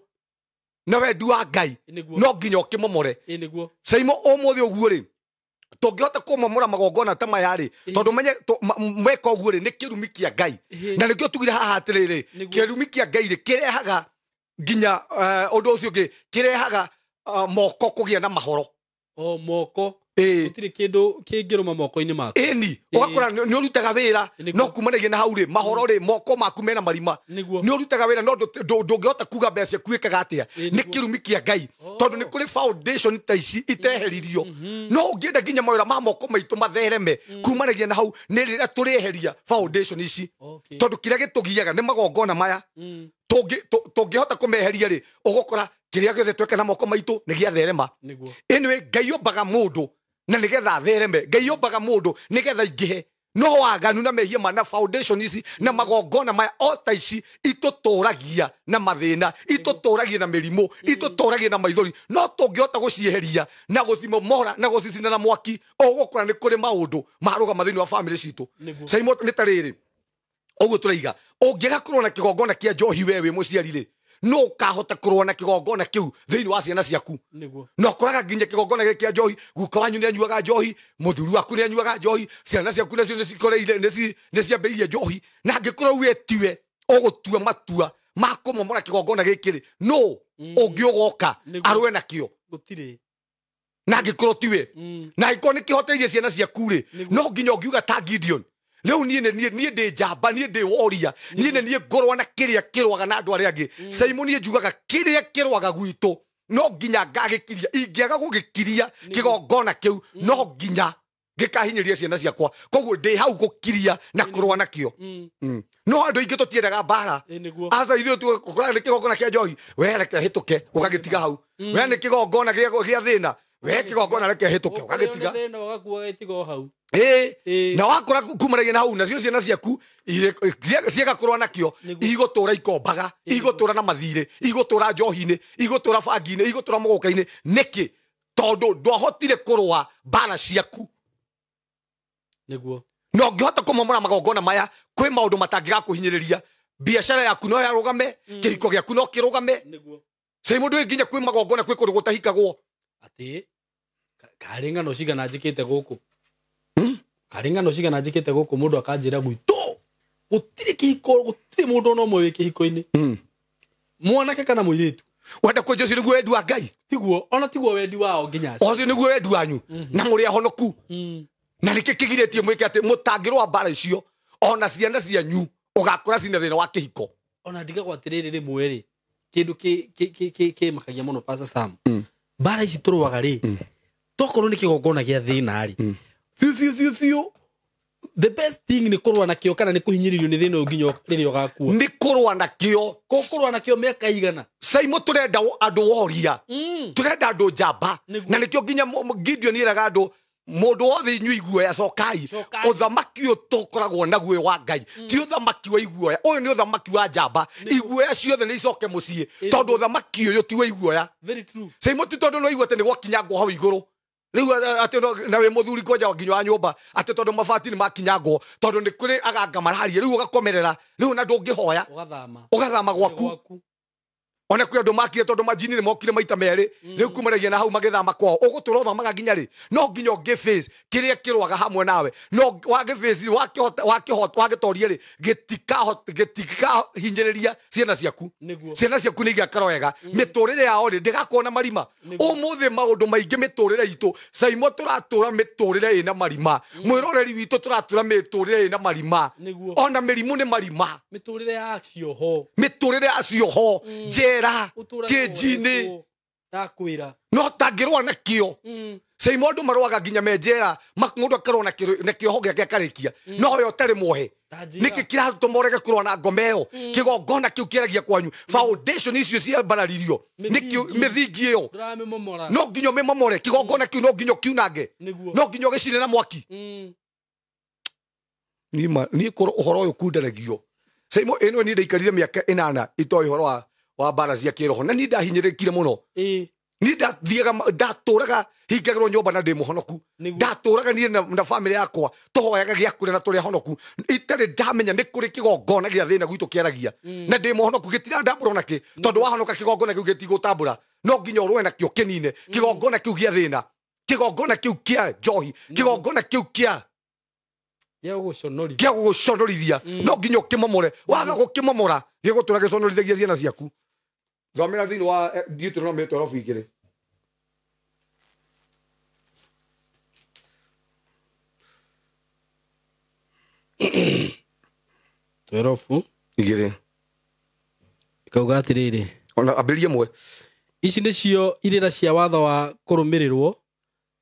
na wendi wa Ngai no nginya ũkĩmomore. Caimo ũmũthĩ ũguo rĩ, tũngĩhota kũmomora magongona ta maya rĩ, tondũ menye mweka ũguo rĩ nĩ kĩrumi kĩa Ngai. Na nĩkĩo tugire haha atĩrĩrĩ, kĩrumi kĩa Ngai rĩ kĩrehaga nginya ũndũ ũcio ũngĩ, kĩrehaga moko kũgĩa na mahoro. O moko gũtirĩ kĩndũ kĩngĩrũma moko-inĩ maku. Ĩni ũgakora nĩ ũrutaga wĩra no kumanagia na hau rĩ mahoro rĩ moko maku mena marima. Nĩ ũrutaga wĩra no ndũngĩhota kuga mbeca ciaku ĩkaga atĩa. Nĩ kĩrumi kĩa Ngai tondũ nĩ kũrĩ foundation ta ici iteheririo. No ũngĩenda nginya mawĩra ma moko maitũ mathereme kumanagia na hau nĩ rĩrĩa tũrĩeheria foundation ici. Tondũ kĩrĩa gĩtũgiaga nĩ magongona maya. Tũngĩhota kũmeheria rĩ ũgũkora kĩrĩa gĩothe tweka na moko maitũ nĩ gĩatherema. Anyway, Ngai ombaga mũndũ na nĩgetha athereme. Ngai ombaga mũndũ nĩgetha aingĩhe. No waganu na mehia ma na foundation ici na magongona maya o ta ici itũtũragia na mathĩna, itũtũragia na mĩrimũ, itũtũragia na maithori. No tũngĩhota gũcieheria na gũcimomora na gũcicina na mwaki, ũgũkora nĩ kũrĩ maũndũ marũgama thĩinĩ wa famĩlĩ citũ. Caimo nĩ ta rĩrĩ ũguo tũraiga, ũngĩaga kũrũa na kĩgongona kĩa njohi we wĩ mũciari rĩ, no ũkahota kũrũa na kĩgongona kĩu thĩinĩ wa ciana ciaku. Na ũkoraga nginya kĩgongona gĩkĩ kĩa njohi, guka wanyu nĩ anyuaga njohi, mũthuri waku nĩ anyuaga njohi, ciana ciaku nacio nĩ ciambĩrĩirie njohi. Na angĩkorwo we tiwe ũgũtua matua ma kũmomora kĩgongona gĩkĩ rĩ, no ũngĩ ũgoka arũe nakĩo. Gũtirĩ. Na angĩkorwo tiwe, na angĩkorwo nĩ kĩhoteirie ciana ciaku rĩ, no nginya ũngiuga ta Gideon, rĩu niĩ niĩ ndĩ njamba, niĩ ndĩ woria, niĩ nĩ niĩ ngorwa na kĩrĩa kĩrũaga na andũ arĩa angĩ. Caimo niĩ njugaga kĩrĩa kĩrũaga gwitũ no nginya ngagĩkiria. Ingĩaga gũgĩkiria kĩgongona kĩu no nginya gĩkahinyĩria ciana ciakwa. Koguo ndĩ hau gũkiria na kũrũa nakĩo. No andũ aingĩ tũtiendaga mbara. Aca ithuĩ tũkoraga nĩ kĩgongona kĩa njohi, we reke hĩtũke ũgagĩtiga hau. We nĩ kĩgongona gĩa thĩna, we kĩgongona reke hĩtũke ũgagĩtiga. Na wakora kumanagia na hau nacio ciana ciaku ciagakũrũa nakĩo, igũtũra ikombaga, igũtũra na mathirĩ, igũtũra njohi-inĩ, igũtũra bangi-inĩ, igũtũra mũgũka-inĩ. Nĩkĩ? Tondũ ndwahotire kũrũa mbara ciaku. Nĩguo. Na ũngĩhota kũmomora magongona maya, kwĩ maũndũ matangĩgakũhinyĩrĩria. Biacara yaku no yarũgame, kĩhiko gĩaku no kĩrũgame. Caimo ndũĩ nginya kwĩ magongona kwĩ kũndũ gũtahikagwo. Atĩ karĩ ng'ano cigana njĩkĩte gũkũ. Karĩ ng'ano cigana njĩkĩte gũkũ mũndũ akanjĩra gwitũ gũtirĩ kĩhiko, gũtirĩ mũndũ ona ũmwe wĩ kĩhiko-inĩ, mwanake kana mũirĩtu. Wenda kwenja ũcio nĩguo wendi wa Ngai. Tiguo, ona tiguo wendi wao nginya acio. Ũcio nĩguo wendi wanyu na mũrĩ ahonoku. Na nĩkĩ kĩgirĩtie mwĩke atĩ mũtangĩrũa mbara icio ona ciana cianyu ũgakora cina thĩna wa kĩhiko. Ona ndigagwo atĩrĩrĩ rĩmwe rĩ, kĩndũ kĩmakagia mũno Pastor Sam, mbara ici tũrũaga rĩ, tokorwo nĩ kĩgongona gĩa thĩna rĩ, biũ biũ biũ biũ, the best thing nĩ kũrũa nakĩo kana nĩ kũhinyĩrĩrio nĩ thĩna ũyũ nginya rĩrĩa ũgakua. Nĩ kũrũa nakĩo. Kũrũa nakĩo mĩaka igana. Caimo tũrenda andũ woria, tũrenda andũ njamba. Na nĩkĩo nginya Gideon ĩraga andũ mũndũ wothe inyuĩ iguoya cokai. Ũthamaki ũyũ tũkoragwo naguo wa Ngai ti ũthamaki wa iguoya, ũyũ nĩ ũthamaki wa njamba. Iguoya ciothe nĩ icoke mũciĩ tondũ ũthamaki ũyũ ti wa iguoya. Very true. Caimo ti tondũ no igua atĩ nĩ gwakinyangwo hau igũrũ rĩu atĩ na wĩ mũthuri kwanja nginya wa nyũmba atĩ tondũ mabati nĩ makinyangwo, tondũ nĩ kũrĩ aganga mararia rĩu ũgakomerera rĩu na ndũngĩhoya ũgathama gwaku. Ona kwĩ andũ makire tondũ majini nĩ mokire maita merĩ rĩu kumanagia na hau magĩthama kwao. Ũgũtũra ũthamaga nginya rĩ? No nginya ũngĩ face kĩrĩa kĩrũaga hamwe nawe. No wagĩ face wagĩtoria rĩ, gĩtikahinyĩrĩria ciana ciaku. Ciana ciaku nĩ igĩakara wega. Mĩtũrĩre yao rĩ ndĩgakorwo na marima. Ũmũthĩ maũndũ maingĩ mĩtũrĩre itũ Caimo tũratũra mĩtũrĩre ĩna marima. Mwĩroreri witũ tũratũra mĩtũrĩre ĩna marima. Ona mĩrimũ nĩ marima. Mĩtũrĩre ya cioho. Mĩtũrĩre ya cioho. Njera kĩnji-inĩ ndakwĩra no tangĩrũa nakĩo. Caimo andũ marũaga nginya me njera, mũndũ akarũa na kĩoho gĩake akarĩkia, no we ũtarĩ muohe. Nĩkĩ kĩratũma ũrege kũrũa na ngoma ĩyo? Kĩgongona kĩu kĩaragia kwanyu, foundation icio ciambararirio mĩthingi ĩyo no nginya ũmĩmomore. Kĩgongona kĩu no nginya ũkiunange, no nginya ũgĩcine na mwaki. Niĩ korwo ũhoro ũyũ kundanagio Saimo ĩno niĩ ndaikarire mĩaka 8 itoĩ ũhoro wa mbara cia kĩroho na niĩ ndahinyĩrĩkire mũno. Niĩ ndathiaga ndatũraga hingagĩrwo nyũmba na ndĩ mũhonoku. Ndatũraga niĩ na family yakwa tũhoyaga gĩa kũrĩa na tũrĩ ahonoku. Itarĩ ndamenya nĩ kũrĩ kĩgongona gĩa thĩna gwitũ kĩaragia. Na ndĩ mũhonoku gĩtirandambũra ona kĩ tondũ wahonoka kĩgongona kĩu gĩtigũtambũra. No nginya ũrũe nakĩo kĩnine. Kĩgongona kĩu gĩa thĩna. Kĩgongona kĩu kĩa njohi. Kĩgongona kĩu kĩa gĩa gũgũconorithia. No nginya ũkĩmomore. Waga gũkĩmomora gĩgũtũra gĩconorithagia ciana ciaku. Thomera thĩinĩ wa Deuteronomy 12:2. Igĩrĩ. Ikauga atĩrĩrĩ. Ona ambĩrĩrie mwe. Ici nĩcio irĩra cia watho wa kũrũmĩrĩrwo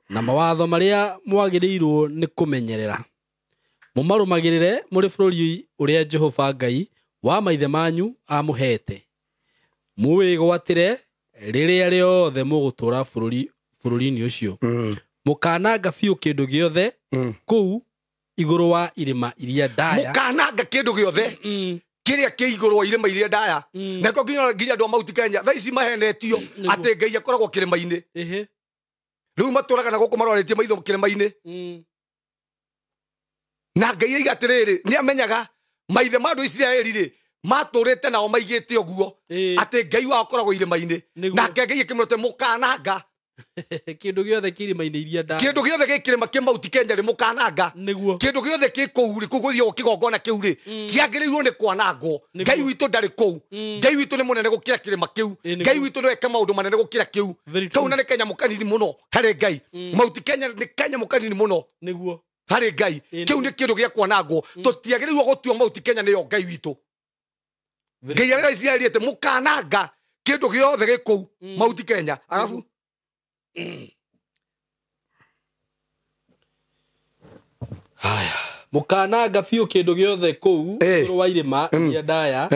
na mawatho marĩa mwagĩrĩirwo nĩ kũmenyerera. Mũmarũmagĩrĩre mũrĩ bũrũri ũrĩa Jehova Ngai wa maithe manyu amũheete. Mũwĩgwatĩre rĩrĩa rĩothe mũgũtũũra bũrũri-inĩ ũcio. Mũkananga biũ kĩndũ gĩothe kũu igũrũ wa irĩma iria ndaya. Mũkananga kĩndũ gĩothe kĩrĩa kĩ igũrũ wa irĩma iria ndaya. Na ko nginya andũ a Mount Kenya thaa ici mahenetio atĩ Ngai akoragwo kĩrĩma-inĩ. Rĩu matũraga na gũkũ marorĩtie maitho kĩrĩma-inĩ. Na Ngai aiga atĩrĩrĩ nĩ amenyaga maithe ma andũ a Isiraeli rĩ matũrĩte nao maigĩte ũguo atĩ Ngai wao akoragwo irĩma-inĩ. Nake Ngai akĩmwĩra atĩ mũkananga kĩndũ gĩothe kĩ irĩma-inĩ iria ndaya. Kĩndũ gĩothe gĩ kĩrĩma kĩ Mount Kenya rĩ mũkananga. Kĩndũ gĩothe kĩ kũu rĩ kũu gũthiagwo kĩgongona kĩu rĩ kĩagĩrĩirwo nĩ kwanangwo. Ngai witũ ndarĩ kũu. Ngai witũ nĩ mũnene gũkĩra kĩrĩma kĩu. Ngai witũ nĩwe eka maũndũ manene gũkĩra kĩu. Kau na nĩ kanyamũ kanini mũno harĩ Ngai. Mount Kenya nĩ kanyamũ kanini mũno harĩ Ngai. Kĩu nĩ kĩndũ gĩa kwanangwo. Tũtiagĩrĩirwo gũtua Mount Kenya nĩyo Ngai witũ. Ngai arĩa Isiraeli atĩ mũkananga kĩndũ gĩothe gĩ kũu Mount Kenya. Arabu haya mũkananga biũ kĩndũ gĩothe kũu igũrũ wa irĩma iria ndaya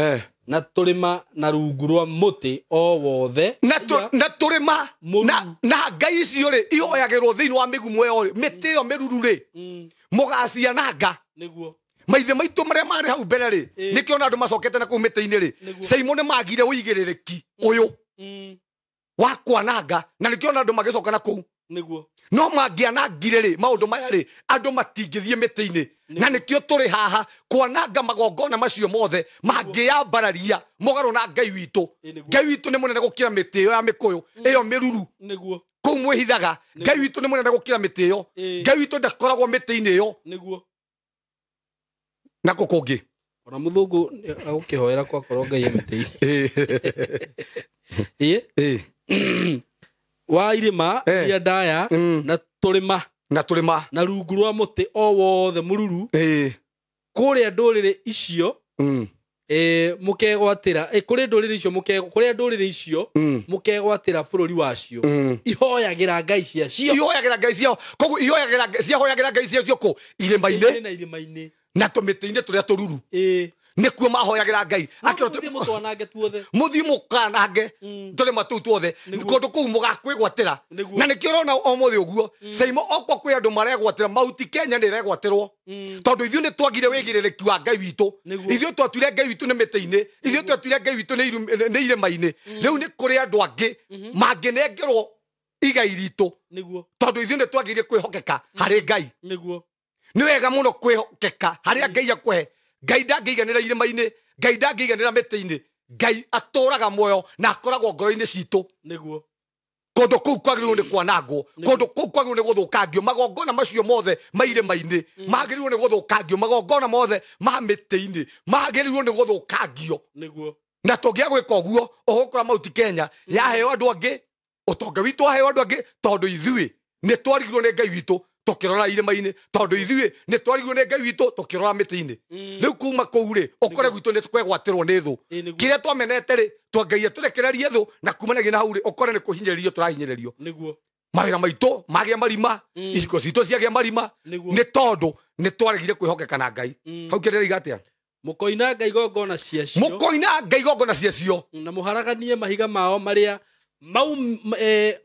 na tũrĩma na rungu rwa mũtĩ o wothe na tũrĩma na ngai icio rĩ ihoyagĩrwo thĩinĩ wa mĩgumo ĩyo rĩ mĩtĩ ĩyo mĩruru rĩ mũgaciananga. Nĩguo maithe maitũ marĩa marĩ hau mbere rĩ nĩkĩo ona andũ macokete na kũu mĩtĩ-inĩ rĩ Saimo nĩ magire ũigĩrĩrĩki ũyũ wa kwananga na nĩkĩo ona andũ magĩcoka na kũu. Nĩguo no mangĩanangire rĩ maũndũ maya rĩ andũ matingĩthiĩ mĩtĩ-inĩ na nĩkĩo tũrĩ haha kwananga magongona macio mothe mangĩambararia mũgarũ na Ngai witũ. Ngai witũ nĩ mũnene gũkĩra mĩtĩ ĩyo ya mĩkũyũ ĩyo mĩruru. Nĩguo kũu mwĩhithaga. Ngai witũ nĩ mũnene gũkĩra mĩtĩ ĩyo. Ngai witũ ndakoragwo mĩtĩ-inĩ ĩyo. Nĩguo na kũ kũngĩ ona mũthũngũ agũkĩhoera kwakorwo Ngai e mĩtĩ-inĩ. Wa irĩma iria ndaya na tũrĩma na rungu rwa mũtĩ o wothe mũruru kũrĩa ndũrĩrĩ icio mũkegwatĩra kũrĩ ndũrĩrĩ icio kũrĩa ndũrĩrĩ icio mũkegwatĩra bũrũri wacio ihoyagĩra ngai ciacio ihoyagĩra ngai ciao. Koguo ihoyagĩra ciahoyagĩra ngai ciacio kũ irĩma-inĩ na irĩma-inĩ na tũmĩtĩ-inĩ tũrĩa tũruru nĩkuo mahoyagĩra Ngai. Akĩrwo mũtwanange tuothe mũthiĩ mũkanange tũrĩma tũu tuothe kũndũ kũu mũgakwĩgwatĩra. Na nĩkĩo ũrona ũmũthĩ ũguo Saimo okwa kwĩ andũ maregwatĩra Mount Kenya nĩ ĩregwatĩrwo tondũ ithuĩ nĩ twagire wĩigĩrĩrĩki wa Ngai witũ. Ithuĩ twatuire Ngai witũ nĩ mĩtĩ-inĩ. Ithuĩ twatuire Ngai witũ nĩ irĩma-inĩ. Rĩu nĩ kũrĩ andũ angĩ mangĩnengerwo igai ritũ tondũ ithuĩ nĩ twagire kwĩhokeka harĩ Ngai. Nĩ wega mũno kwĩhokeka harĩa Ngai akũhe. Ngai ndangĩiganĩra irĩma-inĩ, Ngai ndangĩiganĩra mĩtĩ-inĩ. Ngai atũraga muoyo na akoragwo ngoro-inĩ citũ. Nĩguo kũndũ kũu kwagĩrĩirwo nĩ kwanangwo, kũndũ kũu kwagĩrĩirwo nĩ gũthũkangio. Magongona macio mothe ma irĩma-inĩ magĩrĩirwo nĩ gũthũkangio. Magongona mothe ma mĩtĩ-inĩ magĩrĩirwo nĩ gũthũkangio. Nĩguo na tũngĩaga gwĩka ũguo ũgũkora Mount Kenya yaheo andũ angĩ, ũtonga witũ waheo andũ angĩ tondũ ithuĩ nĩ twarigirwo nĩ Ngai witũ tũkĩrora irĩma-inĩ, tondũ ithuĩ nĩ twarigirwo nĩ Ngai witũ tũkĩrora mĩtĩ-inĩ. Rĩu kuma kũu rĩ ũkore gwitũ nĩ kwegwatĩrwo nĩ thũ. Kĩrĩa twamenete rĩ twangaia tũrekererie thũ na kumanagia na hau rĩ ũkore nĩ kũhinyĩrĩrio tũrahinyĩrĩrio. Nĩguo mawĩra maitũ magĩa marima, ihiko citũ ciagĩa marima nĩ tondũ nĩ twaregire kwĩhokeka na Ngai. Hau kĩrĩa iga atĩa? Mũkoinanga igongona ciacio, mũkoinanga igongona ciacio na mũharaganie mahiga mao marĩa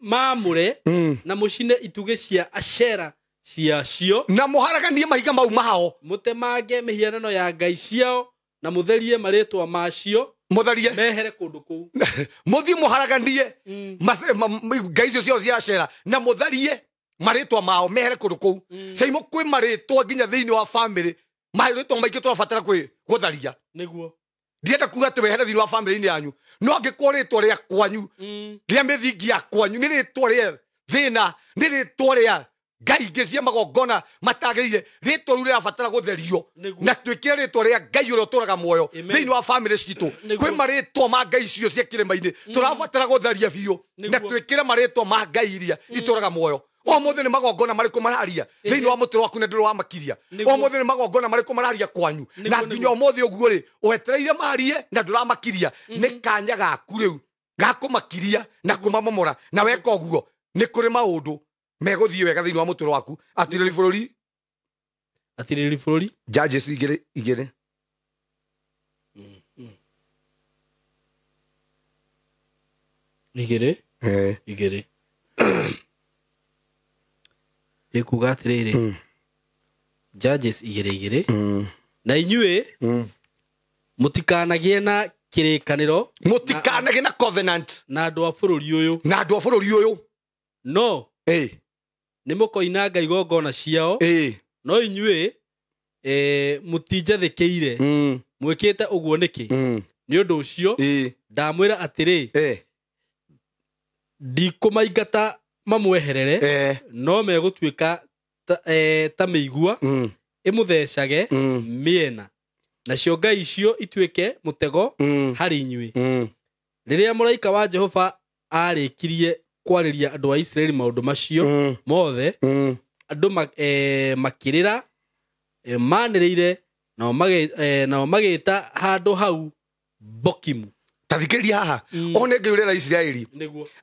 maamũre na mũcine itugĩ cia Ashera ciacio na mũharaganie mahiga mau mao mũtemange mĩhianano ya ngai ciao na mũtherie marĩtwa macio mũtherie mehere kũndũ kũu mũthiĩ mũharaganie ngai icio ciao cia Ashera na mũtharie marĩtwa mao mehere kũndũ kũu. Caimo kwĩ marĩtwa nginya thĩinĩ wa family, marĩtwa maingĩ tũrabatara kwĩ gũtharia. Nĩguo ndienda kuga atĩ wehere thĩinĩ wa family-inĩ yanyu, no angĩkorwo rĩtwa rĩa kwanyu rĩa mĩthingi ya kwanyu nĩ rĩtwa rĩa thĩna, nĩ rĩtwa rĩa ngai ingĩ cia magongona matagĩrĩire, rĩtwa rĩu rĩrabatara gũtherio na twĩkĩre rĩtwa rĩa ngai ũrĩa ũtũraga muoyo thĩinĩ wa family citũ. Kwĩ marĩtwa ma ngai icio cia kĩrĩma-inĩ tũrabatara gũtheria biũ na twĩkĩre marĩtwa ma ngai iria itũraga muoyo. Ũmũthĩ nĩ magongona marĩkũ mararia thĩinĩ wa mũtũrĩre waku na ndũrĩ wamakiria? Ũmũthĩ nĩ magongona marĩkũ mararia kwanyu na nginya ũmũthĩ ũguo rĩ wetereire marie na ndũramakiria? Nĩ kanya gaku rĩu ga kũmakiria na kũmamomora, na weka ũguo nĩ kũrĩ maũndũ megũthiĩ wega thĩinĩ wa mũtũrĩre waku. Atirĩrĩ bũrũri, atirĩrĩ bũrũri, Judges 2:2. Igĩrĩ igĩrĩ ĩkuga atĩrĩrĩ, Judges 2:2, na inyuĩ mũtikanagĩe na kĩrĩkanĩro, mũtikanagĩe na covenant na andũ a bũrũri ũyũ, na andũ a bũrũri ũyũ, no nĩ mũkoinanga igongona ciao, no inyuĩ mũtinjathĩkĩire. Mwĩkĩte ũguo nĩkĩ? Nĩ ũndũ ũcio ndamwĩra atĩrĩ, ndikũmaingata mamweherere, no megũtuĩka ta mĩigua ĩmũthecage mĩena, nacio ngai icio ituĩke mũtego harĩ inyuĩ. Rĩrĩa mũraika wa Jehova aarĩkirie kwarĩria andũ a Isiraeli maũndũ macio mothe, andũ makĩrĩra manĩrĩire, nao magĩĩta handũ hau Bokimu. Tathikĩrĩria haha, one Ngai ũrera Isiraeli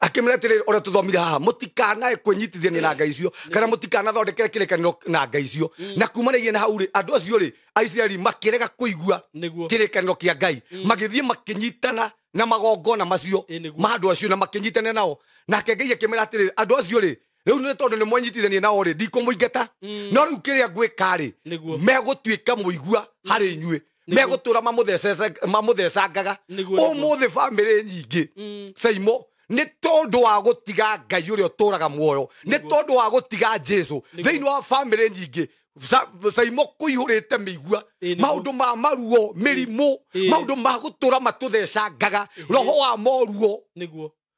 akĩmwĩra atĩrĩrĩ, ũrĩa tũthomire haha, mũtikanae kwĩnyitithania na ngai icio kana mũtikanathondekere kĩrĩkanĩro na ngai icio. Na kumanagia na hau rĩ, andũ acio rĩ a Isiraeli makĩrega kũigua kĩrĩkanĩro kĩa Ngai, magĩthiĩ makĩnyitana na magongona macio ma andũ acio na makĩnyitana nao. Nake Ngai akĩmwĩra atĩrĩrĩ, andũ acio rĩ rĩu nĩ tondũ nĩ mwanyitithania nao rĩ, ndikũmũingata, no rĩu kĩrĩa ngwĩka rĩ, megũtuĩka mũigua harĩ inyuĩ, megũtũra mamũthecangaga. Ũmũthĩ bamĩrĩ nyingĩ Caimo nĩ tondũ wa gũtiga Ngai ũrĩa ũtũraga muoyo, nĩ tondũ wa gũtiga Jesu thĩinĩ wa bamĩrĩ nyingĩ Caimo kũihũrĩte mĩigua, maũndũ ma maruo, mĩrimũ, maũndũ ma gũtũra matũthecangaga, roho wa moruo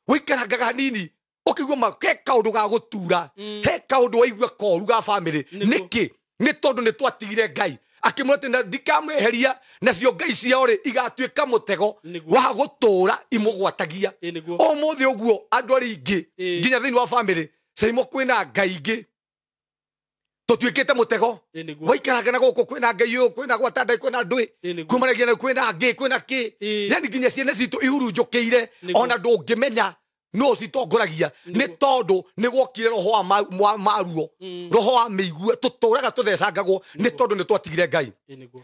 wĩikarangaga hanini ũkĩigua he kaũndũ ga gũtura, he kaũndũ waigua koru ga bamĩrĩ. Nĩkĩ? Nĩ tondũ nĩ twatigire Ngai. Akĩmwĩra atĩ ndikamweheria, nacio ngai ciao rĩ igatuĩka mũtego wa gũtũra imũgwatagia. Ũmũthĩ ũguo andũ arĩa aingĩ nginya thĩinĩ wa bamĩrĩ Caimo kwĩna ngai ingĩ tũtuĩkĩte mũtego. Waikaranga na gũkũ kwĩna ngai ũyũ, kwĩna gwatandai, kwĩna ndũĩ, kumanagia na kwĩna ngĩ, kwĩna kĩ, yani nginya ciana citũ ihurunjũkĩire ona ndũngĩmenya no citongoragia, nĩ tondũ nĩ gwokire roho wa maruo, roho wa mĩigua, tũtũraga tũthecangagwo nĩ tondũ nĩ twatigire Ngai,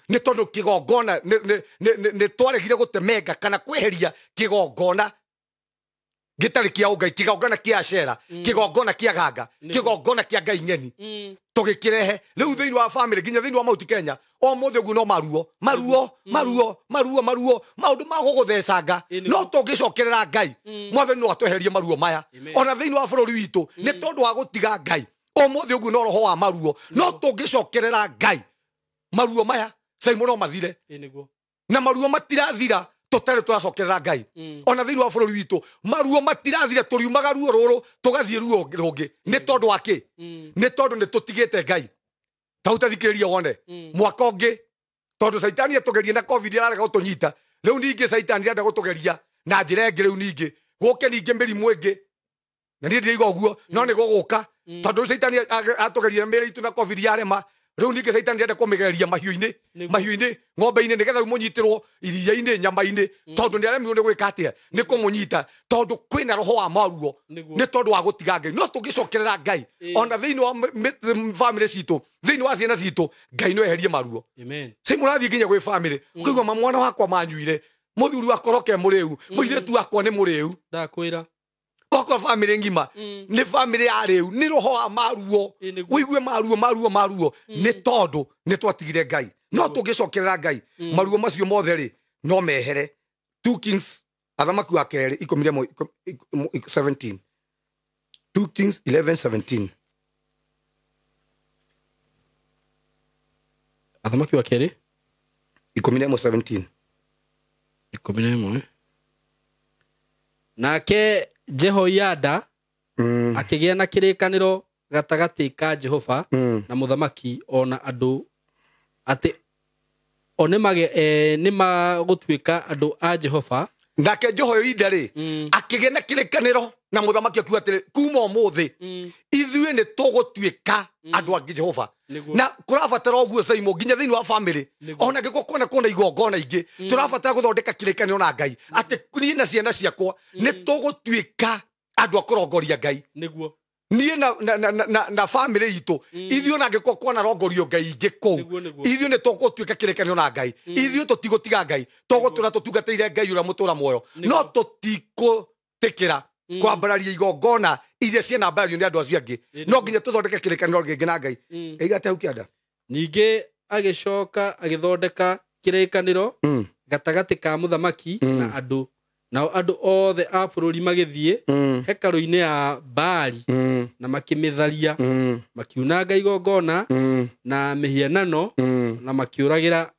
nĩ tondũ kĩgongona nĩ twaregire gũtemenga kana kweheria kĩgongona gĩtarĩ kĩa ũngai, kĩgongona kĩa Ashera, kĩgongona kĩa ganga, kĩgongona kĩa ngai ng'eni, tũgĩkĩrehe rĩu thĩinĩ wa family nginya thĩinĩ wa Mount Kenya. Ũmũthĩ ũguo no maruo maruo maruo maruo maruo, maũndũ ma gũgũthecanga. No tũngĩcokerera Ngai, Mwathani no atweherie maruo maya ona thĩinĩ wa bũrũri witũ nĩ tondũ wa gũtiga Ngai. Ũmũthĩ ũguo no roho wa maruo, no tũngĩcokerera Ngai maruo maya Caimo no mathire, na maruo matirathira tũtarĩ tũracokerera Ngai. Ona thĩinĩ wa bũrũri witũ maruo matirathira, tũriumaga ruo rũrũ tũgathiĩ ruo rũngĩ. Nĩ tondũ wa kĩ? Nĩ tondũ nĩ tũtigĩte Ngai. Ta ũtathikĩrĩria wone mwaka ũngĩ, tondũ Caitani atũgeria na COVID ararega gũtũnyita, rĩu ningĩ Caitani arenda gũtũgeria na njĩra ĩngĩ, rĩu ningĩ gũke ningĩ mĩrimũ ĩngĩ, na niĩ ndiraiga ũguo, no nĩ gũgũka, tondũ Caitani atũgeria mĩĩrĩ itũ na COVID yarema, rĩu ningĩ Caitani arenda kũmĩgeria mahiũ-inĩ, mahiũ-inĩ, ng'ombe-inĩ, nĩgetha rĩu mũnyitĩrwo iria-inĩ, nyama-inĩ, tondũ nĩ aremirwo nĩ gwĩka atĩa, nĩ kũmũnyita, tondũ kwĩna roho wa maruo, nĩ tondũ wa gũtiga Ngai. No tũngĩcokerera Ngai ona thĩinĩ wa bamĩrĩ citũ, thĩinĩ wa ciana citũ, Ngai no eherie maruo. Caimo ũrathiĩ nginya gwĩ bamĩrĩ ũkaigua ma mwana wakwa manyuire, mũthuri wakwa roke mũrĩu, mũirĩtu wakwa nĩ mũrĩu, ndakwĩra. Ũgakora bamĩrĩ ng'ima nĩ bamĩrĩ ya rĩu nĩ roho wa maruo ũigue maruo maruo maruo nĩ tondũ nĩ twatigire Ngai no tũngĩcokerera Ngai maruo macio mothe rĩ no mehere. 2 Kings athamaki wa kerĩ 11:17 2 Kings 11:17 athamaki wa kerĩ 11:17 11. Nake Jehoiada akĩgĩa na kĩrĩkanĩro gatagatĩ ka Jehova na mũthamaki ona andũ atĩ o nĩmagũtuĩka andũ a Jehova. Nake Jehoiada rĩ akĩgĩa na kĩrĩkanĩro na mũthamaki akiuga atĩrĩ kuma ũmũthĩ ithuĩ nĩ tũgũtuĩka andũ a Jehova. Na kũrabatara ũguo Saimo nginya thĩinĩ wa family ona angĩkorwo kwĩna kũna igongona ingĩ tũrabatara gũthondeka kĩrĩkanĩro na Ngai atĩ niĩ na ciana ciakwa nĩ tũgũtuĩka andũ a kũrongoria Ngai. Nĩguo niĩ na family itũ ithuĩ ona angĩkorwo kwana rongorio Ngai ingĩ kũu ithuĩ nĩ tũgũtuĩka kĩrĩkanĩro na Ngai. Ithuĩ tũtigũtiga Ngai tũgũtũra tũtungatĩire Ngai ũrĩa mũtũra muoyo no tũtikũtĩkĩra kwambararia igongona iria ciana mbarario nĩ andũ acio angĩ no nginya tũthondeke kĩrĩkanĩro kĩngĩ na Ngai. Ĩiga hau kĩanda. Ningĩ agĩcoka agĩthondeka kĩrĩkanĩro gatagatĩ ka mũthamaki na andũ nao andũ othe a bũrũri magĩthiĩ hekarũ-inĩ ya Baali na makĩmĩtharia makiunanga igongona na mĩhianano na makĩũragĩra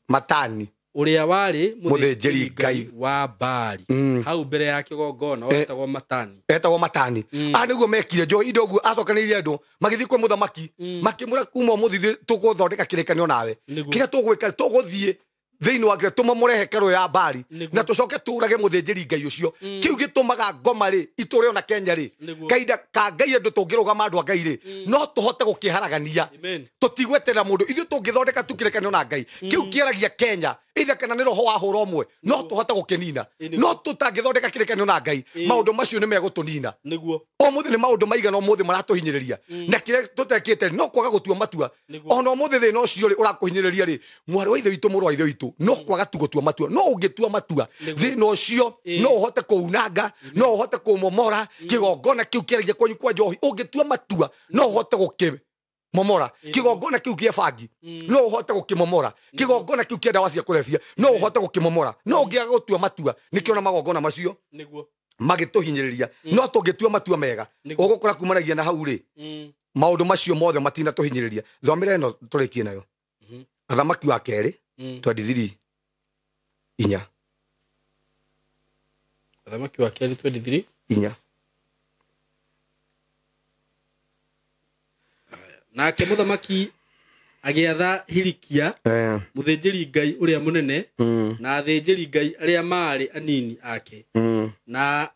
Matani ũrĩa warĩ mũthĩnjĩri Ngai wa Baali hau mbere ya kĩgongona wetagwo Matani. Etagwo Matani. Nĩguo mekire Jehoiada ũguo acokanĩrĩire andũ magĩthiĩ kwĩ mũthamaki makĩmwĩra kuma ũmũthĩ tũgũthondeka kĩrĩkanĩro nawe kĩrĩa tũgwĩka tũgũthiĩ thĩinĩ wa Ngai tũmomore hekarũ ya Baali na tũcoke tũũrage mũthĩnjĩri Ngai ũcio. Kĩu gĩtũmaga ngoma rĩ itũre ona Kenya rĩ kahinda ka Ngai andũ tũngĩrũgama andũ a Ngai rĩ no tũhote gũkĩharagania tũtigweterera mũndũ. Ithuĩ tũngĩthondeka tu kĩrĩkanĩro na Ngai kĩu kĩaragia Kenya ithe kana nĩ roho wa hũra ũmwe no tũhote gũkĩnina no tũtangĩthondeka kĩrĩkanĩro na Ngai maũndũ macio nĩ megũtũnina. Nĩguo ũmũthĩ nĩ maũndũ maigana ũmũthĩ maratũhinyĩrĩria na kĩrĩa tũtekĩte no kwaga gũtua matua. Ona ũmũthĩ thĩna ũcio rĩ ũrakũhinyĩrĩria rĩ mwarĩ wa ithe witũ mũrũ wa ithe witũ no kwaga tu gũtua matua. No ũngĩtua matua thĩna ũcio no ũhote kũunanga no ũhote kũmomora kĩgongona kĩu kĩaragia kwanyu kwa njohi. Ũngĩtua matua no ũhote gũkĩmomora kĩgongona kĩu kĩa bangi no ũhote gũkĩmomora kĩgongona kĩu kĩa ndawa cia kũrebia no ũhote gũkĩmomora. No ũngĩaga gũtua matua nĩkĩo na magongona macio nĩguo magĩtũhinyĩrĩria. No tũngĩtua matua mega ũgũkora kumanagia na hau rĩ maũndũ macio mothe matina tũhinyĩrĩria. Thomera ĩno tũrĩkie nayo. Athamaki wa kerĩ 23 inya. Athamaki wa kerĩ 23 inya. Nake mũthamaki agĩatha Hilikia mũthĩnjĩri Ngai ũrĩa mũnene na athĩnjĩri Ngai arĩa maarĩ anini ake na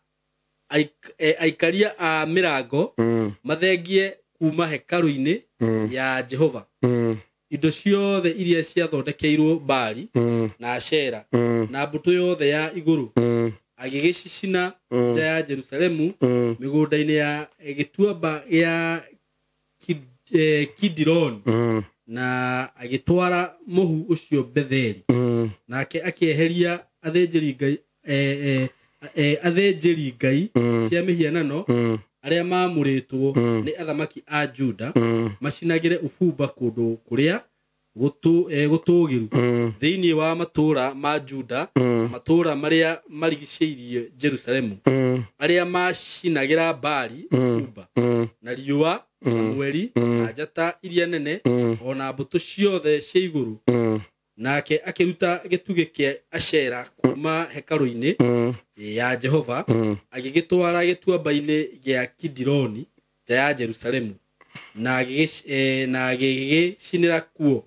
aikaria a mĩrango mathengie kuma hekarũ-inĩ ya Jehova indo ciothe iria ciathondekeirwo Baali na Ashera na mbũtũ yothe ya igũrũ agĩgĩcicina nja ya Jerusalemu mĩgũnda-inĩ ya gĩtuamba gĩa Kidironi na agĩtwara mũhu ũcio Betheli. Nake akĩeheria athĩnjĩri Ngai cia mĩhianano arĩa maamũrĩtwo nĩ athamaki a Juda macinagĩre ũbumba kũndũ kũrĩa gũtũũgĩru thĩinĩ wa matũũra ma Juda matũũra marĩa marigicĩirie Jerusalemu arĩa macinagĩra Baali ũbumba na riũa na mweri na njata iria nene ona mbũtũ ciothe cia igũrũ. Nake akĩruta gĩtugĩ kĩa Ashera kuma hekarũ-inĩ ya Jehova agĩgĩtwara gĩtuamba-inĩ gĩa Kidironi nja ya Jerusalemu na agĩgĩcinĩra kuo.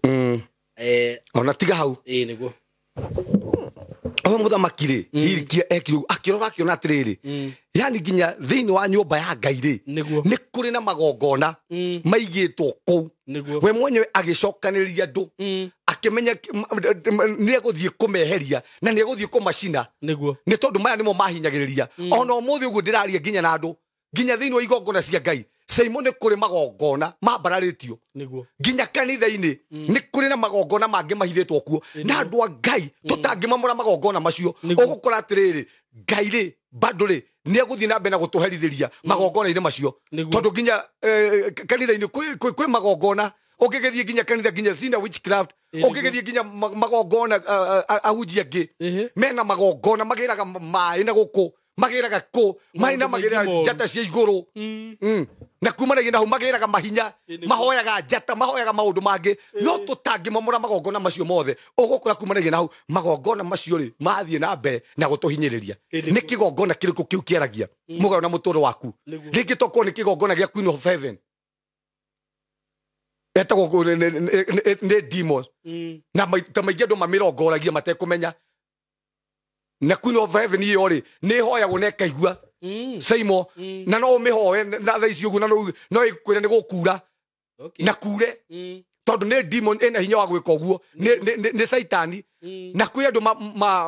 Ona tiga hau nĩguo o mũthamaki rĩ Hilikia ekire akĩrora akĩona atĩrĩrĩ yani nginya thĩinĩ wa nyũmba ya Ngai rĩ nĩ kũrĩ na magongona maigĩtwo kũu. We mwenyewe agĩcokanĩrĩria andũ akĩmenya nĩ egũthiĩ kũmeheria na nĩ egũthiĩ kũmacina nĩ tondũ maya nĩmo mahinyagĩrĩria. Ona ũmũthĩ ũguo ndĩraria nginya na andũ nginya thĩinĩ wa igongona cia Ngai Saimo nĩ kũrĩ magongona mambararĩtio nginya kanitha-inĩ nĩ kũrĩ na magongona mangĩ mahithĩtwo kuo na andũ a Ngai tũtangĩmamũra magongona macio. Ũgũkora atĩrĩrĩ Ngai rĩ bado rĩ nĩ egũthiĩ na mbere na gũtũherithĩria magongona-inĩ macio tondũ nginya kanitha-inĩ kwĩ magongona ũngĩgĩthiĩ nginya kanitha nginya sina witchcraft ũngĩgĩthiĩ nginya magongona ahunjia angĩ mena magongona magĩraga maĩ na gũkũ magĩraga kũ maĩ na magĩraga njata cia igũrũ na kumanagia na hau magĩraga mahinya mahoyaga njata mahoyaga maũndũ mangĩ no tũtangĩmomora magongona macio mothe ũgũkora kumanagia na hau magongona macio rĩ mathiĩ na mbere na gũtũhinyĩrĩria nĩ kĩgongona kĩrĩkũ kĩu kĩaragia mũgarũ na mũtũrũ waku rĩngĩ tokorwo nĩ kĩgongona gĩa Queen of Heaven etagwo nĩ demons na ta maingĩ andũ mamĩrongoragia matekũmenya na Queen of Heaven ĩyo rĩ nĩ ĩhoyagwo na ĩkaigua Saimo na no ũmĩhoe na thaa ici ũguo na no ĩkwĩre nĩ gũkura na kure tondũ nĩ demon ĩna hinya wa gwĩka ũguo nĩ caitani na kwĩ andũ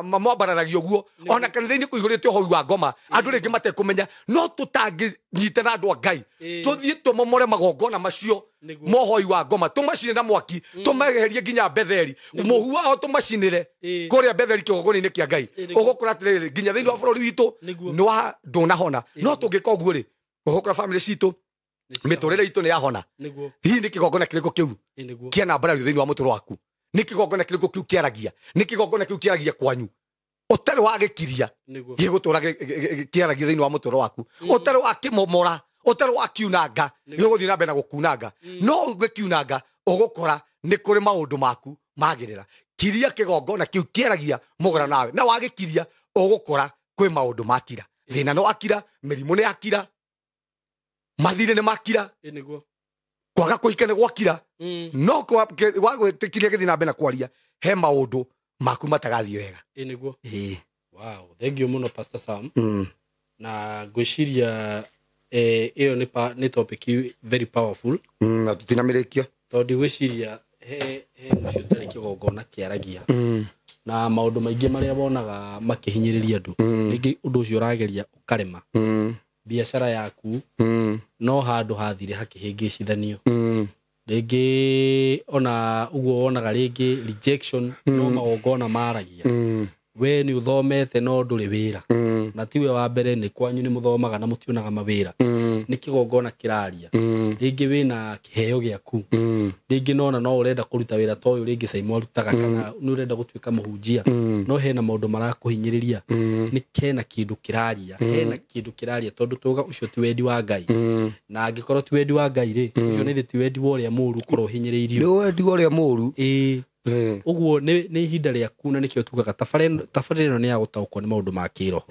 mamwambararagia ũguo ona kanitha-inĩ kũihũrĩte ũhoi wa ngoma andũ rĩngĩ matekũmenya no tũtangĩnyitana na andũ a Ngai tũthiĩ tũmomore magongona macio mohoi wa ngoma tũmacine na mwaki tũmeherie nginya Betheli mũhu wao tũmacinĩre kũrĩa Betheli kĩgongona-inĩ kĩa Ngai ũgũkora atĩrĩrĩ nginya thĩinĩ wa bũrũri witũ nĩ wa ndũnahona no tũngĩka ũguo rĩ ũgũkora bamĩrĩ citũ mĩtũrĩre itũ nĩ yahona hihi nĩ kĩgongona kĩrĩkũ kĩu kĩanambarario thĩinĩ wa mũtũrũ waku nĩ kĩgongona kĩrĩkũ kĩu kĩaragia nĩ kĩgongona kĩu kĩaragia kwanyu ũtarĩ wagĩkiria gĩgũtũra kĩaragia thĩinĩ wa mũtũrũ waku ũtarĩ wakĩmomora ũtarĩ wakiunanga gĩgũthiĩ na mbere na gũkunanga no ũngĩkiunanga ũgũkora nĩ kũrĩ maũndũ maku magĩrĩra kiria kĩgongona kĩu kĩaragia mũgũra nawe na wagĩkiria ũgũkora kwĩ maũndũ makira thĩna no akira mĩrimũ nĩ akira mathirĩ nĩ makira kwaga kũhika nĩ gwakira no wagwĩtĩkiria gĩthiĩ na mbere na kwaria he maũndũ maku matagathiĩ wega. Wow, thank you mũno Pastor Sam. Na ngwĩciria ĩyo nĩ topic very powerful na tũtinamĩrĩkia tondũ ngwĩciria he mũciĩ ũtarĩ kĩgongona kĩaragia na maũndũ maingĩ marĩa wonaga makĩhinyĩrĩria andũ rĩngĩ ũndũ ũcio ũrageria ũkarema biashara yaku no handũ hathire hakĩhĩngĩcithanio rĩngĩ ona ũguo wonaga rĩngĩ rejection no magongona maragia we nĩ ũthomete no ndũrĩ wĩra na tiwe wa mbere nĩ kwanyu nĩ mũthomaga na mũtionaga mawĩra nĩ kĩgongona kĩraria rĩngĩ wĩna kĩheo gĩaku rĩngĩ nona no ũrenda kũruta wĩra ta ũyũ rĩngĩ Saimo arutaga kana nĩ ũrenda gũtuĩka mũhunjia no hena maũndũ marakũhinyĩrĩria nĩ kena kĩndũ kĩraria hena kĩndũ kĩraria tondũ tuga ũcio ti wendi wa Ngai na angĩkorwo ti wendi wa Ngai rĩ ũcio nĩ ti wendi wa ũrĩa mũũru ũkorwo ũhinyĩrĩirio nĩ wendi wa ũrĩa mũũru ĩĩ ũguo nĩ ihinda rĩaku na nĩkĩo tugaga tabarĩra ĩno nĩ ya gũtaũkwo nĩ maũndũ ma kĩroho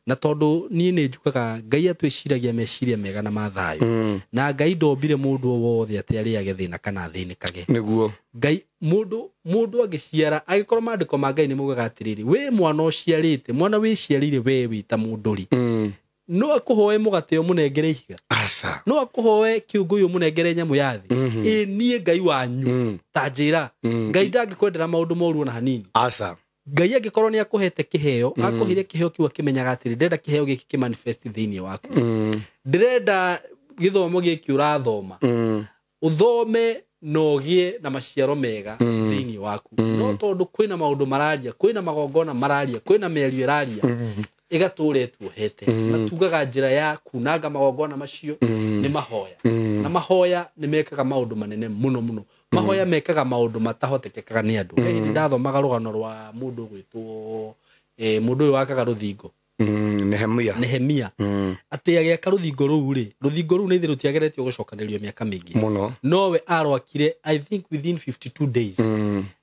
na tondũ niĩ nĩ njugaga Ngai atwĩciragia meciria mega na ma thayũ na Ngai ndombire mũndũ o wothe atĩ arĩage thĩna kana athĩnĩkage nĩguo Ngai mũndũ angĩciara angĩkorwo maandĩko ma Ngai nĩ maugaga atĩrĩrĩ wĩ mwana ũciarĩte mwana wĩciarĩire we wĩ ta mũndũ rĩ no akũhoe mũgate ũmũnengere ihiga aca no akũhoe kĩũngũyũ ũmũnengere nyamũ ya thĩ ĩ niĩ Ngai wanyu ta njĩra Ngai ndangĩkwendera maũndũ moru ona hanini aca Ngai angĩkorwo nĩ akũhete kĩheo akũheire kĩheo kĩu akĩmenyaga atĩrĩ ndĩrenda kĩheo gĩkĩ kĩmanifest thĩinĩ waku ndĩrenda gĩthomo gĩkĩ ũrathoma ũthome na ũgĩe na maciaro mega thĩinĩ waku no tondũ kwĩna maũndũ mararia kwĩna magongona mararia kwĩna mĩario ĩraria ĩgatũra ĩtuohete na tugaga njĩra ya kunanga magongona macio nĩ mahoya na mahoya nĩ mekaga maũndũ manene mũno mũno mahoya mekaga maũndũ matahotekekaga nĩ andũ he hĩndĩ ndathomaga rũgano rwa mũndũ ũgwĩtwo mũndũ ũyũ wakaga rũthingo Nehemia atĩ agĩaka rũthingo rũu rĩ rũthingo rũu nĩ ithe rũtiageretio gũcokanĩrio mĩaka mĩingĩ mũno nowe arwakire I think within 52 days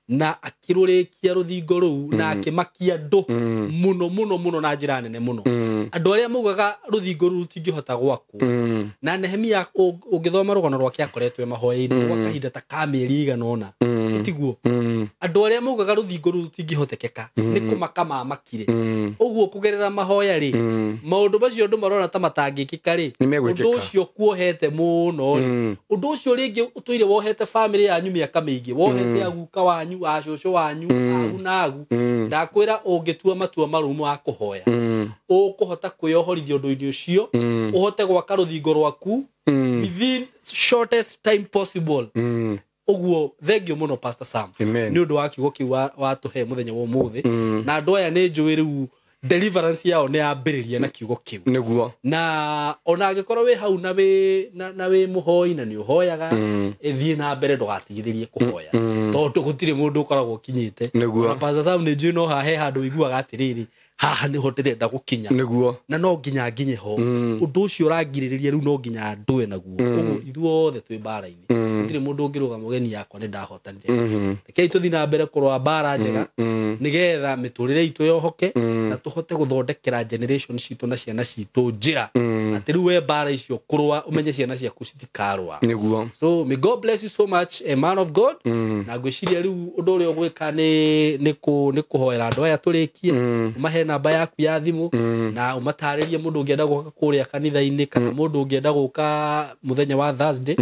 na akĩrũrĩkia rũthingo rũu na akĩmakia andũ mũno mũno mũno na njĩra nene mũno andũ arĩa maugaga rũthingo rũu rũtingĩhota gwakwo na Nehemia ũngĩthoma rũgano rwake akoretwo e mahoya-inĩ gwa kahinda ta ka mĩeri ĩigana ũna tiguo andũ arĩa maugaga rũthingo rũu rũtingĩhotekeka nĩ kũmaka mamakire ũguo kũgerera mahoya rĩ maũndũ macio andũ marona ta matangĩkĩka rĩ ũndũ ũcio kuohete mũno rĩ ũndũ ũcio rĩngĩ ũtũire wohete bamĩrĩ yanyu mĩaka mĩingĩ wohete aguka wanyu acũcũ wanyu agu na agu ndakwĩra ũngĩtua matua marũmu wa kũhoya ũkũhota kwĩyohorithia ũndũ-inĩ ũcio ũhote gwaka rũthingo rwaku within shortest time possible ũguo thengio mũno Pastor Sam nĩ ũndũ wa kiugo kĩu watũhe mũthenya wa ũmũthĩ na andũ aya nĩ njũĩ rĩu Deliverance yao nĩ yambĩrĩria na kiugo kĩu. Nĩguo. Na ona angĩkorwo wĩ hau na wĩ mũhoi na nĩ ũhoyaga, thiĩ na mbere ndũgatigithĩrie kũhoya, tondũ gũtirĩ mũndũ ũkoragwo ũkinyĩte. Nĩguo. Na Pastor Sam nĩ njũĩ no haha he handũ ũiguaga atĩrĩrĩ, haha nĩho ndĩrenda gũkinya. Nĩguo. Na no nginya nginye ho. Ũndũ ũcio ũrangirĩrĩria rĩu no nginya ndũe naguo. Ũguo ithuothe twĩ mbara-inĩ. Gũtirĩ mũndũ ũngĩrũgama ũgeni yakwa nĩ ndahotanire. Rekei tũthiĩ na mbere kũrũa mbara njega, nĩgetha mĩtũrĩre itũ yohoke, na tũhote gũthondekera generation citũ na ciana citũ njĩra. Atĩ rĩu we mbara icio kũrũa, ũmenye ciana ciaku citikarũa. Nĩguo. So may God bless you so much, a man of God. Na ngwĩciria rĩu ũndũ ũrĩa ũgwĩka nĩ kũhoera andũ aya tũrĩkie, ũmahe namba yaku ya thimũ, na ũmatarĩrie mũndũ ũngĩenda gũka kũrĩa kanitha-inĩ, kana mũndũ ũngĩenda gũka mũthenya wa Thursday,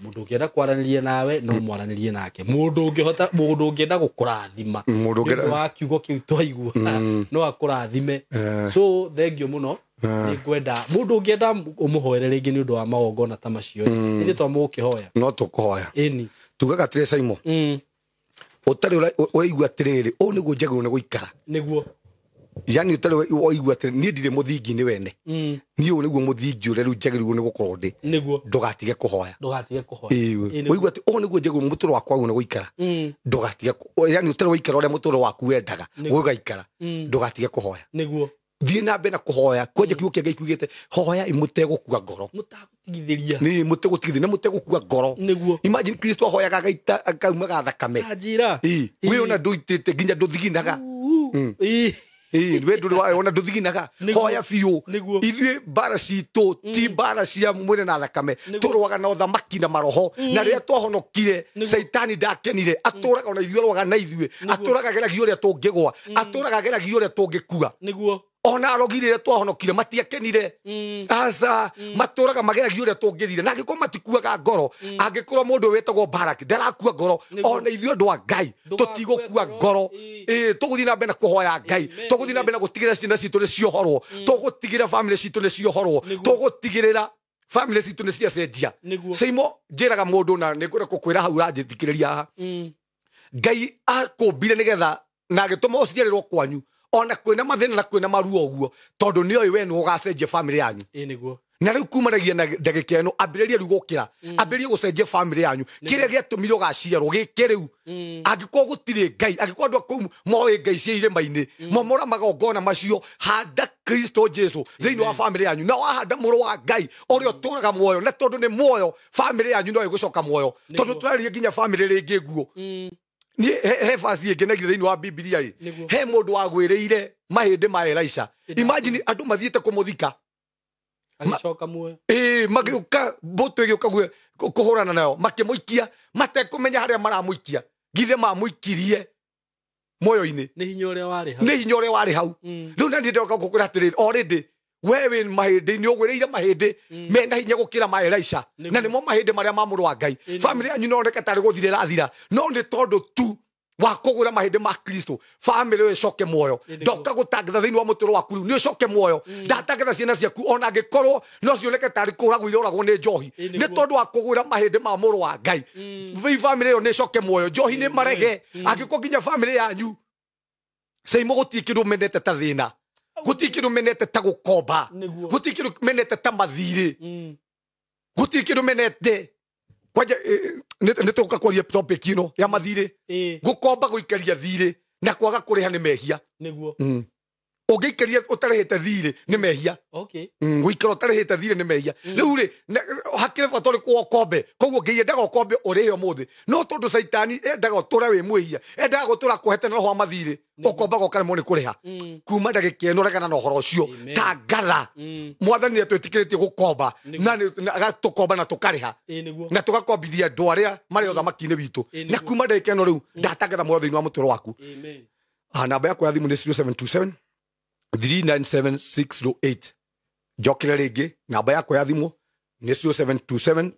mũndũ ũngĩenda kwaranĩria nawe no mwaranĩrie nake, mũndũ ũngĩhota, mũndũ ũngĩenda gũkũrathima Mũndũ ũngĩenda- wa kiugo kĩu twaigua no akũrathime. So thank you mũno. Nĩngwenda mũndũ ũngĩenda ũmũhoere rĩngĩ nĩ ũndũ wa magongona ta macio, ithuĩ twamũkĩhoya. No tũkũhoya. Ĩni. Tugaga atĩrĩ Simon, ũtarĩ ũraigua atĩrĩrĩ, ũũ nĩguo njagĩrĩirwo nĩ gũikara. Nĩguo. Yani ũtarĩ ũraigua atĩrĩ, niĩ ndirĩ mũthingi-inĩ wene. Niĩ ũũ nĩguo mũthingi ũrĩa rĩu njagĩrĩirwo nĩ gũkorwo ndĩ. Nĩguo. Ndũgatige kũhoya. Ndũgatige kũhoya. Ĩĩ. Ũigua atĩ ũũ nĩguo njagĩrĩirwo mũtũrĩre wakwa ũguo nĩ gũikara. Ndũgatige yani ũtarĩ waikara ũrĩa mũtũrĩre waku wendaga, ũgaikara. Ndũgatige kũhoya. Nĩguo. Thiĩ na mbere na kũhoya. Kwanja kiugo kĩa Ngai kiugĩte, hoya mũtegũkua ngoro. Mũtagũtigithĩria. Nĩ mũtegũtigithĩria, nĩ mũtegũkua ngoro. Nĩguo. Imagine Kristo ahoyaga agaita akaumaga thakame. Anjĩra. Ĩĩ. We ona ndũitĩte nginya ndũthiginaga. Ĩĩ. Ĩĩ, we ndũrĩ wa ona ndũthiginaga. Hoya biũ. Nĩguo. Ithuĩ mbara citũ ti mbara cia mwĩrĩ na thakame. Tũrũaga na ũthamaki na maroho. Na rĩrĩa twahonokire, Caitani ndakenire. Atũraga ona ithuĩ arũaga na ithuĩ. Atũraga ageragia ũrĩa tũngĩgũa. Atũraga ageragia ũrĩa tũngĩkua. Nĩguo. Ona arogi rĩrĩa twahonokire matiakenire. Aca, matũraga mageragia ũrĩa tũngĩthire. Na angĩkorwo matikuaga ngoro, angĩkorwo mũndũ wĩtagwo Baraki ndarakua ngoro, ona ithuĩ andũ a Ngai tũtigũkua ngoro. Ĩĩ, tũgũthiĩ na mbere na kũhoya Ngai, tũgũthiĩ na mbere na gũtigĩrĩra ciana citũ nĩ ciohorwo, tũgũtigĩrĩra famĩlĩ citũ nĩ ciohorwo, tũgũtigĩrĩra famĩlĩ citũ nĩ ciacenjia. Seimo, njĩraga mũndũ na nĩngwenda gũkwĩra hau ũranjĩthikĩrĩria haha. Ngai akũmbire nĩgetha na agĩtũma ũciarĩrwo kwanyu, ona kwĩna mathĩna na kwĩna maruo ũguo, tondũ nĩoĩ we nĩwe ũgacenjia famĩlĩ yanyu. Ĩĩ nĩguo. Na rĩu kumanagia na ndagĩka ĩno, ambĩrĩria rĩu gũkĩra, ambĩrĩria gũcenjia famĩlĩ yanyu. Kĩrĩa gĩatũmire ũgaciarwo gĩkĩ rĩu. Angĩkorwo gũtirĩ Ngai, angĩkorwo andũ a kũu moĩ Ngai cia irĩma-inĩ, momora magongona macio, handa Kristo Jesu thĩinĩ wa famĩlĩ yanyu. Na wahanda mũrũ wa Ngai ũrĩa ũtũraga muoyo, na tondũ nĩ muoyo, famĩlĩ yanyu no ĩgũcoka muoyo. Tondũ tũraria nginya famĩlĩ rĩngĩ nguo. Niĩ he basi ĩngenagia thĩinĩ wa Bibilia ĩ. He mũndũ wagwĩrĩire mahĩndĩ ma Elisha. Imagine andũ mathiĩte kũmũthika. Agĩcoka muoyo. Ĩĩ, magĩũka mbũtũ ĩgĩũka kũhũrana nayo, makĩmũikia matekũmenya harĩa maramũikia. Githĩ mamũikirie muoyo-inĩ. Nĩ hinya ũrĩa warĩ hau. Nĩ hinya ũrĩa warĩ hau. Rĩu na niĩ ndĩroka gũkwĩra atĩrĩrĩ, already we wĩ mahĩndĩ-inĩ, ũgwĩrĩire mahĩndĩ mena hinya gũkĩra ma Elisha. Na nĩmo mahĩndĩ marĩa ma mũrũ wa Ngai. Famĩlĩ yanyu no yoneke tarĩ gũthira ĩrathira, no nĩ tondũ tu wa kũgũra mahĩndĩ ma Kristo, famĩlĩ ĩyo ĩcoke muoyo. Ndoka gũtangatha thĩinĩ wa mũtũrĩre waku rĩu, nĩ ũcoke muoyo. Ndatangatha ciana ciaku ona angĩkorwo no cioneke tarĩ kũragwo iroragwo nĩ njohi, nĩ tondũ wa kũgũra mahĩndĩ ma mũrũ wa Ngai. Famĩlĩ ĩyo nĩ ĩcoke muoyo. Njohi nĩ marege. Angĩkorwo nginya famĩlĩ yanyu Seimo gũtirĩ kĩndũ menete ta thĩna, gũtirĩ kĩndũ menete ta gũkomba, gũtirĩ kĩndũ menete ta mathirĩ, gũtirĩ kĩndũ menete kwanja. Nĩ tũgũka kwaria topic ĩno ya mathirĩ. Gũkomba gũikaria thirĩ na kwaga kũrĩha nĩ mehia. Nĩguo. Ũngĩikaria ũtarĩhĩte thirĩ nĩ mehia. Gũikara ũtarĩhĩte thirĩ nĩ mehia. Rĩu rĩ, hakĩrĩ bata ũrĩkũ ũkombe? Koguo Ngai endaga ũkombe ũrĩhe ũmũthĩ, no tondũ Caitani endaga ũtũre wĩ mwĩhia, endaga gũtũra kũhete na roho wa mathirĩ, ũkombaga ũkaremwo nĩ kũrĩha. Kuma ndagĩka ĩno regana na ũhoro ũcio. Tangatha Mwathani nĩ atwĩtĩkĩrĩtie gũkomba, na agatũkomba na tũkarĩha, na tũgakombithia andũ arĩa marĩ ũthamaki-inĩ witũ. Na kuma ndagĩka ĩno rĩu ndatangatha muoyo thĩinĩ wa mũtũrĩre waku. Namba yakwa ya thimũ nĩ 0727 397608. Njokere rĩngĩ, namba yakwa ya thimũ nĩ 0727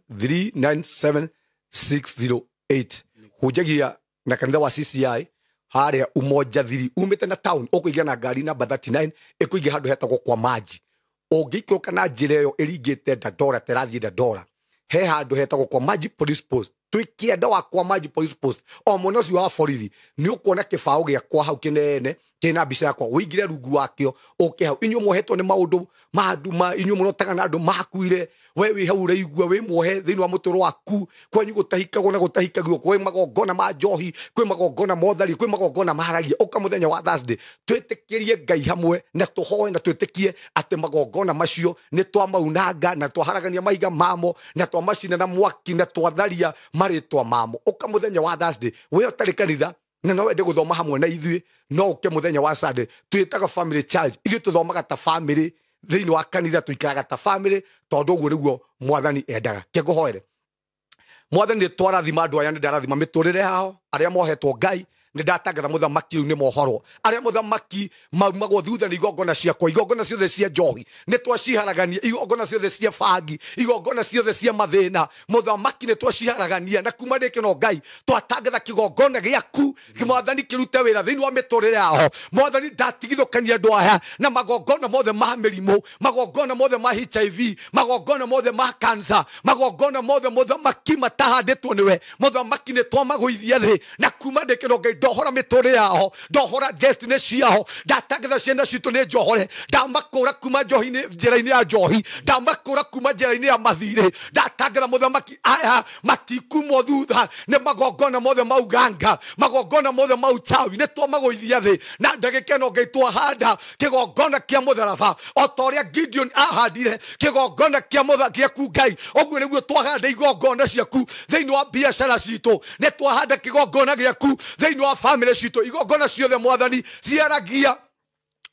397608. Hunjagia na kanitha wa CCI harĩa Umoja 3, umĩte na town ũkũingĩra na ngari namba 39 ĩkũingĩra handũ hetagwo kwa maji. Ũngĩikũrũka na njĩra ĩyo ĩringĩte Dandora, terathiĩ Dandora, he handũ hetagwo kwa maji police post. Twĩ kĩanda wa kwa maji police post, o mwena ũcio wa borithi nĩ ũkuona kĩbaũ gĩakwa hau kĩnene Kĩna mbica yakwa ũingĩre rungu wakĩo ũke hau. Inyuĩ muohetwo nĩ maũndũ ma nduma, inyuĩ mũrotaga na andũ makuire, we wĩ hau ũraigua wĩ muohe thĩinĩ wa mũtũrũ waku, kwanyu gũtahikagwo na gũtahikagio, kwĩ magongona ma njohi, kwĩ magongona ma ũtharia, kwĩ magongona maharagia. Ũka mũthenya wa Thursday twĩtĩkĩrie Ngai hamwe na tũhoe na twĩtĩkie atĩ magongona macio nĩ twamaunanga na twaharagania mahiga mamo na twamacina na mwaki na twatharia marĩtwa mamo. Ũka mũthenya wa Thursday, we ũtarĩ kanitha na no wende gũthoma hamwe na ithuĩ, no ũke mũthenya wa Sunday. Twĩtaga family church, ithuĩ tũthomaga ta family thĩinĩ wa kanitha, tũikaraga ta family tondũ ũguo nĩguo Mwathani endaga. Ke ngũhoere Mwathani, nĩ twarathima andũ aya, nĩ ndarathima mĩtũrĩre yao arĩa mohetwo Ngai, nĩ ndatangatha mũthamaki rĩu nĩ mohorwo, arĩa mũthamaki maumagwo thutha nĩ igongona ciakwa, igongona ciothe cia njohi nĩ twaciharagania, igongona ciothe cia bangi, igongona ciothe cia mathĩna, mũthamaki nĩ twaciharagania na kuma ndĩkĩno Ngai twatangatha kĩgongona gĩaku Mwathani kĩrute wĩra thĩinĩ wa mĩtũrĩre yao. Mwathani ndatigithũkania andũ aya na magongona mothe ma mĩrimũ, magongona mothe ma HIV, magongona mothe ma cancer, magongona mothe mũthamaki matahandĩtwo nĩwe, mũthamaki nĩ twamagũithia thĩ na kuma ndĩkĩno Ngai ndohora mĩtũrĩre yao, ndohora destiny ciao, ndatangatha ciana citũ nĩ njohore, ndamakũra kuma njohi-inĩ, njĩra-inĩ ya njohi, ndamakũra kuma njĩra-inĩ ya mathirĩ, ndatangatha mũthamaki aya matikumwo thutha nĩ magongona mothe ma uganga, magongona mothe ma uchawi, nĩ twamagũithia thĩ na ndagĩka ĩno Ngai twahanda kĩgongona kĩa mũtharaba o ta ũrĩa Gideon ahandire kĩgongona kĩa gĩaku Ngai, ũguo nĩguo twahanda igongona ciaku thĩinĩ wa biacara citũ, nĩ twahanda kĩgongona gĩaku thĩinĩ wa family citũ, igongona ciothe Mwathani ciaragia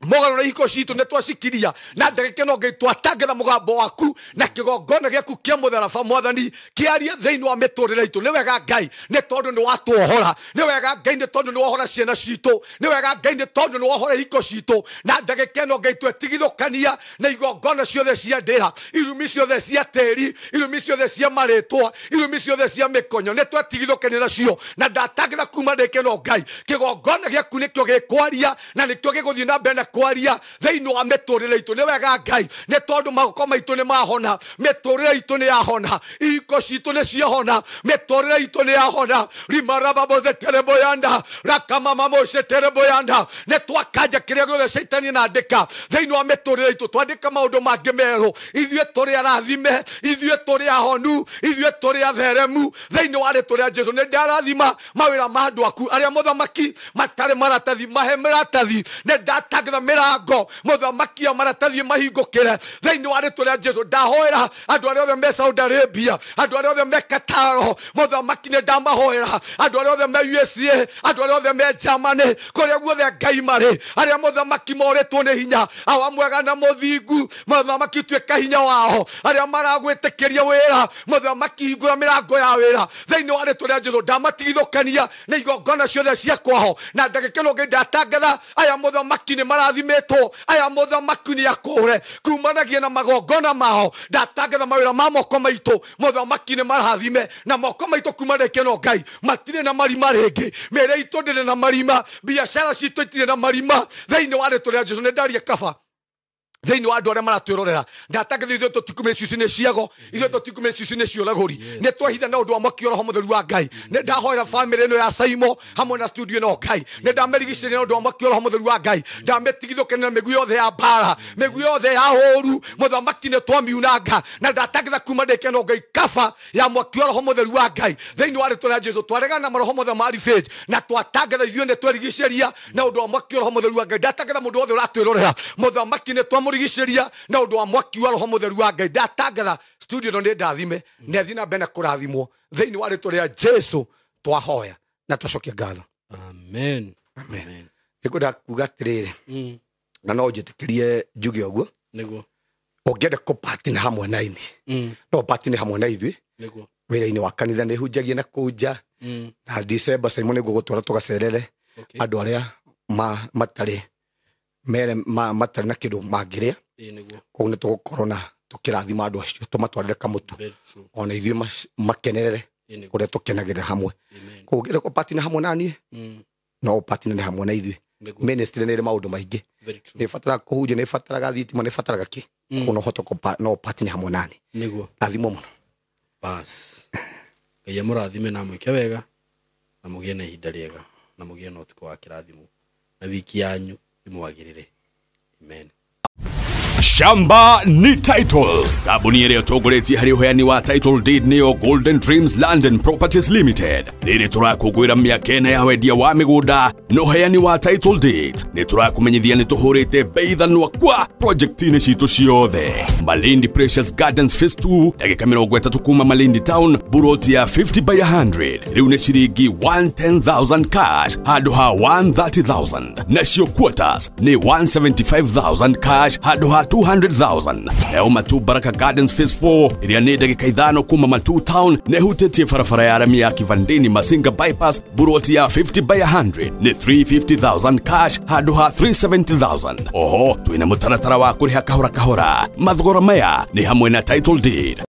mogano na ihiko citũ nĩ twacikiria na ndagĩka ĩno Ngai twatangatha mũgambo waku na kĩgongona gĩaku kĩa mũtharaba Mwathani kĩarie thĩinĩ wa mĩtũrĩre itũ. Nĩ wega Ngai nĩ tondũ nĩ watuohora, nĩ wega Ngai nĩ tondũ nĩ wohora ciana citũ, nĩ wega Ngai nĩ tondũ nĩ wohora ihiko citũ, na ndagĩka ĩno Ngai twetigithũkania na igongona ciothe cia ndĩra, irumi ciothe cia tĩri, irumi ciothe cia marĩtwa, irumi ciothe cia mĩkonyo, nĩ twetigithũkania nacio na ndatangatha kuma ndagĩka ĩno Ngai kĩgongona gĩaku nĩkĩo gĩkwaria na nĩkĩo gĩgũthiĩ na mbere na kwaria thĩinĩ wa mĩtũrĩre itũ. Nĩ wega Ngai nĩ tondũ magoko maitũ nĩ mahona, mĩtũrĩre itũ nĩ yahona, ihiko citũ nĩ ciahona, mĩtũrĩre itũ nĩ yahona. Rimarababozetereboyanda rakamamamocetereboyanda nĩ twakanja kĩrĩa gĩothe caitani anandĩka thĩinĩ wa mĩtũrĩre itũ, twandĩka maũndũ mangĩ merũ. Ithuĩ tũrĩ arathime, ithuĩ tũrĩ ahonu, ithuĩ tũrĩ atheremu thĩinĩ wa rĩtwa rĩa Jesũ. Nĩ ndarathima mawĩra ma andũ aku arĩa mũthamaki matarĩ maratathi, mahe maratathi, nĩ ndatangatha mĩrango mũthamaki ya maratathi mahingũkĩre thĩinĩ wa rĩtwa rĩa Jesũ. Ndahoera andũ arĩa othe me Saudi Arabia, andũ arĩa othe me Qatar, mũthamaki nĩ ndamahoera, andũ arĩa othe me USA, andũ arĩa othe me Germany, kũrĩa guothe Ngai marĩ, arĩa mũthamaki morĩtwo nĩ hinya, awa mwega na mũthingu, mũthamaki tuĩka hinya wao, arĩa maragwĩtĩkĩria wĩra, mũthamaki hingũra mĩrango ya wĩra thĩinĩ wa rĩtwa rĩa Jesũ. Ndamatigithũkania na igongona ciothe cia kwao na ndagĩka ĩno Ngai ndatangatha aya mũthamaki nĩ marathimĩtwo, aya mũthamaki nĩ akũre kumanagia na magongona mao. Ndatangatha mawĩra ma moko maitũ mũthamaki nĩ marathime na moko maitũ kuma ndagĩka ĩno Ngai matirĩ na marima rĩngĩ, mĩĩrĩ itũ ndĩrĩ na marima, biacara citũ itirĩ na marima thĩinĩ wa rĩtwa rĩa Jesũ. Nĩ ndaria kaba thĩinĩ wa andũ arĩa maratwĩrorera, ndatangatha ithuĩ tũtikume icio-inĩ ciago, ithuĩ tũtikume icio-inĩ cia ũragũri, nĩ twahitha na ũndũ wa mwaki wa Roho Mũtheru wa Ngai. Nĩ ndahoera famĩlĩ ĩno ya Saimo hamwe na studio ĩno Ngai, nĩ ndamerigicĩria na ũndũ wa mwaki wa Roho Mũtheru wa Ngai, ndametigithũkania na mĩguĩ yothe ya mbara, mĩguĩ yothe ya ũũru, mũthamaki nĩ twamiunanga na ndatangatha kuma ndagĩka ĩno Ngai kaba ya mwaki wa Roho Mũtheru wa Ngai thĩinĩ wa rĩtwa rĩa Jesũ. Twaregana na maroho mothe ma revenge na twatangatha ithuĩ nĩ twerigicĩria na ũndũ wa mwaki wa Roho Mũtheru wa Ngai. Ndatangatha mũndũ wothe ũratwĩrorera, mũthamaki nĩ twamũrigicĩria na ũndũ wa mwaki wa Roho Mũtheru wa Ngai. Ndatangatha studio ĩno nĩ ndathime, nĩ athiĩ na mbere na kũrathimwo thĩinĩ wa rĩtwa rĩa Jesũ. Twahoya na twacokia ngatho. Amen. Amen. Nĩngwenda kuga atĩrĩrĩ, na no njĩtĩkĩrie njuge ũguo, nĩguo ũngĩenda kũpatina hamwe na ithuĩ, no ũpatine hamwe na ithuĩ nĩguo wĩra-inĩ wa kanitha. Nĩ hunjagia na kũu nja na December Simon nĩguo gũtwara tũgacerere andũ arĩa matarĩ mere matarĩ na kĩndũ mangĩrĩa, koguo nĩ tũgũkorwo na tũkĩrathima andũ acio, tũmatwarĩre kamũtu ona ithuĩ makenerere ũrĩa tũkenagĩrĩra hamwe. Koguo ũngĩenda kũpatina hamwe na niĩ, no ũpatinane hamwe na ithuĩ. Ministry nĩ ĩrĩ maũndũ maingĩ, nĩ ĩbataraga kũhunjia, nĩ ĩbataraga thitima, nĩ ĩbataraga kĩ, koguo no ũhote no ũpatine hamwe na niĩ. Nĩguo rathimwo mũno. Bas Ngai amũrathime na amwĩke wega na mũgĩe na ihinda rĩega na mũgĩe na ũtukũ wa kĩrathimo. Na wiki yanyu imwagirire. Amen. Shamba ni title. Kambuni ĩrĩa ĩtongoretie harĩ ũheani wa title deed nĩyo Golden Dreams Land and Properties Limited. Rĩrĩ tũrakũngũĩra mĩaka ĩna ya wendia wa mĩgũnda na ũheani wa title deed. Nĩ tũrakũmenyithia nĩ tũhũrĩte bei thanwa kwa project-inĩ citũ ciothe. Malindi Precious Gardens Phase 2, ndagĩka 30 kuma Malindi Town, buroti ya 50 by 100 rĩu nĩ ciringi 110,000 cash handũ ha 130,000. Nacio quarters nĩ 175,000 cash handũ ha 200,000. Nayo Matu Baraka Gardens Phase 4 ĩrĩa nĩ ndagĩka 5 kuma Matu Town na ĩhutĩtie barabara ya rami ya Kivandini Masinga Bypass, buroti ya 50 by 100 nĩ 350,000 cash handũ ha 370,000. Oho twĩna mũtaratara wa kũrĩha kahora kahora. Mathogora maya nĩ hamwe na title deed.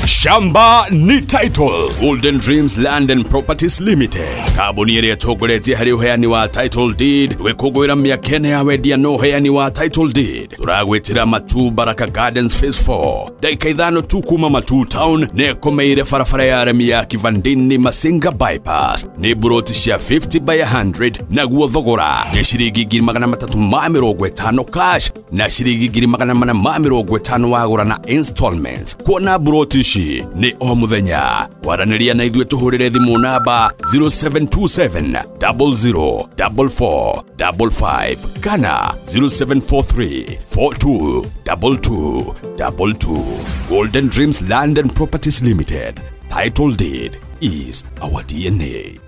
Shamba ni title. Golden Dreams Land and Properties Limited. Kambuni ĩrĩa ĩtongoretie harĩ ũheani wa title deed gwĩkũngũĩra mĩaka ĩna ya wendia na ũheani wa title deed. Tũragwĩtĩra Matu Baraka Gardens Phase 4, ndagĩka 5 tu kuma Matu Town na ĩkomeire barabara ya rami ya Kivandini Masinga Bypass. Nĩ buroti cia 50 by 100 naguo thogora nĩ ciringi 350 cash na ciringi 450 wagũra na installments. Kuona buroti ici nĩ o mũthenya. Kwaranĩria na ithuĩ tũhũrĩre thimũ namba 0727 00 44 55 kana 0743 42 22 22. Golden Dreams Land and Properties Limited. Title deed is our DNA.